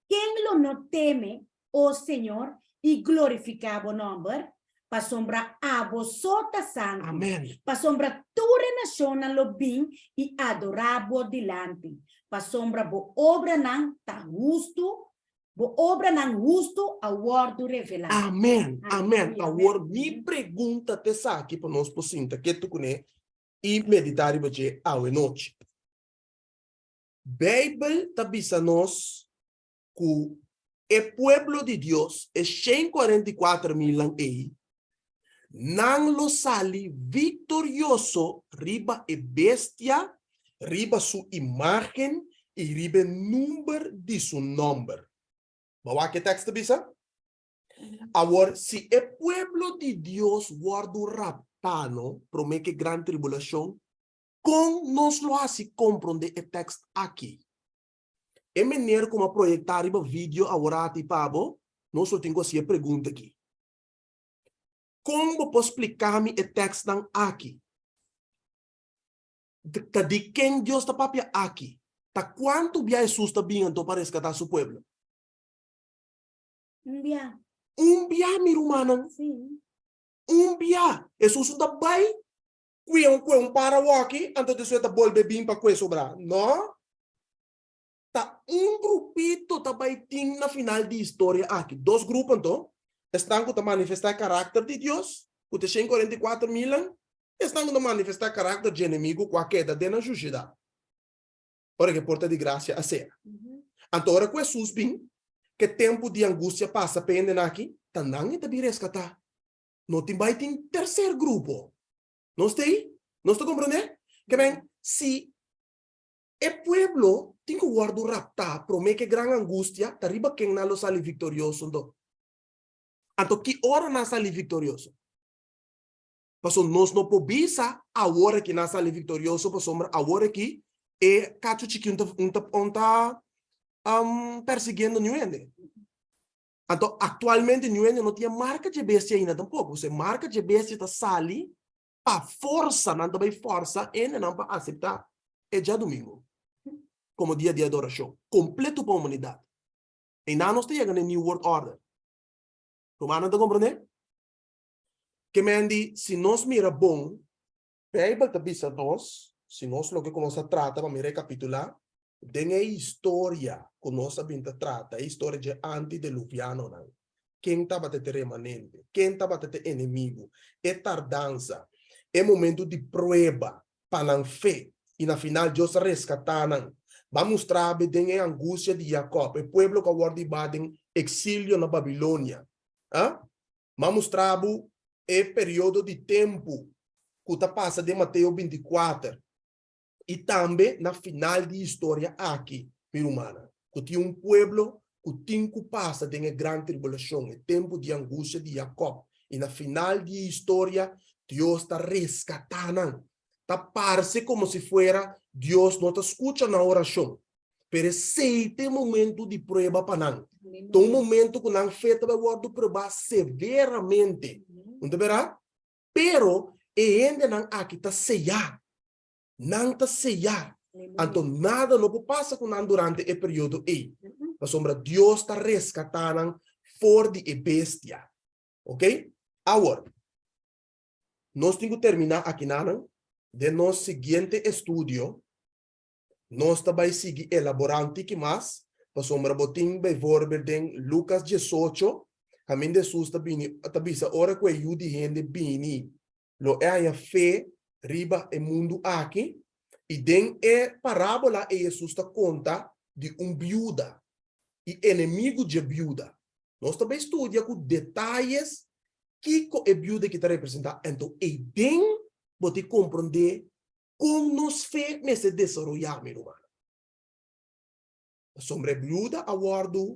B: ken lo no teme, o Señor, i glorifiká bo nòmber? Pasobra abo so ta santu. Pasobra tur e nashonnan lo bin i adorá bo dilanti, pasobra bo obranan ta hustu, bo obranan hustu a wòrdu revelá.
A: Amen, amen. Awor mi pregunta ta esaki pa nos por sinta ketu kuné i meditá riba dje awe nochi. Beibel ta bisa nos ku e pueblo di Dios, e 144 milnan ei, nan lo sali viktorioso riba e bestia, riba su imágen i riba e number di su nòmber. Bo a wak e tèks ta bisa? Awor, si e pueblo di Dios wòrdu raptá, no, promé ku e gran tribulashon, kon nos lo hasi komprondé e tèks aki? E meneer ku a proyektá riba video aworati pa bo, nos lo tin ku hasi e pregunta aki, Kon bo por splika mi e tèkstnan aki? Ta di ken Dios ta papia aki? Ta kuantu bia Hesus ta bin anto pa reskatá su pueblo?
B: Un bia.
A: Un bia, mi rumannan.
B: Sí.
A: Un bia. Hesus no ta bai Kue un kue un para woki, anto despues ta bolbe bin pa kue sobrá. No. Ta un grupito ta bai tin na final di historia aki. Dos grupo anto, esnan ku ta manifestá e karakter di Dios, ku ta e 144 milnan, i esnan ku ta manifestá e karakter dje enemigu ku a keda den nan shushidat. Ora ku e porta di grasia a sera. Anto ora ku Hesus bin, ku e tempu di angustia pasa pa e hendenan aki, ta nan e ta bin reskatá. No tin bai tin tercer grupo. Nos ta ei? Nos ta comprende? Ke men, si e pueblo tin ku wòrdu raptá promé ku e gran angustia, ta riba ken nan lo sali viktorioso anto? Anto ki ora nan sali viktorioso? Pasobra nos no por bisa awor aki nan sali viktorioso pasobra awor aki e kachu chikí un ta un ta persiguiendo niun hende. Anto aktualmente niun hende no tin e marka dje bestia ainda tampoko. Pasobra e marka dje bestia ta sali pa forsa, nan ta bai forsa hendenan pa aseptá e djadumingu komo dia di adorashon kompleto pa humanidat. Einan nos ta yega na e New World Order. Rumannan ta komprendé? Ke men di, si nos mira bon, Beibel ta bisa nos, si nos loke ku nos a trata pa mi rekapitulá, den e historia ku nos a bin ta trata, e historia dje antideluvianonan, ken tabata te remanente, ken tabata te enemigu, e tardansa, e momentu di prueba pa nan fe, i na final Dios a reskatá nan. Ba mustra be den e angustia di Jakòb, e pueblo ku a wòrdu hibá den eksilio na Babilonia. A M'a mustra bo e periodo di tempu ku ta pasa den Mateo bintikuater i tambe na final di historia aki, mi rumannan, ku tin un pueblo ku tin ku pasa den e gran tribulashon, e tempu di angustia di Jakòb, i na final di e historia Dios ta reskatá nan. Ta parse komo si fuera Dios no ta skucha nan orashon, Pero esei ta e momento di prueba pa nan. Ta un momento ku nan fe ta bai wòrdu probá severamente. Un ta bera? Pero e hendenan aki ta seyá. Nan ta seyá. Anto nada no por pasa ku nan durante e periodo ei. Pasobra Dios ta reskatá nan for di e bestia. Oké? Awor, nos tin ku terminá akinanan. Den nos siguiente estudio, Nos ta bai sigui elaborá un tiki mas, pasobra bo tin bijvoorbeeld den Lucas diesocho, kaminda Hesus ta bini, ta bisa ora ku e Yu di hende bini, lo e haña fe riba e mundu aki. I den e parábola ei Hesus ta konta di un biuda i enemigu dje biuda. Nos ta bai studia ku detayes kiko e biuda aki ta representá. Anto eiden bo tin komprondé Kon nos fe mester desaroyá, mi rumannan? Pasobra e biuda a wòrdu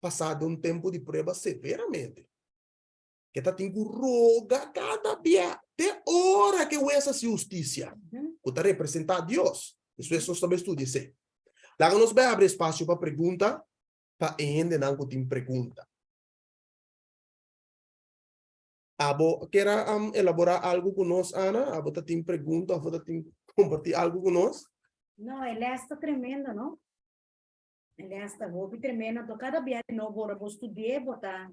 A: pasá den un tempu di prueba severamente. E ta tin ku roga kada bia te ora ku e wes hasi hustisia, ku ta representá Dios. Despues nos ta bai studia esei. Laga nos bai abri espasio pa pregunta pa e hendenan ku tin pregunta. Abo kier a elabora algo ku nos, Ana? Abo ta tin pregunta of bo ta tin kompartí algo ku nos?
B: No, e les ta tremendo, no? E les ta hopi tremendo. Anto kada bia di nobo ora bo studi'é, bo ta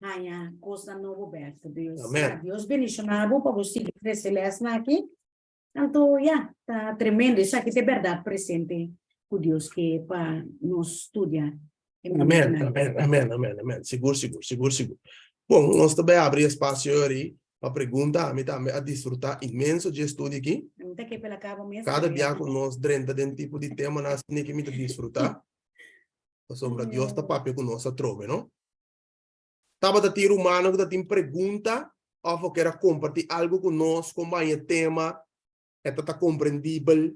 B: haña kosnan nobo bèk. Dios,
A: Amen.
B: Dios bendishoná bo pa bo sigui trese lesnan aki. Anto, ya, ta tremendo. Esaki ta e bèrdat presente ku Dios ke pa nos studia e
A: Amen,
B: momentunan.
A: amen, amen, amen, amen. Sigur, sigur, sigur, sigur. Bon, nos ta bai abri espasio yori pa pregunta. Ami tambe a disfrutá inmenso dje estudio aki.
B: Mi ta ke pela kabo mes
A: Kada
B: tambe.
A: bia ku nos drenta den tipo di temanan asina ke mi ta disfrutá. Pasobra Dios ta papia ku nos atrobe, no? Tabata tin rumannan ku ta tin pregunta òf bo kier a kompartí algu ku nos kon baña e tema, e ta ta komprendibel.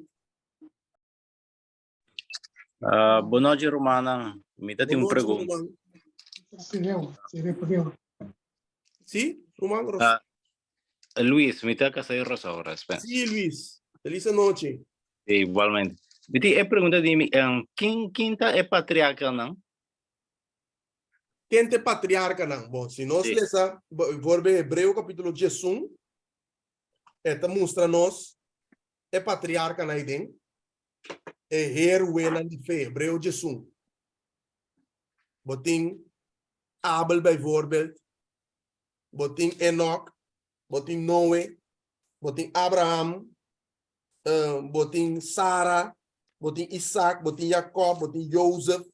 D: Ah, bon nochi rumannan, mi ta tin un
A: Bon nochi,
D: pregunta.
A: ruman.
E: Sí,
A: Sí, ruman Ros.
D: Ah, Luis, mi ta casá y Rosaura, espera.
A: Sí, Luis. Feliz anochi.
D: Igualmente. Mi tin e pregunta di mi, em, ken, ken ta e patriarcanan?
A: Ken ta e patriarkanan? Bon, si nos
D: Sí.
A: lesa bijvoorbeeld Hebreo kapítulo diesun, e ta mustra nos e patriarkanan ei den, e héroenan di fe, Hebreo diesun. Bo tin Abel bijvoorbeeld, bo tin Enoch, bo tin Noe, bo tin Abraham, eh, bo tin Sara, bo tin Isaac, bo tin Jacob, bo tin Joseph.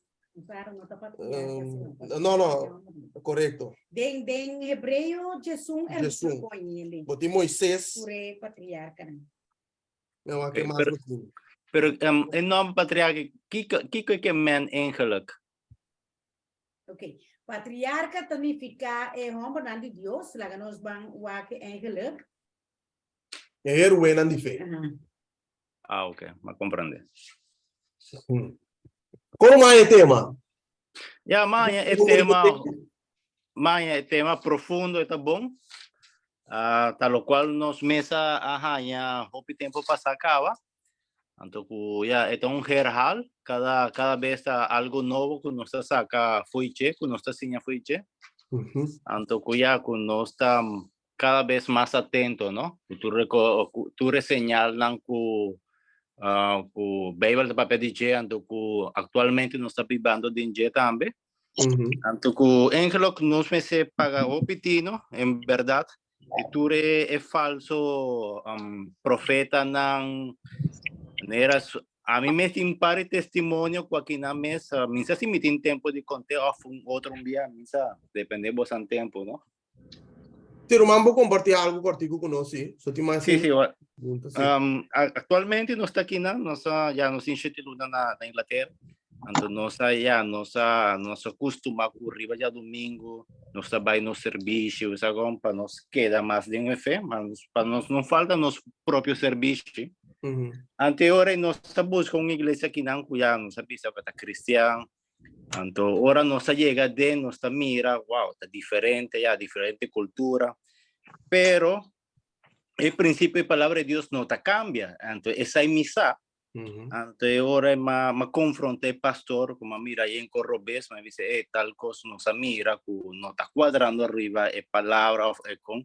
B: Sara no ta patriarca,
A: Um,
B: sino
A: no, no, correcto.
B: Den, den hebreo, Jesum el
A: Jesum.
B: propone
A: Bo tin Moisés.
B: Pure patriarca.
A: No, a que
D: Ok,
A: mas
D: pero-
A: bo tin?
D: Pero um, e nòmber patriarka, kiko, kiko ke men eigenlijk?
B: Ok. Patriarca ta nifica e hombernan di Dios, laga nos ban wak eigenlijk.
A: E héroenan di fe.
B: Aha.
D: Ah, ok, m'a comprende.
A: Kon maña e tema?
D: Ya, maña e tema, maña e tema profundo e ta bon. Ah, ta lo cual nos mesa a haña hopi tempo pasa caba. Anto ku ya e ta un herhaal, cada cada bes ta algo nobo ku nos ta saca foiche, ku nos ta siña foiche. Anto ku ya ku nos ta cada bes mas atento, no? Ku tur reko ku tur e señalnan ku ah, ku Bijbel ta papia di dje, anto ku actualmente nos ta bibando den dje tambe. Anto ku eigenlijk nos mester paga hopi tino, en berdad, di tur e, e falso um, profetanan, manera A mi mes tin par di testimonio ku aki na mesa. Mi sa si mi tin tempo di konté of un otro un bia, mi sa, depende bosan tempo, no?
A: Si ruman bo kompartí algu kòrtiku ku nos, si. So tin mas
D: Sí, sí, wa-
A: pregunta, si.
D: Actualmente nos ta aki na, nos a, ya nos tin shete luna na, na Inglaterra. Anto nos a, ya, nos a, nos a kustumá ku riba djadumingu nos ta bai nos servisio, sa kon, pa nos keda mas den e fe, pa nos, pa nos no falta nos propio servisio. Ante ora nos ta buska un iglesia akinan ku ya nos a bisa ku ta kristian. Anto ora nos a yega den nos ta mira, wow, ta diferente ya, diferente cultura. Pero e principio e palabra de Dios no ta cambia. Anto esai mi sa. Anto e ora ma ma confronta e pastor ku ma mira ahí en Corrobes, ma dice, eh, tal cos nos a mira ku no ta cuadrando arriba e palabra of e con.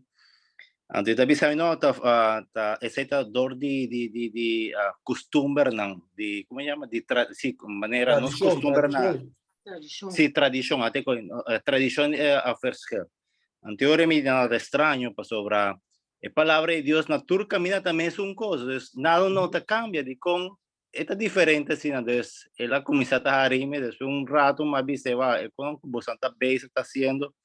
D: Anto e ta bisa mi, no, ta, ah, ta, esei ta dor di, di, di, di ah, custumbernan, di, como llama, di tra, sí, manera nos
A: Tradishon,
D: custumbernan,
A: tradishon.
B: Tradishon.
D: sí, tradishon, ate ko, eh, tradishon eh, a verschil. Anto e ora mi nada extraño pasobra e palabra di Dios na tur caminda ta mesun cos, dus nada no ta cambia, dicon e ta diferente asina, dus el a cuminsa ta harimi, despues un rato mi a bisa, wao, e con cu boso ta bezig ta haciendo,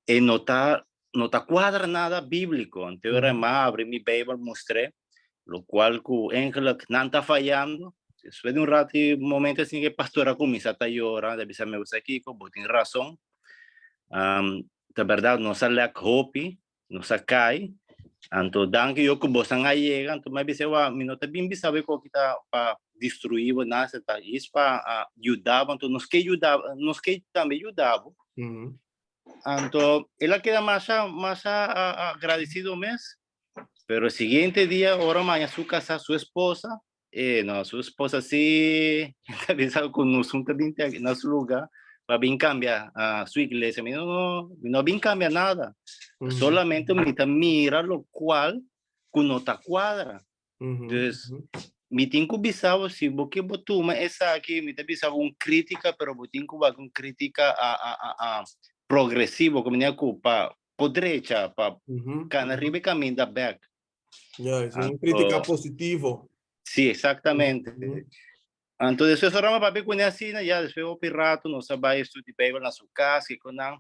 D: e no ta no ta cuadra nada bíblico. Anto ora mi a abri mi Bijbel mustr'é, locual cu eigenlijk nan ta fayando. Despues di un rato y un momento asina cu e pastor a cuminsa ta yora, ta bisa mi, bo sa kico, bo tin razon. Ta berdad nos a lek hopi, nos a cay, anto danki yo cu bosan a yega, anto mi a bisa, wak, mi no ta bin bisa bo cu ta pa destrui bo, nada, ta is pa yuda bo, anto nos ke yuda, nos ke tambe yuda bo. Anto el a keda masha, masha agradecido mes. Pero siguiente dia, ora maña su casa, su esposa, eh, no, su esposa sí, ta bisa cu nos un ta bin te na su lugar pa bin cambia uh, su iglesia. Mi no, no, mi no bin cambia nada. Solamente mi ta mira lo cual cu no ta cuadra. Dus, mi tin ku bisa bo, si bo ke bo tuma esaki, mi ta bisa bo un krítika, pero bo tin ku wak un krítika a, a, a, a progresivo, ku manera ku pa por drecha, pa kana riba e kaminda bèk.
A: Ja, es un krítika positivo.
D: Sí, exactamente. Anto despues ora mi papia kuné asina, ya despues hopi rato nos a bai studia Bijbel na su kas kiko nan.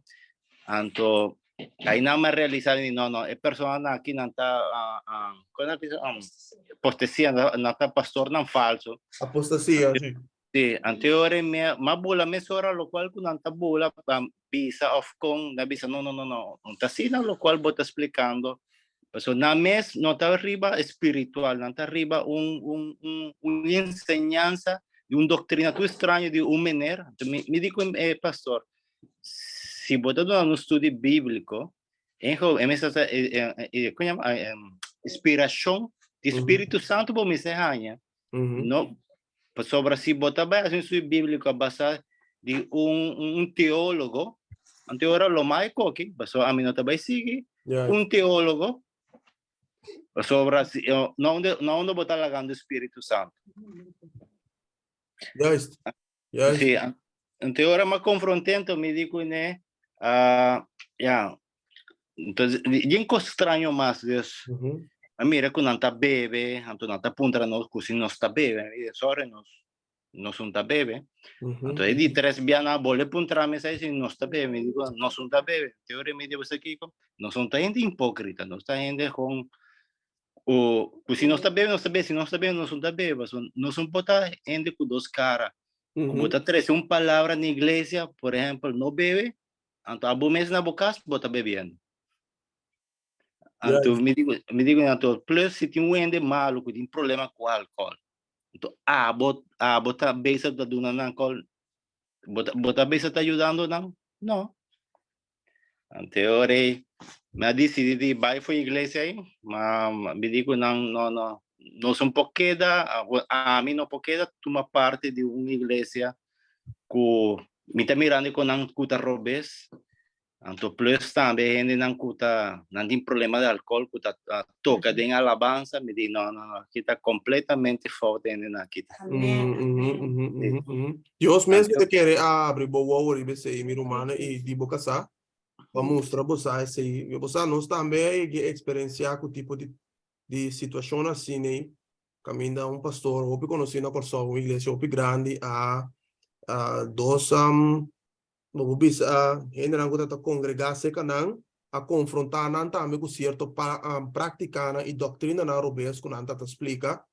D: Anto ainan mi a realisa di no no e personanan aki nan ta kon nan bisa apostasia nan ta pastornan falso.
A: Apostasia si.
D: Si, anto e ora mi a mi a bula mesora lokual ku nan ta bula pa bisa of kon nan bisa no no no no no ta asina lokual bo ta splikando. Pasobra nan mes no ta riba espiritual, nan ta riba un, un, un, un enseñansa di un doctrina tur extraño di un meneer. Entonces, mi, mi di cu e pastor, si bo ta duna un studio bíblico, en jo, en mester ta, eh, eh, eh, ¿cómo llama? Eh, em, inspiracion di Spiritu Santo bo mester haña. No, pasobra si bo ta bai haci un studio bíblico a basa di un, un teólogo, anto ora lo mai koki, pasobra ami no ta bai sigui un teólogo, pasobra si, no unda, no unda bo ta lagando Spiritu Santo.
A: Juist. Juist.
D: Sí, anto ora mi a confronté, anto mi di kuné, ah, ya, Entonces, bien cos extraño mas, dus. A mira cu nan ta bebe, anto nan ta puntra nos cu si nos ta bebe. Mi di, sorry, nos, nos un ta bebe. Anto e di tres bia nan a bolbe puntra mi si nos ta bebe. Mi di, nos un ta bebe. Te ora mi di, bo sa kico? Nos un ta hende hipócrita, nos ta hende con cu, cu si nos ta bebe, nos ta bebe, si nos ta bebe, nos un ta bebe. Pasobra nos un por ta hende cu dos cara. Cu bo ta trece un palabra na iglesia, por ehempel, no bebe, Anto abo mes na bo cas bo ta bebiendo. Anto mi digo, mi digo anto plus si tin un hende malo cu tin problema cu alcohol. Anto abo abo ta bezig ta duna nan kol bo ta bo ta bezig ta yudando nan? No. Ante ora ei mi a disidí di bai for iglesia ei, ma mi di ku nan no no nos no por keda ami no por keda tuma parti di un iglesia ku mi ta mirando ku nan ku ta robes. Anto plus tambe hendenan ku ta nan tin problema di alcohol ku ta toka den alabansa mi di no no no aki ta completamente fout hendenan aki ta.
B: Amen, amen.
A: Dios mes mi ta kere a abri bo wowo riba esei mi rumannan i di bo kasá pa mustra bo sa esei. Bo sa nos tambe a yega eksperensiá ku tipo di di situashon asin'ei kaminda un pastor hopi konosí na Kòrsou, un iglesia hopi grandi a dos Bo por bisa hendenan ku ta ta kongregá serka nan a konfrontá nan tambe ku sierto práktikanan i doktrinanan robes ku nan ta ta splika.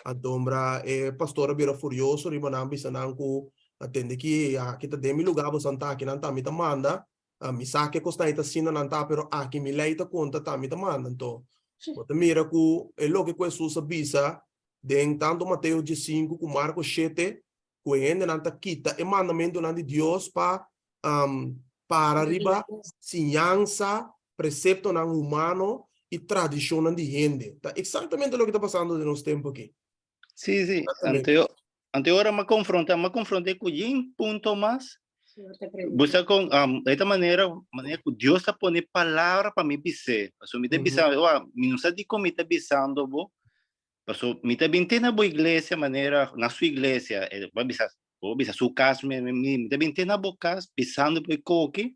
A: Antombra e pastor a bira furioso riba nan, bisa nan ku, Tende ki, aki ta den mi lugá, boso ta aki nan ta mi ta manda. Mi sa ke kosnan ei ta asina nan ta, pero aki mi lei ta konta ta mi ta manda. Anto, bo ta mira ku e loke ku Hesus a bisa den tantu Mateo diesinku ku Marko shete, ku e hendenan ta kita e mandamentunan di Dios pa para riba siñansa, preseptonan humano i tradishonnan di hende. Ta eksaktamente loke ta pasando den nos tempu aki.
D: Sí, sí. Anto, anto ora m'a konfronta, m'a konfronta ku yin punto mas. Busa kon, um, esta manera, manera ku Dios ta pone palabra pa mi bis'é. Pasobra mi ta bisa, wa, mi no sa dikon mi ta bisando bo, Paso mi ta bin te na bo iglesia manera na su iglesia, e bo a bisa, bo a bisa su cas mi, mi, mi ta bin te na bo cas pisando bo e koki.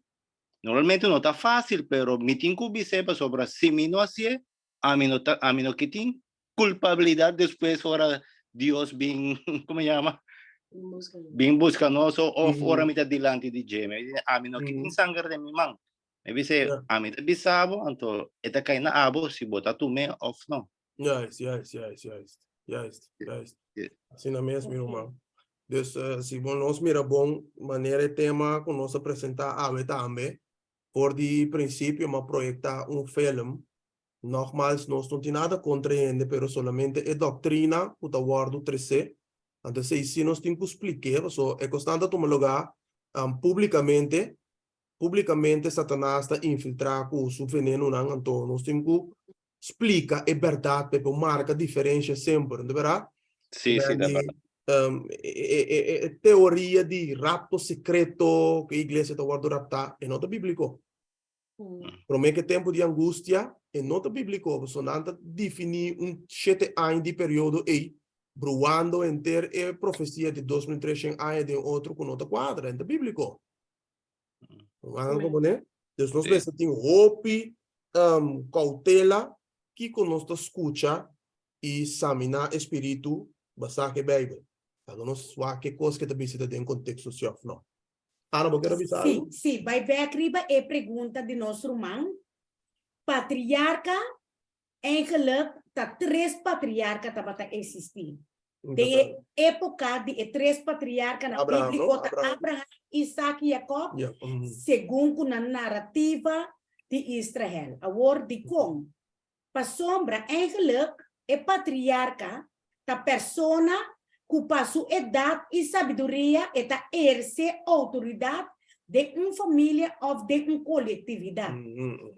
D: Normalmente no ta fácil, pero mi tin ku bis'é pasobra si mi no hasié, ami no ta, ami no ke tin kulpabilidat despues ora Dios bin, komo yama? Bin buska nos òf ora mi ta dilanti di dje. Mi ami no ke tin sanger den mi man. Mi bis'é, ami ta bisa bo, anto e ta kai na abo si bo ta tum'é òf no.
A: Juist, juist, juist, juist. Juist, juist. Asina mes, mi ruman. Dus uh, si bo nos mira bon manera e tema ku nos a presentá awe tambe, for di prinsipio m'a proyektá un film. Nogmals, nos no tin nada kontra e hende, pero solamente e doktrina ku ta wòrdu tresé. Anto esei sí nos tin ku splik'é, paso e kosnan ta tuma lugá um, públikamente. Públikamente Satanas ta infiltrá ku su venenunan, anto nos tin ku splika e bèrdat pa e por marka diferensha semper, no ta bèrdat?
D: Sí, sí, ta bèrdat.
A: E teoria di rapto sekreto, ku e iglesia ta wòrdu raptá, e no ta bíbliko. Promé ku e tempu di angustia, e no ta bíbliko, pasobra nan ta definí un shete aña di periodo ei, bruando henter e profesia di 2300 aña den otro ku no ta kuadra, e no ta bíbliko. Van komponé? Dus nos mester tin hopi um, kautela kiko nos ta skucha i saminá e spiritu basá ku e Beibel. Laga nos wak ke kos ke ta bisa ta den konteksto si òf no. Ana, bo kier a bisa
B: Sí,
A: algu?
B: sí, bai bèk riba e pregunta di nos ruman. Patriarka Eigenlijk ta tres patriarka tabata eksistí. Den e époka di e tres patriarkanan bíbliko ta Abraham, Isak i Jakòb, segun ku nan narativa di Israel. Awor, dikon? Pasobra eigenlijk e patriarka ta persona ku pa su edat i sabiduria e ta ehersé outoridat den un familia òf den un kolektividat.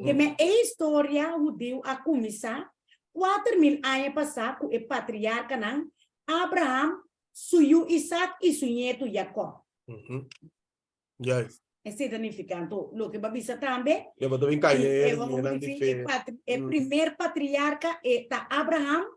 B: Keme e historia hudiu a kuminsá 4000 aña pasá ku e patriarkanan Abraham, su yu Isak i su ñetu Jakòb.
A: Juist.
B: Esei ta nifiká anto loke bo a bisa tambe.
A: Ya bo ta bin kai den e liñanan di fe.
B: E primer patriarka e ta Abraham,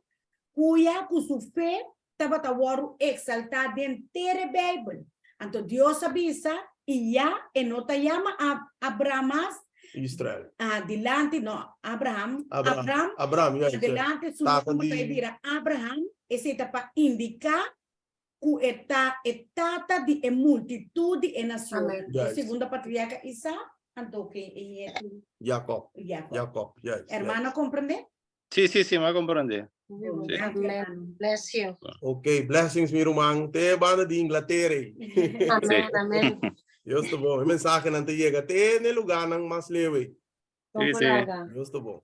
B: kuya ku su fe tabata wòrdu eksaltá den ter e Beibel. Anto Dios a bisa, i ya e no ta yama Abraham mas.
A: Israel.
B: Dilanti, no, Abraham.
A: Abraham. Abraham, juist.
B: Adelante su nomber ta bira Abraham, esei ta pa indiká ku e ta e tata di e multitut di e nacionnan. E segundo patriarca Isaac, anto ken e nietu?
A: Jacob.
B: Jacob.
A: Jacob, juist.
B: Hermano a comprende?
D: Sí, sí, sí, mi a comprende.
B: Bon,
D: Sí.
B: danki, hermano.
E: Bless you.
A: Ok, blessings mi ruman. Te banda di Inglaterra.
E: Amen, amen.
A: Dios ta bon. E mensahenan ta yega te n'e lugarnan mas leu ei.
D: Sí, sí.
A: Dios ta bon.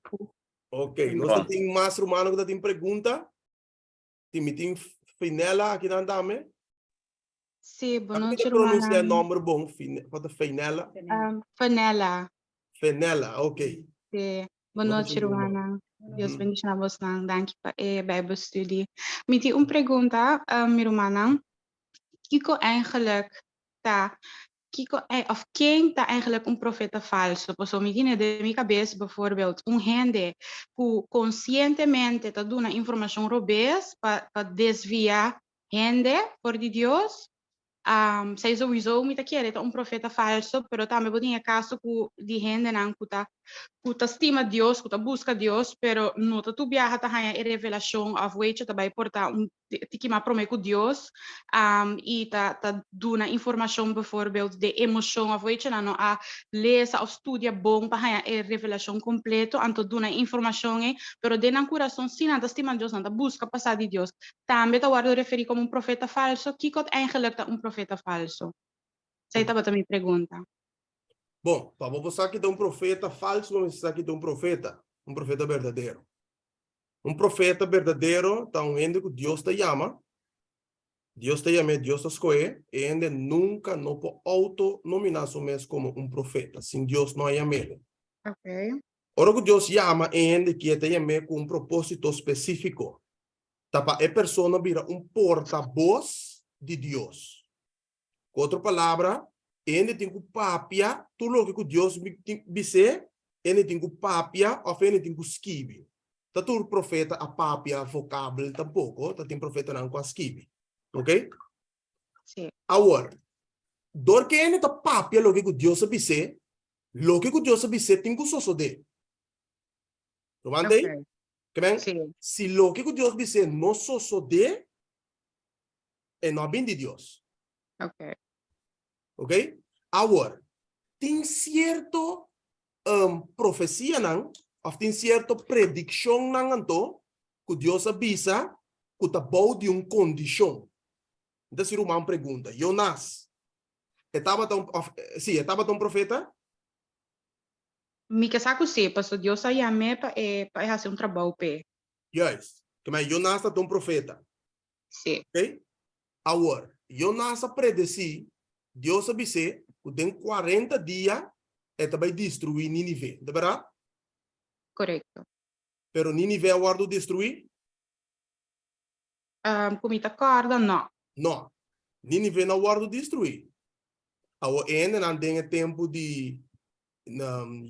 A: Ok, nos ta tin mas rumano ku ta tin pregunta? Tin mi tin. Finella aki nan tambe.
F: Sí,
A: Aku
F: bonochi
A: ta pronuncia
F: rumannan.
A: nomber bon, Fine, wat Finella?
F: Fenella.
A: Fenella, ok.
F: Sí, bonochi
A: Bonochi, ruman.
F: rumannan. Dios bendiciona bosnan. Danki pa e Bijbelstudie. Mi tin un pregunta, mi rumannan. Kiko eigenlijk ta kiko of ken ta eigenlijk un profeta falso? Pasobra mi tine den mi kabes bijvoorbeeld un hende ku konsientemente ta duna informashon robes pa pa desvia hende for di Dios. Esei souiso mi ta kere ta un profeta falso, pero tambe bo tin e kaso ku di hendenan ku ta ku ta stima Dios, ku ta buska Dios, pero no ta tur biaha ta haña e revelashon òf wecho ta bai por ta un tiki mas prome ku Dios i ta ta duna informashon bijvoorbeeld de emoshon òf wecho nan no a lesa òf studia bon pa haña e revelashon kompleto, anto duna e informashon ei, pero den nan kurason si nan ta stima Dios, nan ta buska pa sa di Dios. Tambe ta wòrdu referí komo un profeta falso. Kiko eigenlijk ta un profeta falso? Esei tabata mi pregunta.
A: Bon, pa bo por sa ki ta un profeta falso, bo mester sa ki ta un profeta, un profeta berdadero. Un profeta berdadero ta un hende ku Dios ta yama, Dios ta yam'é, Dios ta skoh'é, e hende nunka no por outo-nominá su mes komo un profeta, sin Dios no a yam'é. Ora ku Dios yama e hende ki e ta yam'é ku un propósito spesífiko, ta pa e persona bira un portabos di Dios. Ku otro palabra, e hende tin ku papia tur loke ku Dios bis'é, e hende tin ku papia òf e hende tin ku skibi. Ta tur profeta a papia vokabel tampoko, ta tin profetanan ku a skibi. Oke?
F: Sí.
A: Awor, dor ku e hende ta papia loke ku Dios a bis'é, loke ku Dios a bis'é tin ku sosodé. Lo manda ei?
F: Oké.
A: Ke men,
F: Sí.
A: si loke ku Dios bis'é no sosodé, e no a bin di Dios.
F: Ok.
A: Ok? Awor, tin sierto um, profesianan, of tin sierto predikshonnan anto, ku Dios a bisa ku ta bou di un kondishon. Mi ta hasi ruman pregunta, Jonas, e tabata un, of, si, e tabata un profeta?
F: Mi ke sa ku si, pasobra Dios a yam'é pa e, pa e hasi un trabou p'e.
A: Juist. Ke men Jonas tabata un profeta.
F: Sí.
A: Ok? Awor, Jonas a predesí, Dios a bis'é ku den kuarenta dia e ta bai destruí Nínive. Ta bèrdat?
F: Korekto.
A: Pero Nínive a wòrdu destruí?
F: Ku mi ta kòrda, nò.
A: Nò. Nínive no a wòrdu destruí. Awor, e hendenan den e tempu di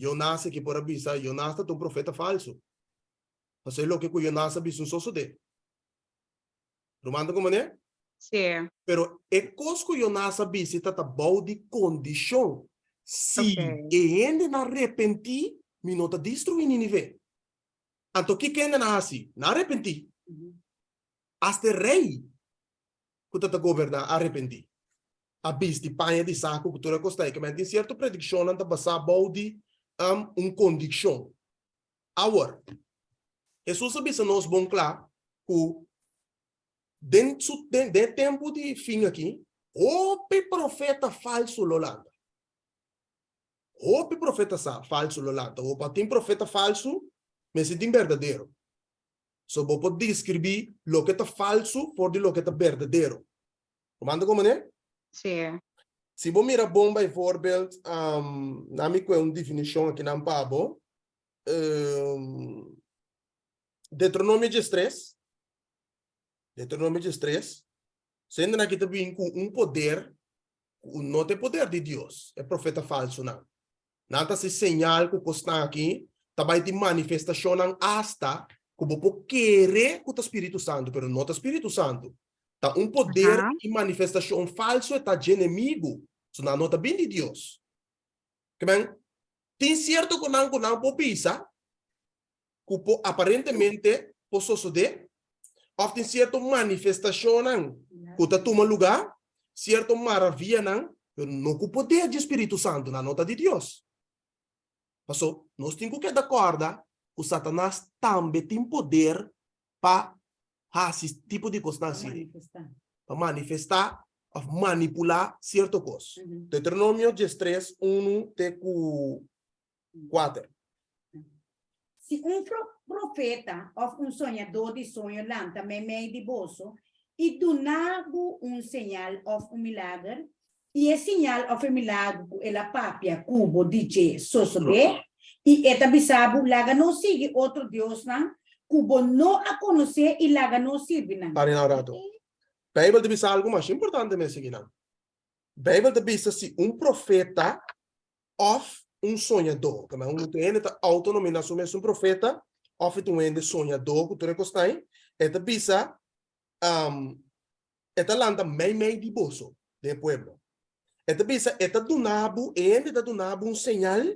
A: Jonas aki por a bisa, Jonas ta un profeta falsu. Pasobra e loke ku Jonas a bisa un sosodé. Ruman ta komprendé?
F: Sí.
A: Pero e kos ku Jonas a bisa ta ta bou di kondishon. Si
F: Ok.
A: e hendenan repentí, mi no ta destruí Nínive. Anto kiko e hendenan a hasi? Nan a repentí. Asta e rei ku ta ta goberná a repentí. A bisti paña di saku ku tur e kos ta ei. Ke men tin sierto predikshonnan ta basá bou di un kondikshon. Awor, Hesus a bisa nos bon kla ku den su den e tempu di fin aki, hopi profeta falsu lo lanta. Hopi profeta sa falsu lo lanta. Bo pa tin profeta falsu, mester tin berdadero. So bo por deskribí loke ta falsu for di loke ta berdadero. Bo manda komo ne?
F: Sí.
A: Si bo mira bon bijvoorbeeld, na mi kue un definishon akinan pa bo. Deuteronomio diestres, Deuteronomio diestres, su hendenan aki ta bin ku un poder ku no ta e poder di Dios, e profeta falsunan. Nan ta hasi señal ku kosnan aki ta bai tin manifestashonnan asta ku bo por kere ku ta Spiritu Santu, pero no ta Spiritu Santu. Ta un poder i manifestashon falsu e ta dje enemigu, so nan no ta bin di Dios. Ke men, tin sierto konan ku nan por bisa ku por aparentemente por sosodé, òf tin sierto manifestashonnan ku ta tuma lugá, sierto maravianan, pero no ku poder dje Spiritu Santu, nan no ta di Dios. Paso, nos tin ku keda kòrda ku Satanas tambe tin poder pa hasi tipo di kosnan asina, pa manifestá òf manipulá sierto kos. Deuteronomio diestres, unu te ku kuater.
B: Si un profeta òf un soñadó di soño lanta meimei di boso. i duna bo un señal òf un milager, i e señal òf e milager ku el a papia ku bo di dje sosodé, i e ta bisa bo, Laga nos sigui otro diosnan ku bo no a konosé i laga nos sirbi nan.
A: Para un rato. Beibel ta bisa algu masha importante mes akinan. Beibel ta bisa si un profeta òf un soñadó, ke men un hende ta outonominá su mes un profeta òf e ta un hende soñadó ku tur e kosnan ei, e ta bisa, e ta lanta meimei di boso, den e pueblo. E ta bisa, e ta duna bo, e hende ta duna bo un señal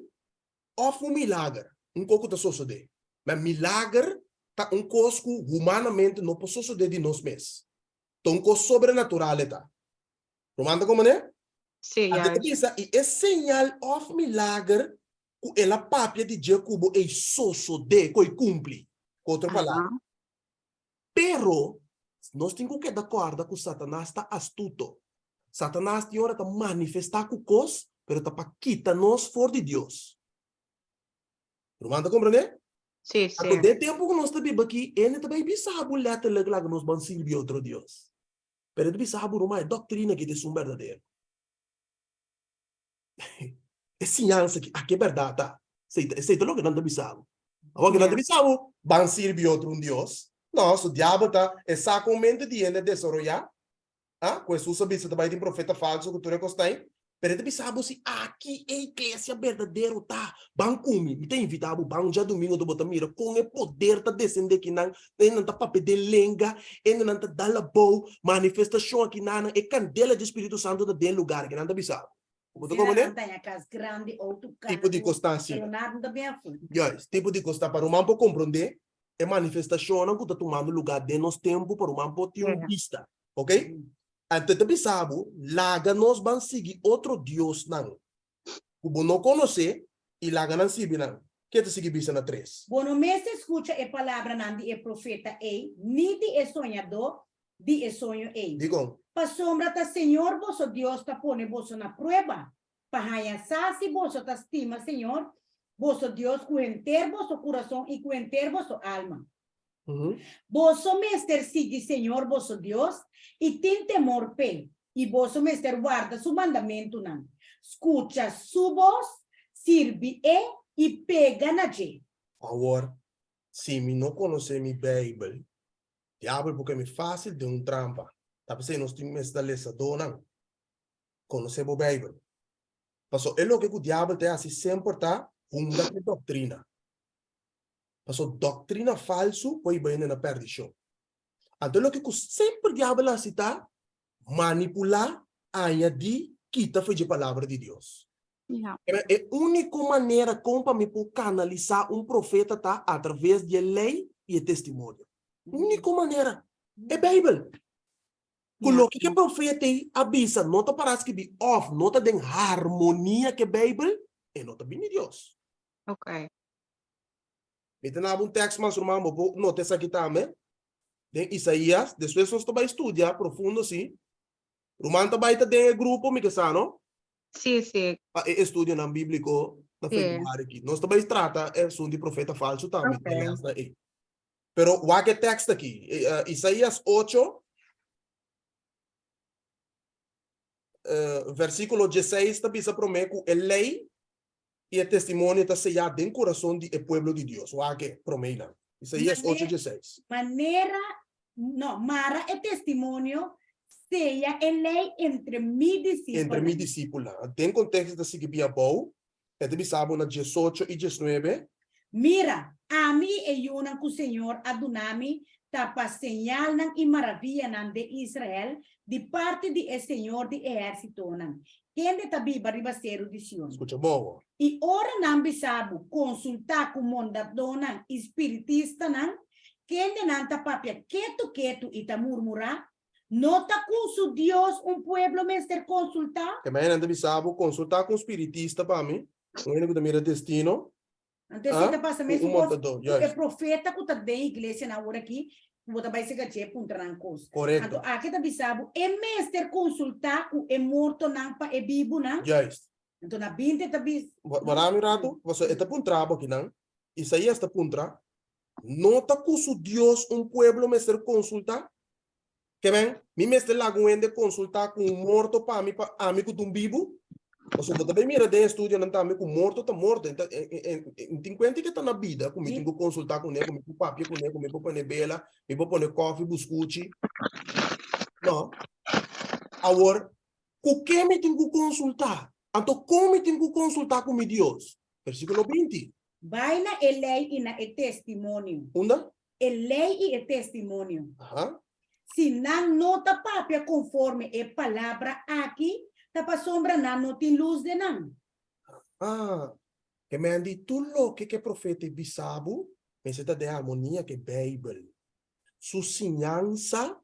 A: òf un milager, un kos ku ta sosodé. Ma milager ta un kos ku humanamente no por sosodé di nos mes. Ta un kos sobrenatural e ta. Ruman ta komprendé?
F: Sí,
A: Anto e ta
F: juist.
A: bisa, i e señal òf milager ku el a papia di dje ku bo ei sosodé, ku ei kumpli. Ku otro palabra.
F: Aha.
A: Pero, nos tin ku keda kòrda ku Satanas ta astuto. Satanas tin ora ta manifestá ku kos, pero ta pa kita nos for di Dios. Ruman ta komprendé?
F: Sí, sí.
A: Anto, den tempu ku nos ta biba aki, hende ta bai bisa bo lèterlik laga nos ban sirbi otro dios. Pero e ta bisa bo, ruman, e doktrina aki ta esun berdadero. E siñansa aki, aki e bèrdat ta. Esei ta, esei ta loke nan ta bisa bo. Awor ke nan ta bisa bo, ban sirbi otro un dios. No, su diabel ta, e sa kon mente di hende a desaroyá, ah, ku Hesus a bisa ta bai tin profeta falso ku tur e kosnan ei. Pero e ta bisa bo si aki e iglesia berdadero ta, ban ku mi, mi ta invitá bo, ban djadumingu anto bo ta mira kon e poder ta desendé kinan, hendenan ta papia den lenga, hendenan ta dal abou, manifestashon akinanan, e kandela di Spiritu Santu ta den lugar aki, nan ta bisa bo. Bo ta
B: Asina
A: komprendé?
B: nan taña kas grandi, outo
A: Tipo di
B: karu,
A: kos ta asina.
B: pero nada no ta bin afó.
A: Juist, tipo di kos ta pa ruman por komprendé e manifestashonnan ku ta tumando lugá den nos tempu pa ruman por tin un bista, ok? Anto e ta bisa bo, Laga nos ban sigui otro diosnan ku bo no konosé i laga nan sirbi nan. Ke ta sigui bisa na tres?
B: Bo no mester skucha e palabranan di e profeta ei ni di e soñadó di e soño ei.
A: Dikon?
B: Pasobra ta señor boso Dios ta pone boso na prueba, pa haña sa si boso ta stima señor boso Dios ku henter boso kurason i ku henter boso alma. Boso mester sigui Señor boso Dios i tin temor p'e, i boso mester warda su mandamentunan, skucha su bos, sirbi e i pega na dje.
A: Awor, si mi no konosé mi Beibel, diabel por keme fásil den un trampa. Ta p'esei nos tin mester ta lesadónan. Konosé bo Beibel. Pasobra e loke ku diabel ta hasi semper ta hunga ku e doktrina. Pasobra doktrina falsu por hiba hende na perdishon. Anto loke ku semper diabel a hasi ta manipulá, añadí, kita for dje Palabra di Dios. Pero e úniko manera kon pa mi por kanalisá un profeta ta atraves di e lei i e testimonio. Úniko manera. E Beibel. Ku loke ku e profeta ei a bisa no ta pará skibí òf no ta den harmonia ku e Beibel, e no ta bini di Dios. Mi ta naba un tekst mas ruman, bo por nota esaki tambe den Isaías. Despues nos ta bai studia profundo si. Ruman ta bai ta den e grupo, mi ke sa no?
F: Sí, sí.
A: Pa e estudionan bíbliko na februari aki. Nos ta bai trata e asuntu di profeta falsu tambe den e lèsnan ei. Pero wak e tekst aki, Isaías ocho, versíkulo dieseis ta bisa promé ku e lei i e testimonio ta seyá den kurason di e pueblo di Dios. Wak e promeinan. Isaías ocho dieseis.
B: Manera, no, mara e testimonio, seya e lei entre mi disipelnan.
A: Entre mi disipelnan. Den konteksto ta sigui bin abou, e ta bisa bo na diesocho i diesnuebe.
B: Mira, ami i e yunan ku Señor a duna mi ta pa señalnan i maravianan den Israel di parti di e Señor di ehérsitonan, Kende ta biba riba seru di Sion.
A: Skucha bon awor.
B: I ora nan bisa bo, konsultá ku mondadónan i spiritistanan, kendenan ta papia ketu ketu i ta murmurá, No ta ku su Dios un pueblo mester konsultá?
A: Ke manera nan ta bisa bo, konsultá ku un spiritista pa mi, un hende ku ta mira destino,
B: Anto esei ta pasa
A: Ku
B: mesun
A: un
B: kos
A: montadó,
B: ku e
A: juist.
B: profeta ku ta den iglesianan awor aki, ku bo ta bai sega dje puntra nan kos.
A: Korekto.
B: Anto aki ta bisa bo, e mester konsultá ku e mortonan pa e bibunan.
A: Juist.
B: Anto na binte ta bis.
A: Bo bo rami un ratu, pasobra e ta puntra bo akinan, Isaías ta puntra, No ta ku su Dios un pueblo mester konsultá? Ke men, mi mester laga un hende konsultá ku un morto pa mi pa ami ku ta un bibu? Pasobra bo ta bay mira den estudionan tambe ku morto ta morto. E ta e tin kuenta ke ta na bida ku mi tin ku konsultá kuné, ku mi por papia kuné, ku mi por pone bela, mi por pone kòfi, buskuchi. No. Awor, ku ke mi tin ku konsultá? Anto kon mi tin ku konsultá ku mi Dios? Versíkulo 20.
B: Bai na e lei i na e testimonio.
A: Unda?
B: E lei i e testimonio.
A: Aha.
B: Si nan no ta papia konforme e palabra aki, ta pasobra nan no tin lus den nan.
A: Aha. E men di, Tur loke ku e profeta e bisa bo mester ta den harmonia ku e Beibel. Su siñansa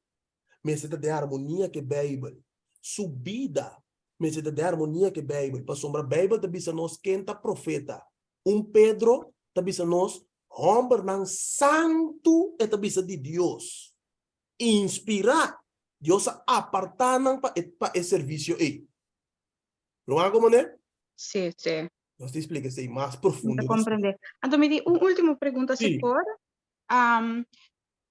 A: mester ta den harmonia ku e Beibel. Su bida mester ta den harmonia ku e Beibel, pasobra Beibel ta bisa nos ken ta profeta. Un Pedro ta bisa nos hòmbernan santu e ta bisa di Dios, inspirá, Dios a apartá nan pa e pa e servisio ei. Lo a komprendé?
F: Sí, sí.
A: Nos ta splika esei mas
F: Mi
A: profundo
F: ta
A: despues.
F: komprendé. Anto mi tin un último pregunta si
A: Sí.
F: por.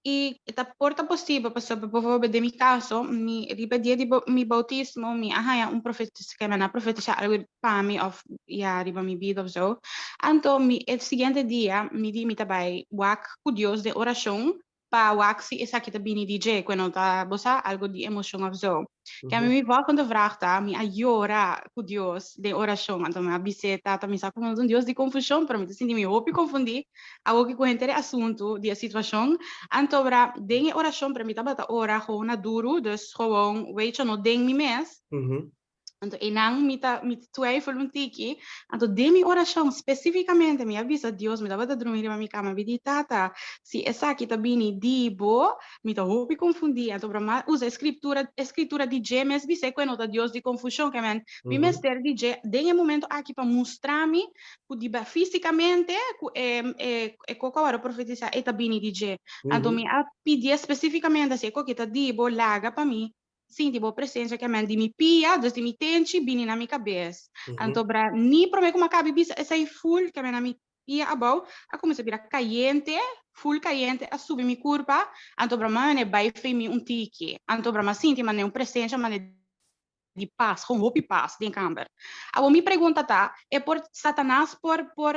F: I ta por ta posibel pasobra bijvoorbeeld den mi kaso mi riba dia di mi boutismo mi a haña un profetis ke men a profetisá algu pa mi òf ya riba mi bida òf so. Anto mi e siguiente dia mi di mi ta bai wak ku Dios den orashon pa wak si esaki ta bini di dje ku e no ta bo sa algu di emoshon òf so. Ke mi mi volgende vraag ta, mi a yora ku Dios den orashon, anto mi a bis'é, Tata, mi sa ku bo no ta un Dios di konfushon, pero mi ta sinti mi hopi konfundí awoki ku henter e asuntu di e situashon. Anto ora den e orashon, pero mi tabata ora gewoon na duru, dus gewoon, weet je, no den mi mes. Anto einan mi ta mi ta twijfel un tiki. Anto den mi orashon spesífikamente mi a bisa Dios, mi tabata drumi riba mi kama, mi di, Tata, si esaki ta bini di bo, Mi ta hopi confundí, anto bra m'a usa e scriptura, e scritura di dje mes bis'é cu e no ta Dios di confusion, ke men mi mester di dje den e momento aki pa mustra mi cu di físicamente cu e e e co cu a wòrdu profetisá e ta bini di dje. Anto mi a pidié specificamente si e koki ta di bo laga pa mi sinti bo presencia ke men di mi pia, dus di mi tenchi bini na mi cabes. Anto bra ni prome cu m'a cabi bisa esei full ke men na mi Pia abou a kuminsá bira kayente, ful kayente a subi mi kurpa, anto broma mane bai fei mi un tiki, anto broma sinti mane un presensia mane di pas, gewoon hopi pas den kamber. Awor mi pregunta ta, e por Satanas por por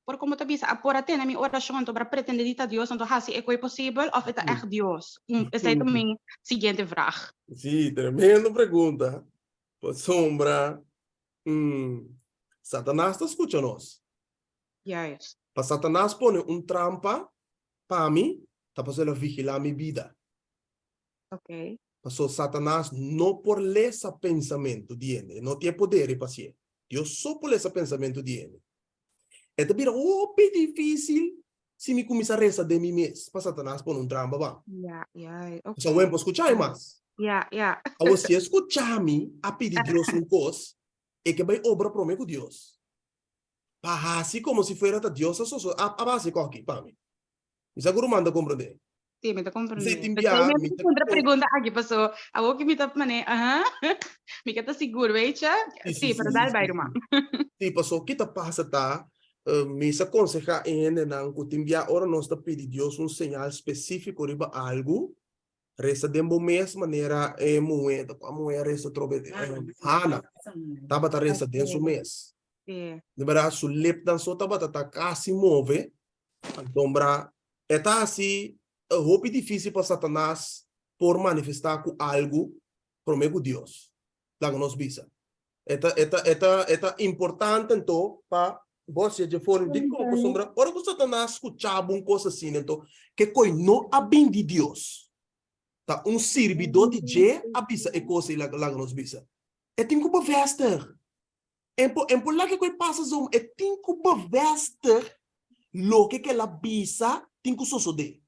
F: por komo ta bisa, a por a tene mi orashon anto bra pretende di ta Dios anto hasi e koi posibel òf e ta ègt Dios? Esei ta mi siguiente vrag.
A: Sí, tremendo pregunta. Pasobra Satanas ta skucha nos.
F: Juist.
A: Pa Satanas pone un trampa pa mi, ta pasobra el a vigilá mi bida.
F: Ok.
A: Pasobra Satanas no por lesa pensamentu di hende. E no tin e poder ei pa hasié. Dios so por lesa pensamentu di hende. E ta bira hopi difísil si mi kuminsá resa den mi mes pa Satanas pone un trampa pa mi.
F: Ja, juist. Ok.
A: Pasobra awor e por skucha mi mas.
F: Ja, ja.
A: Awor si e skucha mi a pidi Dios un kos, e ke bai obra prome ku Dios. Pa hasi komo si fuera ta Dios a soso a a hasi koki pa mi. Mi sa ku ruman ta komprendé.
F: Sí, mi ta komprendé.
A: Si tin
F: P'esei
A: bia
F: mi
A: mi
F: ta
A: ta
F: puntra pregunta aki paso awor ku mi ta manera aha mi ke ta sigur weet je.
A: Sí,
F: Sí,
A: sí,
F: pero
A: sí,
F: dal
A: sí,
F: bai
A: sí.
F: ruman.
A: Sí, paso ki ta pasa ta mi sa konsehá e hendenan ku tin bia ora nos ta pidi Dios un señal spesífiko riba algu, Resa den bo mes manera e muhé, ta kua muhé a resa atrobe? Hana tabata resa den su mes. Di berdad su lipnan so tabata ta kasi move, antombra e ta hasi hopi difícil pa Satanas por manifestá ku algu promé ku Dios, laga nos bisa. E ta, e ta, e ta, e ta importante anto pa bo hasié dje forma. Dikon? Pasobra ora ku Satanas skucha bo un kos asina, anto ke koi no a bin di Dios. Ta un sirbidó di dje a bisa e kos ei, laga nos bisa. E tin ku bevestig. En por, en por laga e koi pasa zomaar, e tin ku bevestig loke ku el a bisa tin ku sosodé.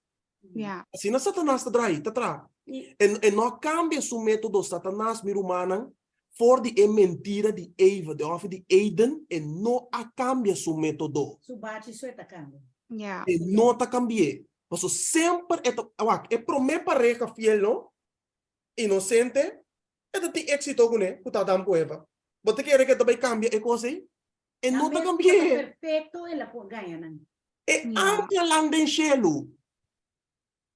F: Ja.
A: Asina Satanas ta draai, ta traha. E, e no a kambia su método. Satanas, mi rumannan, for di e mentira di Eva, den hòfi di Eden, e no a kambia su método.
B: Su bachi so e ta kambia.
F: Ja.
A: E no ta kambi'é. Pasobra semper e ta, wak, e promé pareha fiel no, inosente, e ta tin éksito kuné, ku ta Adam ku Eva. Bo ta kere ku e ta bai kambia e kos ei? E no ta kambi'é.
B: Perfecto el a por gaña nan.
A: E angelnan den shelu,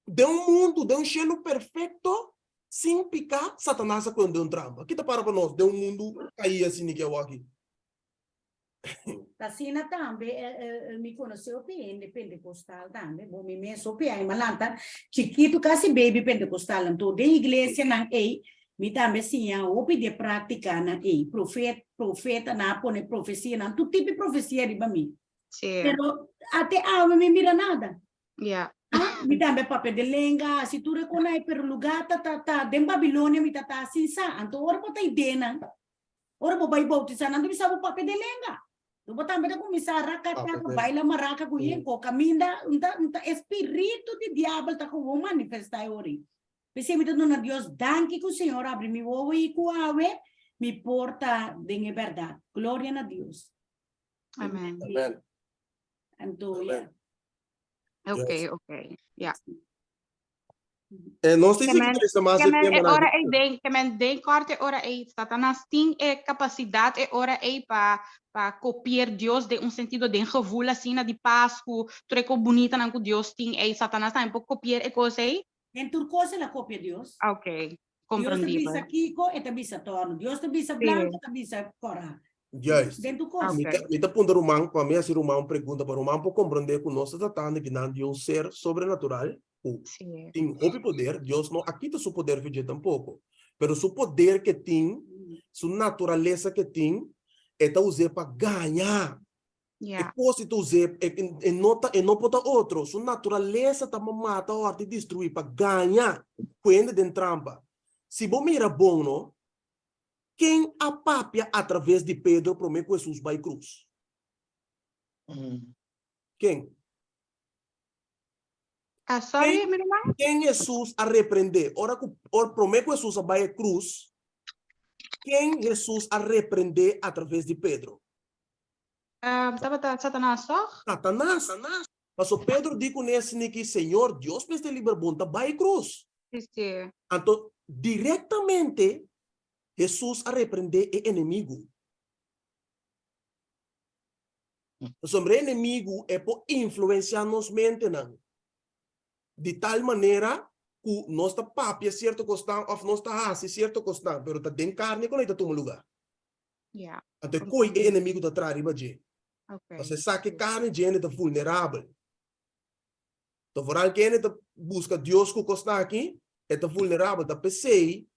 A: den un mundu, den un shelu perfecto, Sin piká, Satanas a kohe den un trampa. Ki ta para pa nos den un mundu kaí asina ki awor aki?
B: Ta asina tambe mi konosé hopi hende pentekostal tambe, bo mi mes hopi aña mi a lanta chikitu kasi baby pentekostal, anto den iglesianan ei mi tambe siña hopi di e práktikanan ei, profet profetanan a pone profesianan, tur tipo di profesia riba mi,
F: Sí.
B: pero ate awe mi mira nada.
F: Ja.
B: Ah, mi tambe papia de lenga, hasi tur e konai, pero lugá ta ta ta den Babilonia mi ta ta sin sa, anto ora bo ta idenan Ora bo bai bautisá, nan ta bisa bo papia den lenga. Lo bo tambe ta kuminsá rakatá, baila maraka ku yen ko kaminda, un ta, un ta e spiritu di diabel ta gewoon manifestá e ora ei. P'esei mi ta duna Dios danki ku Señor a abri mi wowo i ku awe mi por ta den e bèrdat. Gloria na Dios.
F: Amen.
A: Amen.
B: Anto, ya.
F: Oké, oké. Ja.
A: Eh, nos tin
F: Ke men-
A: trese mas
F: Ke
A: e
F: men e
A: tema
F: ora ei den, ke men den korte ora ei, Satanas tin e kapasidat e ora ei pa pa kopier Dios den un sentido den gevoel asina di pas ku tur e kos bunitanan ku Dios tin ei, Satanas tambe por kopier e kos ei?
B: Den tur kos el a kopia Dios.
F: Oké,
B: Dios ta
F: komprendibel.
B: bisa kiko, e ta bisa torno. Dios ta bisa
F: Sí.
B: blanko, e ta bisa kòrá.
A: Juist.
B: Den tur kos.
A: Mi ta, mi ta puntra ruman, pa mi hasi ruman un pregunta, pa ruman por komprendé ku nos ta tratando kinan di un ser sobrenatural ku
F: Sí.
A: tin hopi poder, Dios no a kita su poder for dje tampoko, pero su poder ke tin, su naturalesa ke tin, e ta us'é pa gaña. E
F: Ja.
A: kos e ta us'é, e, e no ta, e no por ta otro, su naturalesa ta pa mata, hòrta i destruí, pa gaña ku hende den trampa. Si bo mira bon no, ken a papia atraves di Pedro promé ku Hesus bai krus? Ken?
F: Ah, sorry, mi ruman.
A: Ken Hesus a reprendé? Ora ku, or promé ku Hesus a bai e krus, ken Hesus a reprendé atraves di Pedro?
F: Um, tabata Satanas, toch?
A: Satanas. Paso Pedro di kuné asiniki, Señor, Dios mester libra bo, N ta bai e krus.
F: Sí, sí.
A: Anto, direktamente Hesus a reprendé e enemigu. Pasobra e enemigu e por influensiá nos mentenan di tal manera ku nos ta papia sierto kosnan òf nos ta hasi sierto kosnan, pero ta den karni ku nan ta tuma lugá.
F: Ja.
A: Anto e koi e enemigu ta traha riba dje.
F: Okay.
A: Pasobra e sa ku e karni dje hende ta vulnerabel. Anto foral ku hende ta buska Dios ku kosnan aki, e ta vulnerabel. Ta p'esei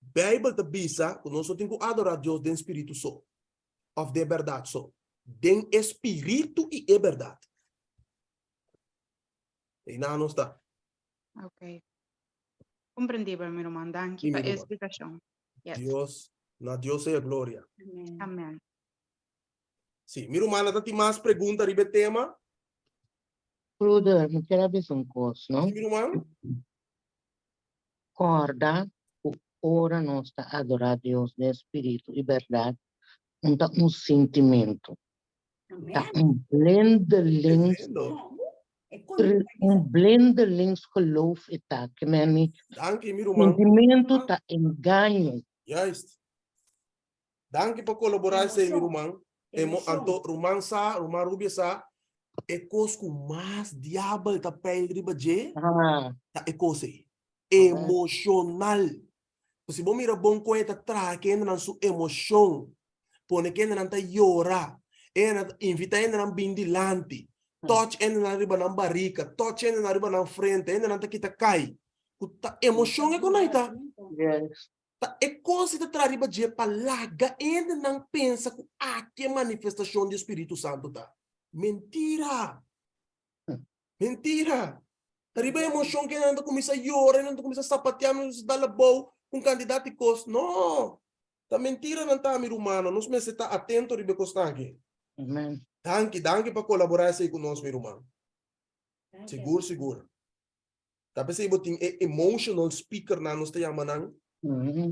A: Beibel ta bisa ku nos no tin ku adorá Dios den spiritu so, òf den bèrdat so, den e spiritu i e bèrdat. Einan nos ta.
F: Ok. Komprendibel, mi ruman. Danki
A: Mi
F: pa e
A: ruman.
F: splikashon. Yes.
A: Dios, na Dios sea gloria.
B: Amen.
F: Amen.
A: Sí, mi rumannan ta tin mas pregunta riba e tema?
G: Broeder, mi kier a bisa un kos, no?
A: Sí, mi ruman.
G: Kòrda ku ora nos ta adorá Dios den spiritu i bèrdat, un ta un sintimentu, ta un blindelings, un blindelings geloof e ta, ke men mi sintimentu ta engaño.
A: Juist. Danki pa kolaborá esei, mi ruman. Emo, anto ruman sa, ruman Rubia sa, e kos ku mas diabel ta peil riba dje, ta e kos ei. Emoshonal. Si bo mira bon kon e ta traha kendenan su emoshon, pone kendenan ta yora, e ta invita hendenan bin dilanti, touch hendenan riba nan barika, touch hendenan riba nan frente, hendenan ta kita kai. Ku ta emoshon e kon ai ta. Ta e kos di ta traha riba dje pa laga hendenan pensa ku aki e manifestashon di e Spiritu Santu ta. Mentira! Mentira! Ta riba e emoshon ku hendenan ta kuminsá yora, hendenan ta kuminsá sapateá, hendenan ta kuminsá dal abou ku un kantidat di kos. No! Ta mentira nan ta, mi rumannan. Nos mester ta atento riba e kosnan aki.
G: Amen.
A: Danki, danki pa kolaborá esei ku nos, mi ruman. Sigur, sigur. Ta p'esei bo tin e emotional speakernan nos ta yama nan,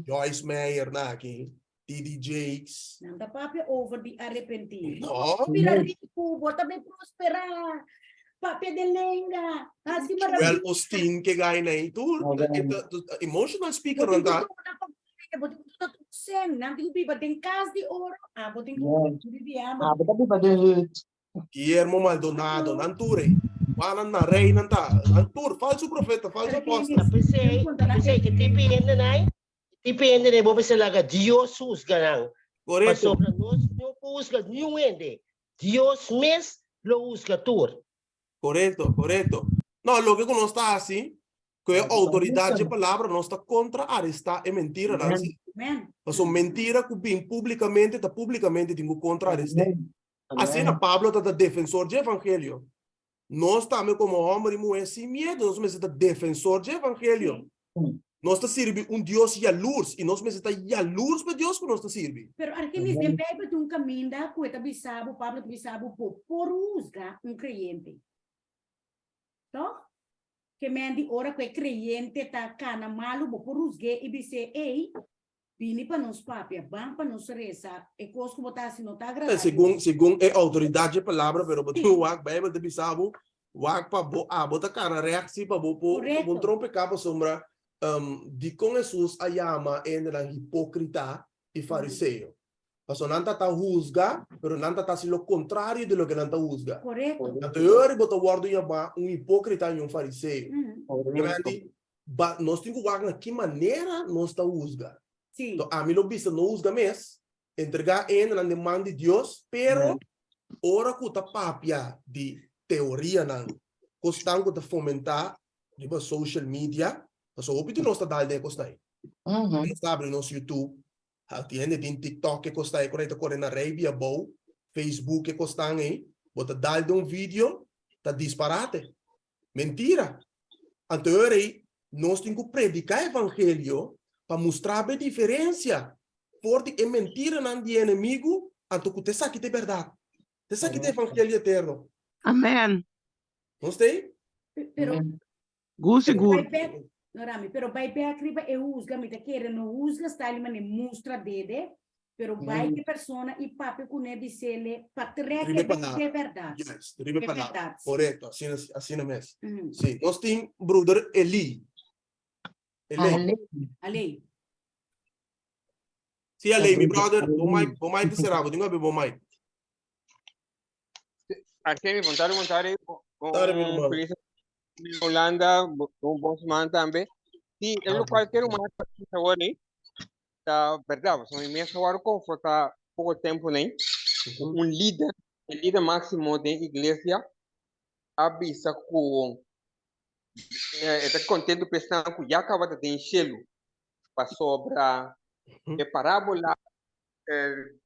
A: Joyce Meyer na aki, TD Jakes.
B: Nan ta papia over di arepentí.
A: No.
B: Bira riku, bo ta bin prosperá, papia den lenga, hasi maravilla.
A: Joel Osteen ke gai na ei tur, emotional speakernan ta.
B: Bo tin ku duna tur sen, nan tin ku biba den kas di oro, abo tin ku biba.
G: Abo ta biba den hut.
A: Guillermo Maldonado, nan tur ei. Wanan na rei nan ta, nan tur, falso profeta, falso apòstel.
H: Ta p'esei, ta p'esei e tipo hendenan, e tipo hendenan bo mester laga Dios husga nan.
A: Korekto.
H: Pasobra nos no por husga niun hende. Dios mes lo husga tur.
A: Korekto, korekto. No, loke ku nos ta hasi, ku e outoridat dje palabra nos ta kontra arestá e mentiranan si. Pasobra mentira ku bin públikamente ta públikamente tin ku kontra arest'é. Asina Pablo ta ta defensor dje evangelio. Nos tambe komo hòmber i muhé sin miedu nos mester ta defensor dje evangelio. Nos ta sirbi un Dios yalurs i nos mester ta yalurs pa e Dios ku nos ta sirbi.
B: Pero Argenis, den Bijbel tin un kaminda ku e ta bisa bo, Pablo ta bisa bo, bo por husga un kreyente. Tòg? Ke men di ora ku e kreyente ta kana malu, bo por husg'é i bis'é, Ey, Bini pa nos papia, ban pa nos resa, e kos ku bo ta hasi no ta agradá Dios.
A: Segun, segun e outoridat dje palabra, pero bo tin wak, Bijbel ta bisa bo, wak pa bo abo ta kana règt si pa bo por bo
B: Korekto.
A: trompeká pasobra dikon Hesus a yama e hendenan hipókrita i fariseo? Pasobra nan ta ta husga, pero nan ta ta hasi lo kontrario di loke nan ta husga.
B: Korekto.
A: Anto e ora bo ta wòrdu yamá un hipókrita i un fariseo. Grandi, Ba, nos tin ku wak na ki manera nos ta husga.
B: Sí.
A: To ami lo bisa no husga mes, entregá e hendenan den man di Dios, pero ora ku ta papia di teorianan, kosnan ku ta fomentá riba social media, pasobra hopi di nos ta dal den e kosnan ei. Nos ta abri nos YouTube, tin hende tin TikTok e kosnan ei ku ta kore na rei bia bou, Facebook e kosnan ei, bo ta dal den un video, ta disparate. Mentira! Anto e ora ei nos tin ku prediká evangelio pa mustra bo e diferensia for di e mentiranan di e enemigu anto ku ta esaki ta e bèrdat. Ta esaki ta e evangelio eterno.
I: Amen.
A: Nos ta ei?
B: Pero
I: Gu sigur.
B: bai bek, no Rami, pero bai bek riba e husga, mi ta kere no husga style mane mustra dede, Pero bai ke persona i papia kuné bisele pa trek
A: Riba
B: e
A: e palabra.
B: de bèrdat.
A: Yes, riba e
B: E
A: palabra.
B: bèrdat, sí.
A: Korekto, asina, asina mes.
B: Mhm.
A: Sí, nos tin broeder Eli. Eli.
G: Ale.
B: Alei.
A: Sí, Ale, mi
G: Broeder
A: brother, bo
G: Ali.
A: mic, bo mic ta será, bo tin ku abri bo mic.
J: Artemi, bon tarde, bon tarde.
A: Tarde, mi
J: Un
A: ruman.
J: feliz Holanda, un bon semana tambe. Sí, es lo cual quiero más ahora, Ta berdad, pasobra mi mes a wòrdu konfrontá poko tempu nei ku un lider, e lider máksimo den iglesia a bisa ku e ta kontentu ku esnan ku ya kaba ta den shelu, pasobra e parábola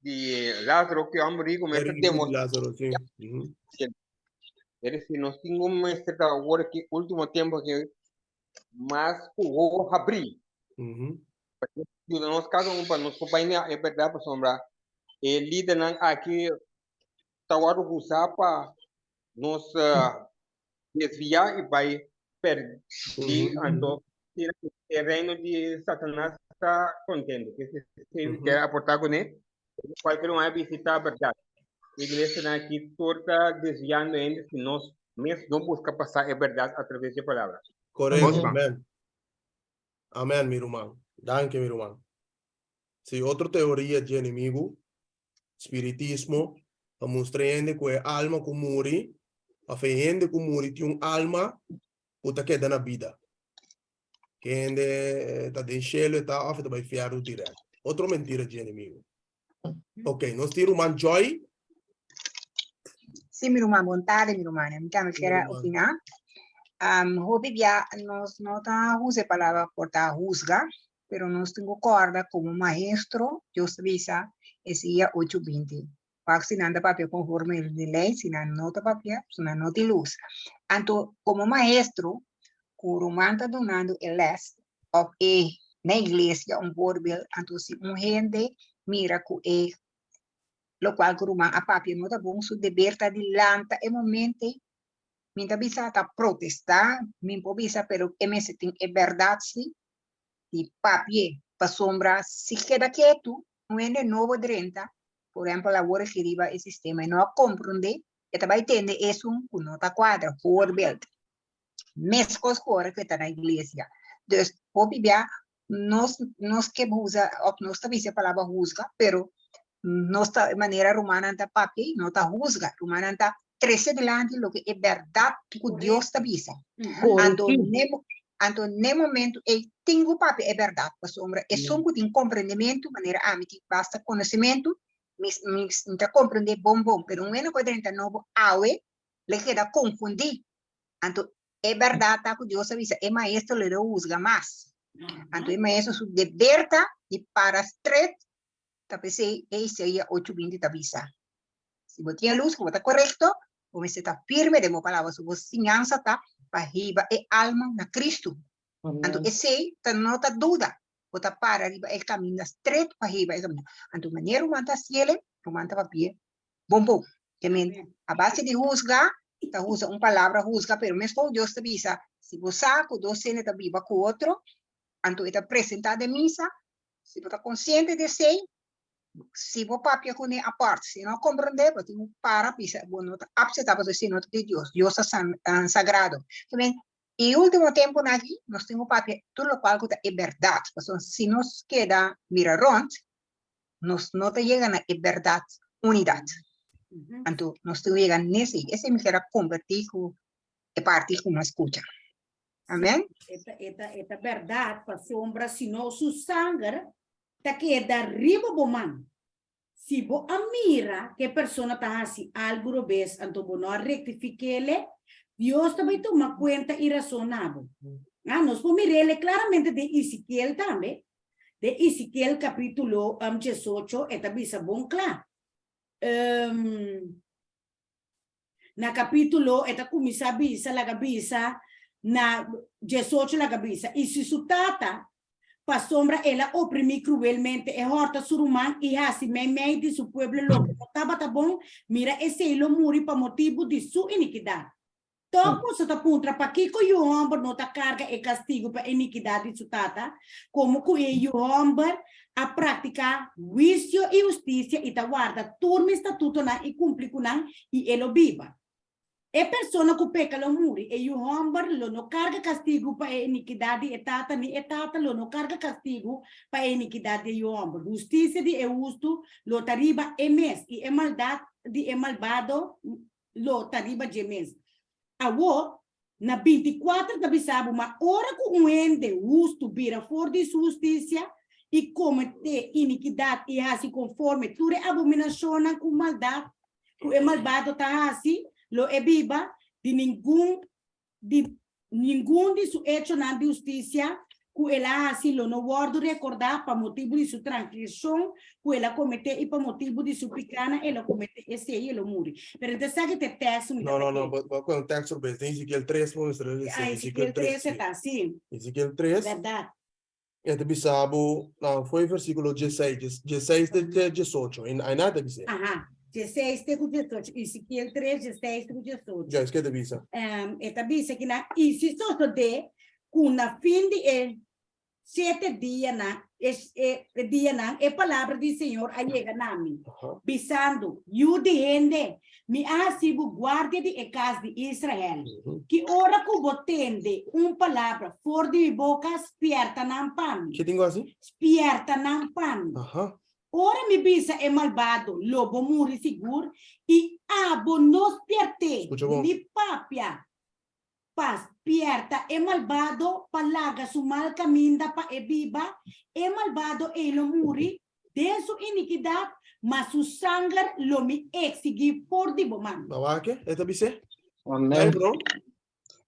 J: di Lázaro ku e hòmber riku mester demostrá shelu. Es desir, nos tin ku mester ta awor aki último tempu aki mas ku wowo habrí. Pa Dios yuda nos kada un pa nos por bai na e bèrdat pasobra e lidernan aki ta wòrdu usá pa nos desviá i bai pèrdí anto e reino di Satanas ta kontentu. Ke si kier aportá kuné kualker un a bisitá bèrdat. Iglesianan aki tur ta desviando hende si nos mes no buska pasa e bèrdat atraves di e palabra.
A: Korekto, amen. Amen mi ruman. Danki mi ruman. Si otro teoria dje enemigu, spiritismo, ta mustra e hende ku e alma ku muri, of e hende ku muri tin un alma ku ta keda na bida. Ke hende ta den shelu e ta of e ta bai fièrnu dirèkt. Otro mentira dje enemigu. Ok, nos tin ruman Joy.
K: Sí, mi ruman, bon tarde, mi ruman. Mi tambe
A: Mi
K: kier
A: ruman.
K: opiná. Um, hopi bia nos no ta usa e palabra por ta husga, pero nos tin ku kòrda komo maestro, Dios ta bisa, Esaías 8:20. Wak si nan ta papia konforme di lei, si nan no ta papia, si nan no tin lus. Anto, komo maestro, ku ruman ta dunando e lès, òf e na iglesia un voorbeeld, anto si un hende mira ku e lokual ku ruman a papia no ta bon, su deber ta di lanta e momente, mi ta bisa ta protestá, mi por bisa pero e mester tin e bèrdat si di papi'é, pasobra si keda ketu un hende nobo drenta, por ehèmpel awor e riba e sistema e no a komprondé, e ta bai tende esun ku no ta kuadra, voorbeeld. Meskos ku ora ku e ta na iglesia. Dus hopi bia nos nos ke usa òf nos ta bisa e palabra husga, pero Nos ta manera rumannan ta papia no ta husga. Rumannan ta trese dilanti loke e bèrdat ku Dios ta bisa. Anto ne anto ne momento ei tin ku papia e bèrdat pasobra esun ku tin komprendementu manera ami tin basta konosementu mi mi mi ta komprendé bon bon pero un hende ku a drenta nobo awe lo keda konfundí. Anto e bèrdat ta ku Dios a bisa e maestro lo husga mas. Anto e maestro su deber ta di para stret Ta p'esei e Isaías ocho binti ta bisa, Si bo tin e lus ku bo ta korekto, bo mester ta firme den bo palabra, so bo siñansa ta pa hiba e alma na Kristu. Anto esei ta no ta duda, bo ta para riba e kaminda stret pa hiba e kaminda. Anto manera ruman ta hasiel, ruman ta papia bon bon. Ke men, a base di husga, ta usa un palabra husga, pero meskos Dios ta bisa, si bo sa ku dos hende ta biba ku otro, anto e ta presentá den misa, Si bo ta konsiente di esei, si bo papia kuné apart, si e no komprondé, bo tin ku para bisa bo no ta apseptá pasobra esei no ta di Dios. Dios ta sagrado. Amen. E último tempunan aki nos tin ku papia tur lokual ku ta e bèrdat, pasobra si nos keda mira rònt, nos no ta yega na e bèrdat unidat. Anto nos tin ku yega n'esei. Esei mi kier a kompartí ku e parti ku mi a skucha.
B: Amen. E ta, e ta, e ta berdad, pasobra si no su sanger ta keda riba bo man. Si bo a mira ku e persona ta hasi algu robes anto bo no a rektifik'ele, Dios ta bai tuma kuenta i rason na bo. Ah, nos por mir'ele klaramente den Ezekiel tambe. Den Ezekiel kapítulo 18 e ta bisa bon kla. Um, Na capítulo e ta cuminsa bisa laga bisa na 18 laga bisa, Y si su tata, pasobra el a oprimi cruelmente e horta su ruman y haci meimei di su pueblo loke no tabata bon, mira esey lo muri pa motibu di su iniquidad. Tog boso ta puntra, Pakiko yu homber no ta karga e kastigu pa inikidat di su tata, komo ku e yu homber a praktiká huisio i hustisia i ta warda tur mi statutonan i kumpli ku nan, i e lo biba? E persona ku peka lo muri, e yu homber lo no karga kastigu pa e inikidat di e tata, ni e tata lo no karga kastigu pa e inikidat di e yu homber. Hustisia di e hustu lo ta riba e mes, i e maldat di e malbado lo ta riba dje mes. Awor, na binti kuater ta bisa bo, Ma ora ku un hende hustu bira for di su hustisia i kometé inikidat i hasi konforme tur e abominashonnan ku maldat ku e malbado ta hasi, lo e biba, di ningun di ningun di su echonan di hustisia ku el a hasi lo no wòrdu rekordá pa motibu di su transgreshon ku el a kometé i pa motibu di su pikánan el a kometé esei el lo muri. Pero enton esaki ta e tèksto mi ta
A: No, no, no,
B: p'e.
A: bo a kohe un tèksto bes. Den Ezekiel 3 bo mester a lesa.
B: Ah,
A: Ezekiel
B: Ezekiel
A: 3,
B: 3 e
A: sí.
B: ta, sí.
A: Ezekiel 3.
B: Bèrdat.
A: E ta bisa bo, no, foi versículo 16, 16 te te 18, en ai nada bisa.
B: Aha, 16 te ku 18, Ezekiel 3, 16 te ku 18.
A: Ja, es ke ta bisa.
B: Um, e ta bisa ki na, i si sosodé ku na fin di e siete dianan, e, e, e dianan, e palabra di Señor a yega na mi,
A: Aha.
B: bisando, Yu di hende, mi a hasi bo guardia di e kas di Israel. Ki ora ku bo tende un palabra for di mi boka, spierta nan pa mi.
A: Ke tin ku hasi?
B: Spierta nan pa mi.
A: Aha.
B: Ora mi bisa e malbado, Lo bo muri sigur, i abo no spiert'é,
A: Skucha bon.
B: ni papia pa spierta e malbado pa laga su mal kaminda pa e biba, e malbado ei lo muri den su inikidat, ma su sanger lo mi eksigí for di bo man.
A: Ba wak e ta bis'é.
G: Amen.
A: Ay, bro.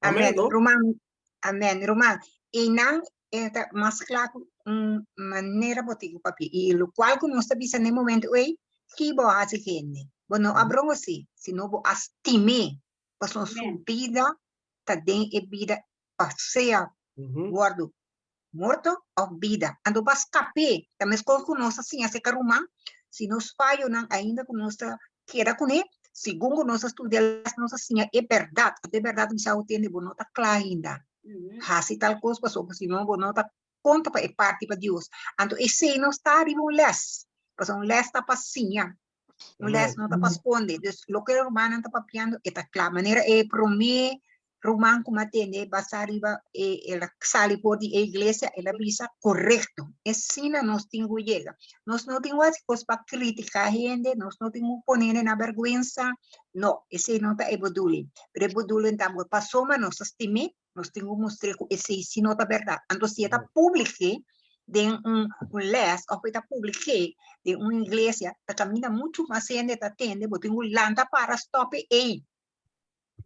A: Amen,
K: Amen,
A: no?
K: ruman. Amen, ruman. Einan e ta mas kla ku un manera bo tin ku papia. I lokual ku nos ta bisa na e momento ei, ki bo a hasi hende? Bo no a brongosi, sino bo a stim'é. Pasobra su
B: Amen.
K: bida ta den e bida pa sea wòrdu morto òf bida. Anto pa skap'é, ta meskos ku nos ta siña aserka ruman, si nos fayonan ainda ku nos ta keda kuné, segun ku nos ta studia lès nos ta siña e bèrdat. Anto e bèrdat ta bisa bo tende bo no ta kla ainda. Hasi tal kos pasobra si no bo no ta konta pa e parti pa Dios. Anto esei no sta riba un lès, pasobra un lès ta pa siña. Un lès no ta pa skonde. Dus loke e rumannan ta papiando e ta kla. Manera e promé. Ruman ku mi a tende basá riba e el a sali for di e iglesia, el a bisa korekto. Esina nos tin ku yega. Nos no tin ku hasi kos pa kritiká hende, nos no tin ku pone hende na bèrgwensa. No, esei no ta e bedoeling. Pero e bedoeling ta ku pasobra nos ta stim'é, nos tin ku mustr'é ku esei si no ta bèrdat. Anto si e ta publik'é den un lès òf e ta publik'é den un iglesia, ta kaminda muchu mas hende ta tende, bo tin ku lanta para stòp e ei.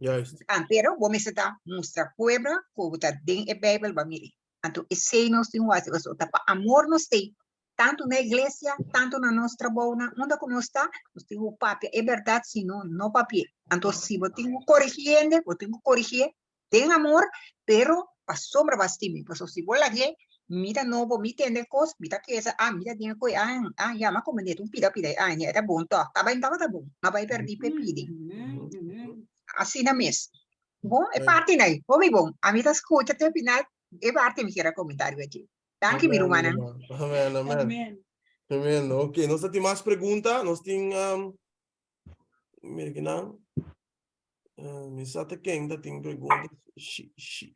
A: Juist.
K: Ah, pero bo mester ta mustra pueblo ku bo ta den e Bijbel ba miri. Anto esei nos tin wasi, pasobra ta pa amor nos tei, tantu na iglesia, tantu na nos trabounan, unda ku nos ta, nos tin ku papia e bèrdat, si no, no papi'é. Anto si bo tin ku korigí hende, bo tin ku korigié den amor, pero pasobra bo a stima, pasobra si bo lag'é, mi ta nobo, mi tende kos, mi ta kesa, ah, mi ta den ku e, ah, ah, ya, m'a komend'é un pida pida, ah, e ta bon tòg, tabata tabata bon, m'a bai pèrdí p'e pidi. Asina mes. Bon, e parti nai, hopi bon. Ami ta skucha te final, e parti mi kier a komentá riba dje. Danki mi rumannan.
A: Amen, amen.
B: Amen.
A: Tremendo. Ok, nos ta tin mas pregunta. Nos tin, um, mira kinan. Uh, mi sa ta ken ta tin pregunta.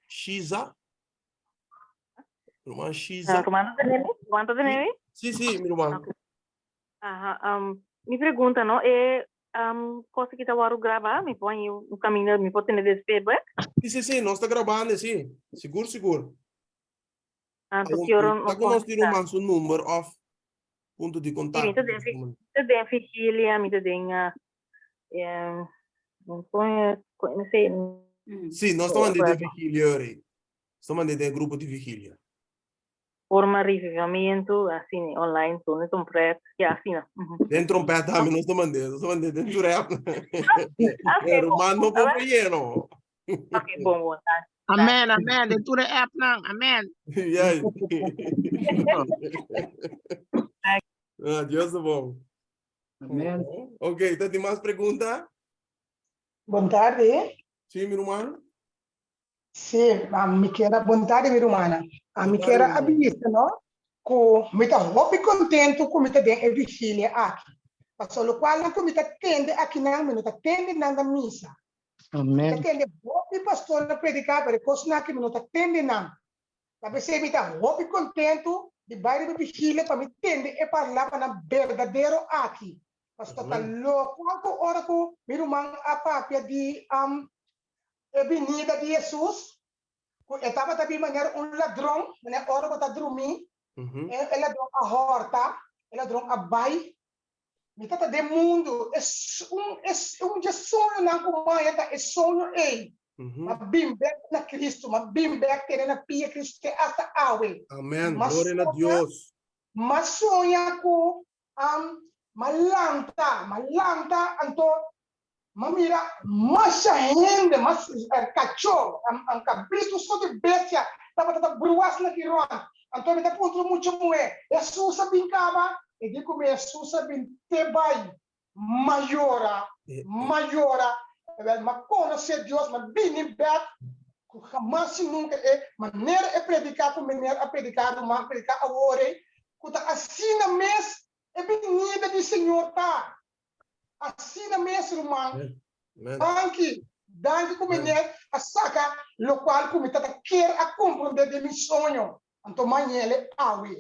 A: Shiza? Ruman Shiza?
E: Ruman ta tene mi? Ruman ta tene mi?
A: Sí, sí, mi ruman.
E: Okay. Aha, um, mi pregunta, no, e um, cosa que ta waro graba, mi por un camino, mi por tener después, bek?
A: Sí, sí, sí, nos ta grabando, sí. Sigur, sigur.
E: Anto ki ora
A: Ta ku nos tin ruman su number of punto di
E: Sí, mi
A: contacto.
E: ta den, mi ta den vigilia, mi ta den, uh, eh, no sé.
A: Sí, nos ta manda den vigilia ora. Nos ta manda den grupo di vigilia.
E: Forma revivamento, asina, online, so net un pret, ja, asina.
A: Den trompet tambe nos ta manda, nos ta manda den tur app.
E: Okay,
A: Pero
E: bon,
A: man no por
E: bon.
A: relleno.
E: Ok, bon, bon, danki.
I: Amen, amen. Den tur e appnan. Amen.
A: Ja. Ah, Dios ta bon.
L: Amen.
A: Ok, ta tin mas pregunta?
M: Bon tardi.
A: Sí, mi ruman.
M: Sí, a mi kier a bon tardi mi rumannan. A mi
A: Bon
M: kier
A: tardi,
M: a
A: ruman.
M: bisa no ku mi ta hopi kontentu ku mi ta den e vigilia aki. Pasobra lokualnan ku mi ta tende akinan mi no ta tende nan na misa. Mi ta
G: Amen.
M: tende hopi pastornan prediká pero e kosnan aki mi no ta tende nan. Ta p'esei mi ta hopi kontentu di bai riba vigilia pa mi tende e palabranan berdadero aki. Pasobra ta
A: Amen.
M: lokual ku ora ku mi ruman a papia di E binida di Hesus, ku e tabata bin manera un ladron, manera ora bo ta drumí, e e ladron a hòrta, e ladron a bai. Mi ta ta den mundu, e un e un dje soñonan ku maya ta e soño ei. M'a bin bèk na Kristu, m'a bin bèk tene na pia Kristu te asta awe.
A: Amèn,
M: M'a
A: gloria na
M: soña,
A: Dios.
M: m'a soña ku m'a lanta, m'a lanta anto M'a mira masha hende, mas kachó, kabritu, sot di bestia tabata ta bruas na ki rònt. Anto mi ta puntra un mucha muhé, Hesus a bin kaba? E di ku mi, Hesus a bin te bai. M'a yora, m'a yora. Wèl, m'a konosé Dios, m'a bini bèk ku hamas i nunka e manera e prediká ku meneer a prediká, ruman a prediká awor ei, ku ta asina mes e binida di Señor ta. Asina mes ruman, danki, danki ku meneer a saka lokual ku mi tata kier a komprondé den mi soño, anto mañele awe.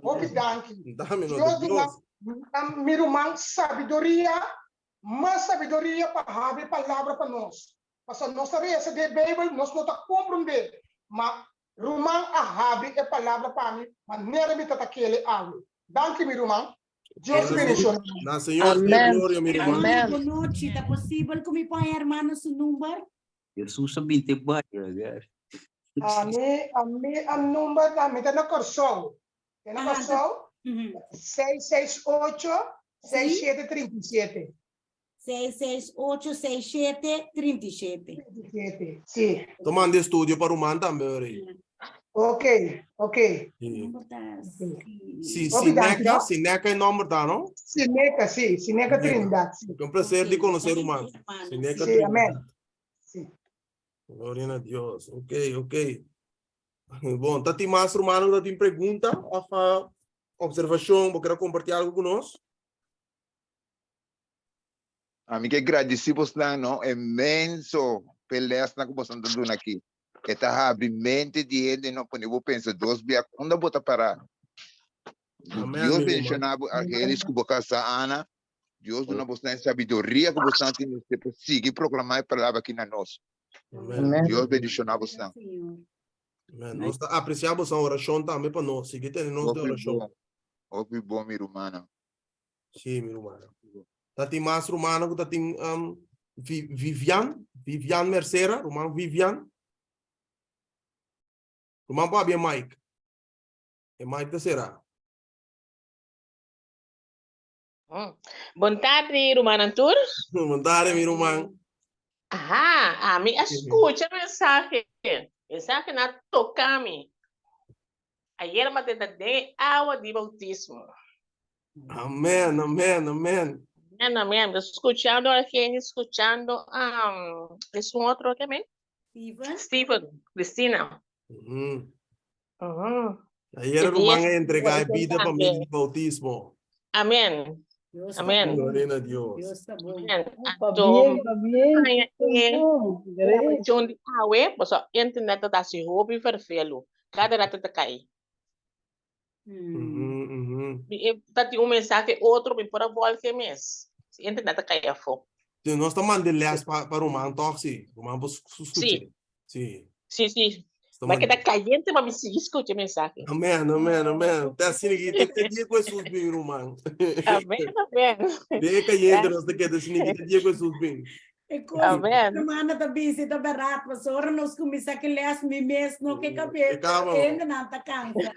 M: Hopi danki. Dios duna mi ruman sabiduria, mas sabiduria pa habri palabra pa nos. Pasobra nos ta resa den Beibel, nos no ta komprondé, ma ruman a habri e palabra pa mi manera mi tata kere awe. Danki mi ruman. Dios bendiciona.
A: Na Señor sea gloria, mi ruman.
B: Hermano, bon nochi. Ta posibel ku mi por haña hermano su number?
L: Jesus a bin te bai.
M: Ami, ami a number ta, mi ta na Kòrsou. Ta na
B: Aha,
M: Kòrsou, 668 6737.
B: 668 67 37.
M: 37, sí.
A: Ta manda estudio pa ruman tambe, ori.
M: Ok, ok.
A: Sí.
M: Sí,
A: Sí,
M: Hopi danki,
A: Sineca,
M: no?
A: Sineca e nomber ta, no?
M: Sineca, sí, Sineca
A: Sineca.
M: Trinidad, sí.
A: Un placer di conocer ruman. Sineca
M: Sí,
A: Trinidad.
M: amén. Sí.
A: Gloria na Dios. Ok, ok. Bon, ta tin mas rumannan ku ta tin pregunta of observacion, bo kier a comparti algo ku nos?
N: Ami ke gradisí bosnan, no? Inmenso. p'e lèsnan ku boso ta duna aki. E ta habri mente di hende no pone bo pensa dos bia unda bo ta pará.
A: Amen,
N: Dios
A: mi ruman.
N: bendishoná bo Argelis ku bo kasá Ana. Dios duna bosnan e sabiduria ku bosnan tin mester pa sigui proklamá e palabra aki na nos.
A: Amen.
N: Dios bendishoná bosnan.
A: Amen. Nos ta apresiá boso orashon tambe pa nos. Sigui tene nos den
N: Hopi
A: orashon.
N: bon. Hopi bon mi rumannan.
A: Sí, mi rumannan. Ta tin mas rumannan ku ta tin um, Vi, Vivian, Vivian Mercera, ruman Vivian. Ruman por habia mic. E mic ta será.
I: Bon tardi, rumannan tur.
A: Bon tardi, mi ruman.
I: Aha, ami a skucha mensahe. Mensahe na toka mi. Ayer mi a tenta den e awa di bautismo.
A: Amen, amen, amen.
I: Amen, amen. Mi ta skuchando Argeni, skuchando um, esun otro ke men?
B: Steven.
I: Steven, Cristina.
A: Mm.
I: Uhum.
A: Ayer
I: E
A: ruman
I: dia
A: a entregá e
I: importante.
A: bida pa medio di bautismo.
I: Amen.
B: Dios ta
I: Amen.
B: bon.
A: Gloria na Dios.
B: Dios ta bon.
I: Amen.
O: Pa
I: Anto,
O: bien, pa bien.
I: haña e
O: Bon, great.
I: grabashon di awe, pasobra internet ta hasi hopi ferfelu. Kada rato ta kai.
A: Mhm, mhm.
I: Mi e ta tin un mensahe otro, mi por a volge mes. Si internet ta kai afó.
A: Sí, nos ta manda les pa, pa ruman toch, sí. Ruman por skucha.
I: Sí.
A: Sí.
I: Sí, sí.
A: Nos ta
I: Ma
A: manda.
I: keda kayente pa mi sigui skucha e mensahe.
A: Amen, amen, amen. Te asina ki te te dia ku Hesus bin, ruman.
I: Amen, amen.
A: De kayente nos ta keda asina ki te dia ku Hesus bin.
B: E kos
I: Amen.
B: hermana ta bisa ta berdad, pasobra ora nos kuminsá ke les mi mes no ke
A: E
B: kabes,
A: kaba no.
B: hendenan ta kansa.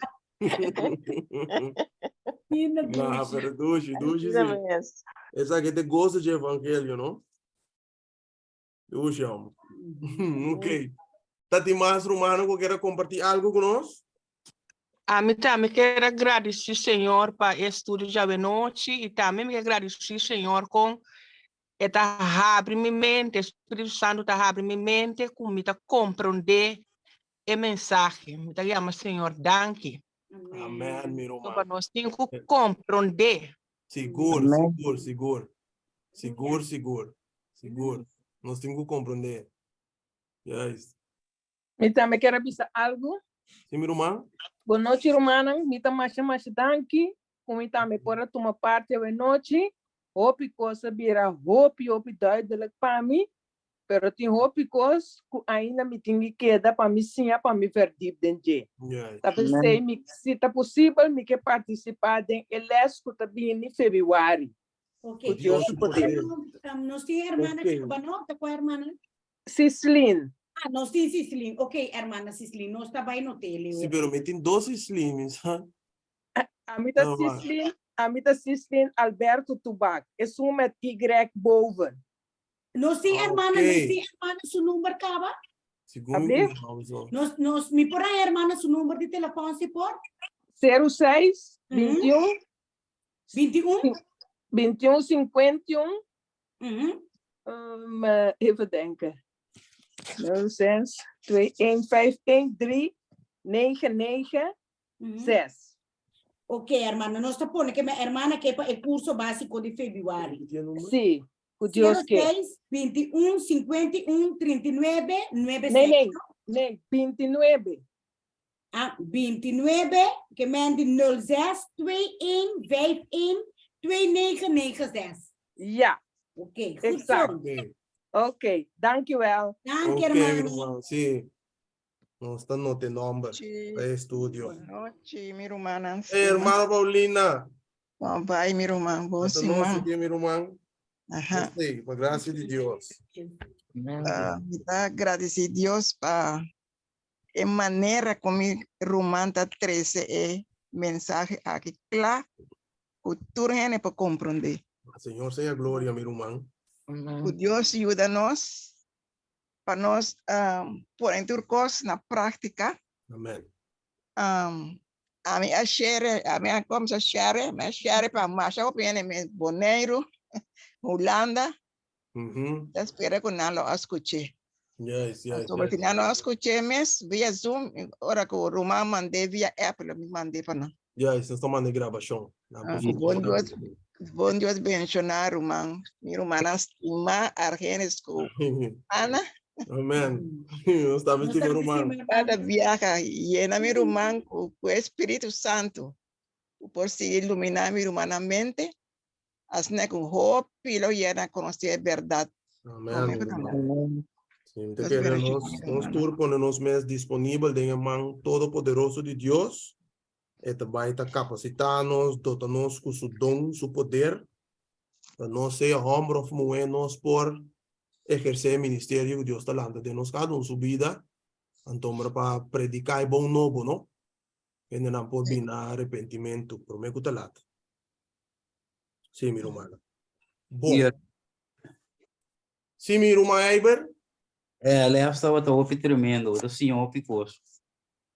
B: Asina
A: Nah,
B: dushi.
A: pero dushi, dushi
I: Asina
A: sí.
I: mes.
A: Esaki ta e goso dje evangelio, no? Dushi, hombre. Ok. Ta tin mas rumannan ku kier a kompartí algu ku nos?
P: Ami tambe kier a gradisí Señor pa e estudio djawe nochi i tambe mi ke gradisí Señor kon e ta habri mi mente, Spiritu Santu ta habri mi mente ku mi ta komprondé e mensahe. Mi ta yama Señor danki.
A: Amen, mi
P: Pasobra
A: ruman.
P: nos tin ku komprondé.
A: Sigur,
G: Amen.
A: sigur, sigur. Sigur, sigur. Sigur. Nos tin ku komprondé. Juist.
Q: Mi tambe kier a bisa algu.
A: Sí, mi ruman.
Q: Bon nochi, rumannan. Mi ta masha masha danki ku mi tambe por a tuma parti awe nochi. Hopi kos a bira hopi hopi duidelijk pa mi, pero tin hopi kos ku ainda mi tin di keda pa mi siña pa mi verdiep den dje.
A: Juist.
Q: Ta p'esei mi, si ta posibel, mi ke partisipá den e les ku ta bini febrüari.
B: Ok.
Q: Ku Dios su poder.
B: Nos tin hermana
A: Ok.
B: Cuba, no? Ta kua hermana?
Q: Sislin.
B: Ah, nos tin Sislin. Ok, hermana Sislin, nos ta bai no tele.
A: Sí, pero mi tin dos Sislin, sa.
Q: Ami ta
A: No, maar.
Q: Sislin, ami ta Sislin Alberto Tubak. Esun met Y boven.
B: Nos tin
A: Ah,
B: hermana,
A: ok.
B: nos tin hermana su number kaba?
A: Segun mi
Q: Alsjeblieft.
A: no, so.
B: Nos, nos, mi por a hermana su number di telefon si por?
Q: 06
B: Mhm.
Q: 21
B: 21?
Q: 21 51
B: Mhm.
Q: Even denken. 06 21 51 3 9 9
B: Mhm.
Q: 6.
B: Ok, hermana, nos ta pone ke mi hermana ke pa e curso básico di februari.
Q: Sí, ku Dios ke.
B: 06 21 51 39 96.
Q: Nee, nee, nee, 29.
B: Ah, 29, ke men di 06 21 51 2996.
Q: Ja,
B: Ok, goed
Q: exact.
B: zo.
A: Ok.
Q: Oké, dankjewel.
B: Dank
A: Ok,
B: hermana.
A: ruman, sí. Nos ta nota e nomber pa e estudio.
R: Bon nochi, mi rumannan
A: Hey,
R: stima.
A: hermana Paulina.
R: Bon bai, mi ruman. Bon
A: Esta noche
R: siman.
A: aquí, mi ruman.
R: Aha.
A: Sí, pa gracia di Dios.
R: Ah, mi ta gradisí Dios pa e manera kon mi ruman ta trese e mensahe aki kla ku tur hende por komprondé.
A: Señor sea gloria, mi ruman.
R: Ku Dios yuda nos pa nos pone tur kos na práktika.
A: Amen.
R: Ami a share, ami a kuminsá share, mi a share pa masha hopi hende mes Boneiru, Hulanda. Ta spera ku nan lo a skuch'é.
A: Yes,
R: Pasobra si nan no a skuch'é mes via Zoom, ora ku ruman mand'é via app lo mi mand'é pa nan.
A: Yes, nos ta manda e grabashon. Nan por
R: Ku bon
A: skucha.
R: Dios, bon Dios benshoná ruman, mi rumannan stimá Argenis ku Ana.
A: Amen. Nos ta stima ruman.
R: Kada biaha yena mi ruman ku ku e Spiritu Santu ku por sigui iluminá mi rumannan mente asina ku hopi lo yena konosé e bèrdat.
A: Amen. Sí, mi ta kere nos, nos tur pone nos mes disponibel den e man todopoderoso di Dios. E ta bai ta kapasitá nos, dota nos ku su don, su poder, pa nos sea hòmber òf muhé nos por ehersé e ministerio ku Dios ta lanta den nos kada un su bida, antombra pa prediká e bon nobo, no? Hendenan por bin na arepentimentu promé ku ta lat. Sí, mi rumannan. Bon. Sí, mi ruman Eiber.
L: E les tabata hopi tremendo, bo ta siña hopi kos.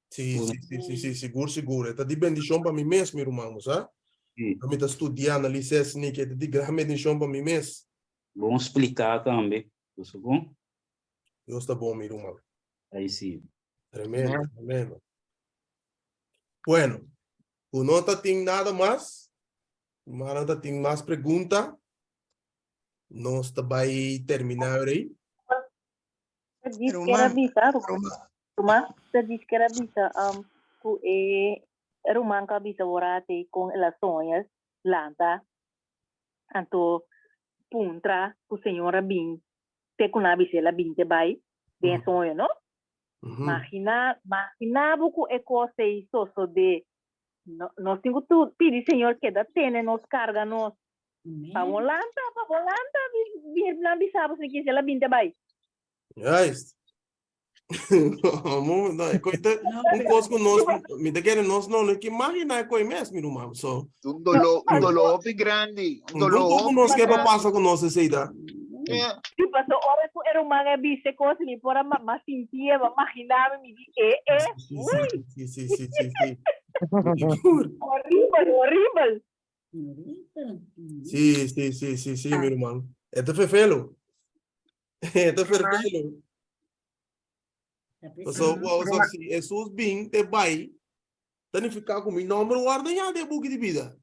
A: Sí, sí, sí, sí, sí, sigur, sigur. E ta di bendishon pa mi mes, mi ruman, bo sa?
L: Sí.
A: Mi ta studia, analisá esaki, e ta di gran bendishon pa mi mes.
L: Bon spliká tambe, bo sa kon?
A: Dios ta bon, mi ruman.
L: Ai sí.
A: Tremendo, tremendo. Bueno, ku no ta tin nada mas, rumannan ta tin mas pregunta, Nos ta bai terminá ahora.
E: Diz que era bisa, Ruman, te diz que era bisa um, ku e ruman ka bisa orate con el a soña lanta anto puntra ku señor a bin te ku na bisa el a bin te bai den soño, no? Magina, magina bo ku e kos ei sosodé. No, nos tin ku tu pidi Señor keda tene nos, karga nos. Pa bo lanta, pa bo lanta, nan bisa bo si kis el a binte bai.
A: Juist. Mo, no, e koi ta un kos ku nos, mi ta kere nos no, no ke imagina e koi mes, mi ruman. So,
N: Un doló, un doló hopi grandi. Un
A: un
N: doló
A: kos ku nos
N: hopi
A: ke pa
N: grandi.
A: pasa ku nos esei ta.
N: Ja.
E: Sí, paso ora ku e ruman a bisa e kos, mi por a ma sintié, ma imaginá mi, mi di, e, e,
A: Sí,
E: ui,
A: sí, sí, sí, sí, sí. Sigur.
E: horibel, horibel.
A: Sí, sí, sí, sí, sí, mi ruman. E ta ferfelu. E ta ferfelu. Paso, wow, so, si Jesus bin te bai, ta nifiká ku mi nòmber wòrdu añadí den e buki di bida.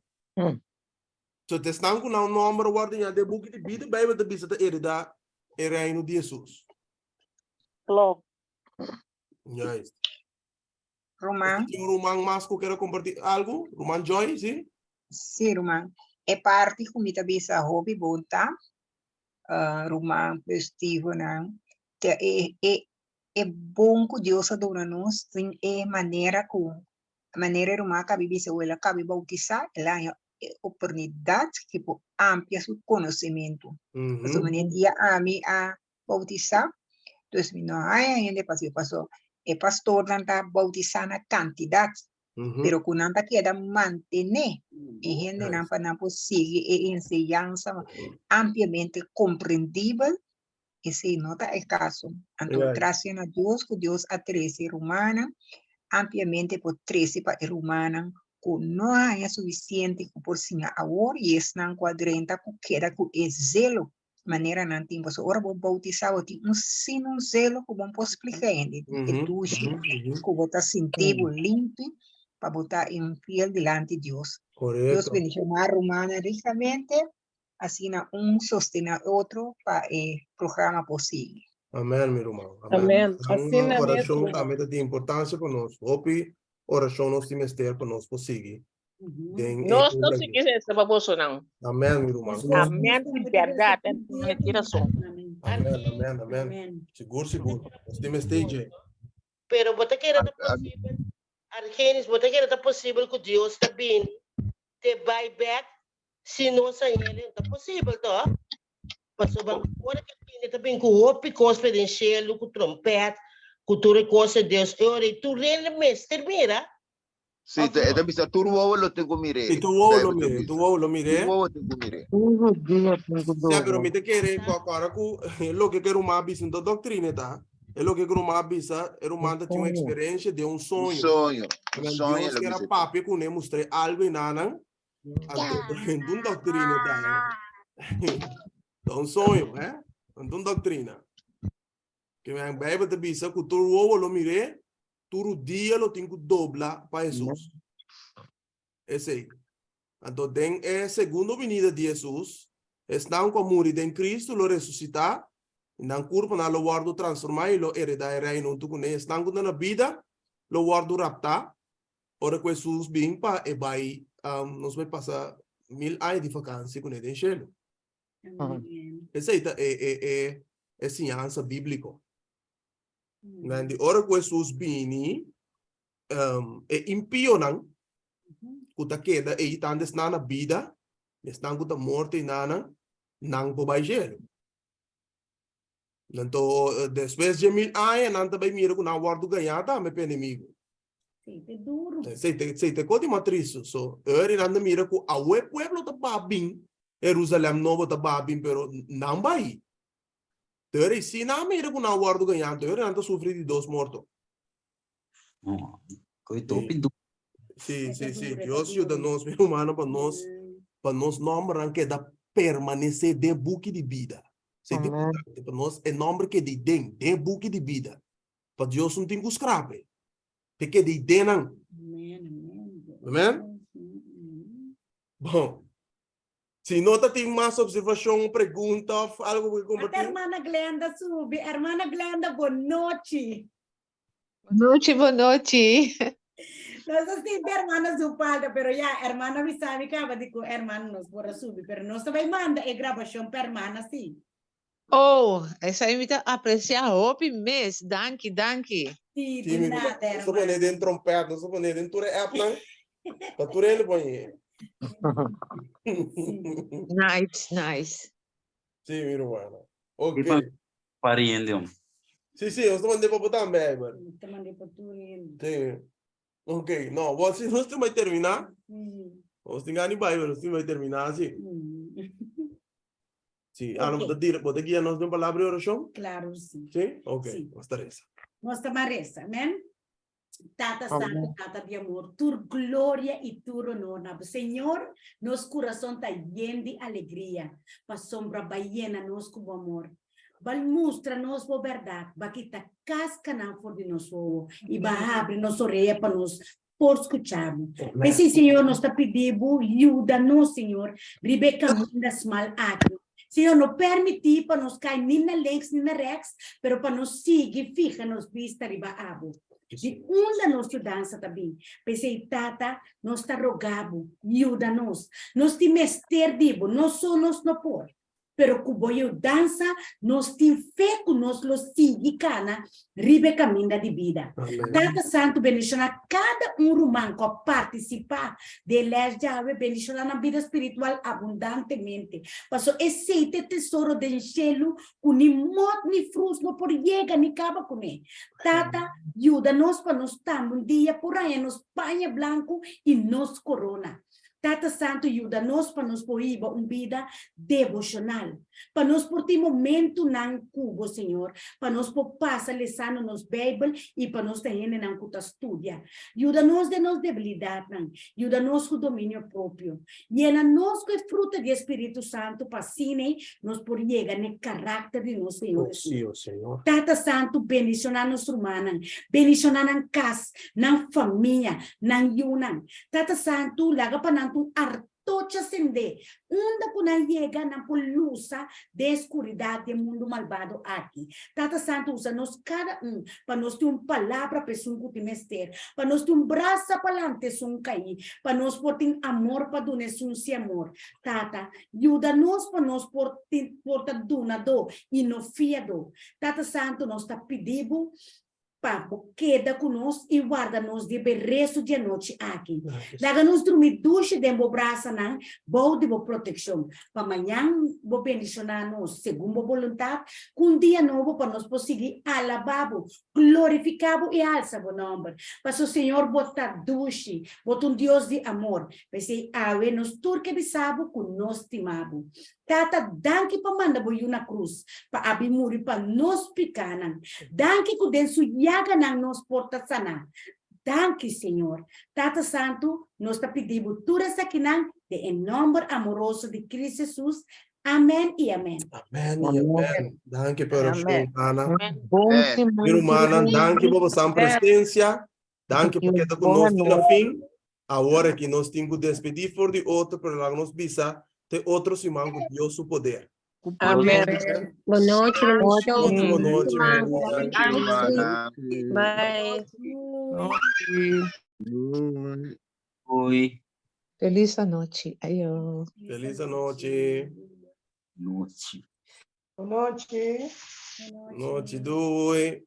A: So, te esnan ku nan nòmber wòrdu añadí den e buki di bida, Beibel ta bisa ta heredá e reino di Jesus.
E: Klopt.
A: Juist.
K: Ruman.
A: Tin un ruman mas ku kere kompartí algu? Ruman Joy, si?
K: Sí, ruman. E parti ku mi ta bisa hopi bon ta, ruman plus tivonan, ta e e e bon ku Dios a duna nos tin e manera ku manera e ruman a kabi bisa o el a kabi boutisá, el a haña e oportunidat ki por amplia su konosementu. Pasobra manera dia ami a boutisá, dus mi no haña hende pasó paso e pastornan ta boutisá na kantidat, pero ku nan ta keda mantené e hendenan pa nan por sigui e enseñansa ampliamente komprendibel, esei no ta e kaso. Anto grasia na Dios ku Dios a trese rumannan ampliamente por trese pa e rumannan ku no haña sufisiente ku por siña awor i esnan ku a drenta ku keda ku e zelo manera nan tin pasobra ora bo boutisá bo tin un sin un zelo ku bo no por splika hende e dushi ku bo ta sinti bo limpi pa bo ta infiel dilanti Dios. Dios
A: Korekto.
K: bendishoná rumannan rikamente asina un sostená otro pa e programa por sigui.
A: Amèn mi ruman. Amèn.
Q: Amèn.
A: Un
Q: Asina mes,
A: orashon
Q: ruman.
A: tambe ta di importansia pa nos. Hopi orashon nos tin mester pa nos por sigui den e
I: Nos no
A: obra
I: sigui resa pa bosonan.
A: Amèn, mi ruman.
I: Amèn di bèrdat, e no tin rason.
A: Amèn, amèn, amèn. Sigur, sigur. Nos tin mester dje.
H: Pero bo ta kere ta posibel, Argenis, bo ta kere ta posibel ku Dios ta bini te bai bèk si nos a hende? Ta posibel tòg? Pasobra ora ke bini ta bini ku hopi kos pa den shelu, ku trompèt, ku tur e kos e Dios. E ora ei tur hende mester mira
N: Sí,
H: Of
N: ta, e
H: no?
N: ta bisa tur wowo lo tin ku mir'é.
A: I tur wowo lo
N: Bijbel ta
A: mir'é,
N: bisa.
A: tur wowo lo mir'é.
N: Tur wowo tin ku mir'é.
G: Tur dia tin ku
A: Sea, pero
G: dobla.
A: mi ta kere ku ora ku e loke ku e ruman a bisa no ta doktrina ta. E loke ku e ruman a bisa, e ruman ta tin un
G: Soño.
A: eksperensia den un
N: Un
A: soño.
N: soño, un
A: Amen,
N: soño
A: Dios
N: lo
A: kier a
N: bisa.
A: papia kuné, mustr'é algu i nanan. Anto, no ta un doktrina ta. Ta un soño, eh? No ta un doktrina. Ke men Bijbel ta bisa ku tur wowo lo mir'é, tur rudia lo tin ku dobla pa Hesus. Esei. Anto den e segundo binida di Hesus, esnan ku a muri den Kristu lo resusitá. I nan kurponan lo wòrdu transformá i lo eredá e Reino huntu kuné. Esnan ku ta na bida lo wòrdu raptá ora ku Hesus bin pa e bai, nos bai pasa mil aña di vakansi kuné den shelu. Esei ta e e e e siñansa bíbliko. Nan di ora ku Hesus bini, e impionan ku ta keda ei tantu esnan na bida, esnan ku ta morto einanan, nan por bai shelu. Anto despues dje mil aña nan ta bai mira ku nan a wòrdu gañá tambe pa enemigu.
B: Esei ta duru.
A: Esei ta kos di mas tristu. So, e ora nan ta mira ku awe pueblo ta ba bin, Herusalèm nobo ta ba bin, pero nan bai. Te ora si nan mira ku nan a wòrdu gañá, te ora nan ta sufri di dos morto.
L: Koe topi duru.
A: Sí, sí, sí. Dios yuda nos, mi hermano, pa nos, pa nos nombernan keda permanesé den buki di bida. Esei ta importante, pa nos e nomber keda ei den, den e buki di bida. Pa Dios no tin ku skrape. P'e keda ei den nan. Amen. Bon. Si no ta tin mas observacion, pregunta of algo ku ke
B: Ata
A: kompartí.
B: hermana Glenda subi. Hermana Glenda, bon nochi.
O: Bonochi, bonochi.
B: Nos a sinti hermana su falta, pero ya, hermana bisa mi caba di cu hermana nos por a subi, pero nos ta bay manda e grabacion pa hermana sí.
O: Oh, esai mi ta aprecia hopi mes. Danki, danki.
B: Sí,
A: Sí,
B: di
A: mi
B: nada,
A: Nos ta pone
B: hermana.
A: den trompet, nos ta pone den tur e appnan, pa tur hende por heye.
B: Sí.
O: Nice, nice.
A: Sí, mi hermana. Ok.
L: Pariente, hombre.
A: Sí, sí, nos ta mand'é pa bo tambe, Eiber.
B: Nos ta mand'é pa tur hende.
A: Sí. Ok, no, bo si nos tin bai terminá.
B: Mm.
A: Nos tin gana di bai, pero nos tin bai terminá así.
B: Mm.
A: Sí, Ana,
B: Ok.
A: bo ta dir, bo ta guia nos den palabra di orashon?
B: Claro, sí.
A: Sí? Ok,
B: Sí.
A: nos ta resa.
B: Nos ta ban resa, amén. Tata Santo,
G: Amén.
B: Tata di amor, tur gloria y tur honor na bo. Señor, nos corazón ta yen di alegria, pasobra ba yena nos cu bo amor. Ba mustra nos bo berdad, ba kita cascanan for di nos wowo y ba habri nos orea pa nos por scucha bo. P'esey, Señor, nos ta pidi bo, yuda nos, Señor, riba e caminda smal aki. Señor, no permití pa nos kai ni na links ni na rechts, pero pa nos sigui fija nos bista riba abo. Di unda nos yudansa ta bin? P'esei, Tata, nos ta roga bo, yuda nos. Nos tin mester di bo, nos so nos no por. Pero ku bo yudansa, nos tin fe ku nos lo sigui kana riba e kaminda di bida. Tata Santu, bendishoná kada un ruman ku a partisipá den e lès djawe, bendishoná nan bida spiritual abundantemente. Pasobra esei ta e tesoro den shelu ku ni mòt ni frus no por yega ni kaba kuné. Tata, yuda nos pa nos tambe un dia por haña nos paña blanku i nos korona. Tata Santu yuda nos pa nos por hiba un bida devoshonal, pa nos por tin momentunan ku bo, Señor, pa nos por pasa lesando nos Beibel i pa nos ta hendenan ku ta studia. Yuda nos den nos debilidatnan, yuda nos ku dominio propio. Yena nos ku e fruta di e Spiritu Santu pa asina nos por yega n'e karakter di nos Señor Hesus. Tata Santu bendishoná nos rumannan, bendishoná nan kas, nan famia, nan yunan. Tata Santu, laga pa nan ta un artocha sendé. Unda ku nan yega, nan por lusa den e skuridat di e mundu malbado aki. Tata Santu, usa nos kada un pa nos tin un palabra pa esun ku tin mester, pa nos tin un brasa pa lanta esun kaí, pa nos por tin amor pa duna esun si amor. Tata, yuda nos pa nos por tin por ta dunadó i no fiadó. Tata Santu, nos ta pidi bo Pa bo keda ku nos i warda nos di be restu di anochi aki. Laga nos drumi dushi den bo brasanan bou di bo protekshon. Pa mañan bo bendishoná nos segun bo boluntat ku un dia nobo pa nos por sigui alabá bo, glorifiká bo i alsa bo nòmber. Paso Señor bo ta dushi, bo ta un Dios di amor. P'esei awe nos tur ke bisa bo ku nos stima bo. Tata, danki pa manda bo Yu na krus pa a bin muri pa nos pikanan. Danki ku den su yaganan nos por ta saná. Danki, Señor. Tata Santu, nos ta pidi bo tur esakinan den e nòmber amoroso di Cristo Jesus. Amen i amen.
A: Amen i amen. Danki pa orashon, Ana.
G: Bon
A: Mi
G: siman,
A: rumannan, danki pa boso presensia. Danki pa keda ku nos te na fin. Awor aki nos tin ku despedí for di otro, pero laga nos bisa te otro siman ku Dios su poder.
O: Ku por
P: Amen.
S: Bon nochi, bendishon.
A: Bon nochi,
S: Bye.
L: Oi.
O: Felis anochi. Ayo.
A: Felis anochi.
L: Nochi.
M: Bon nochi.
A: Nochi, doei.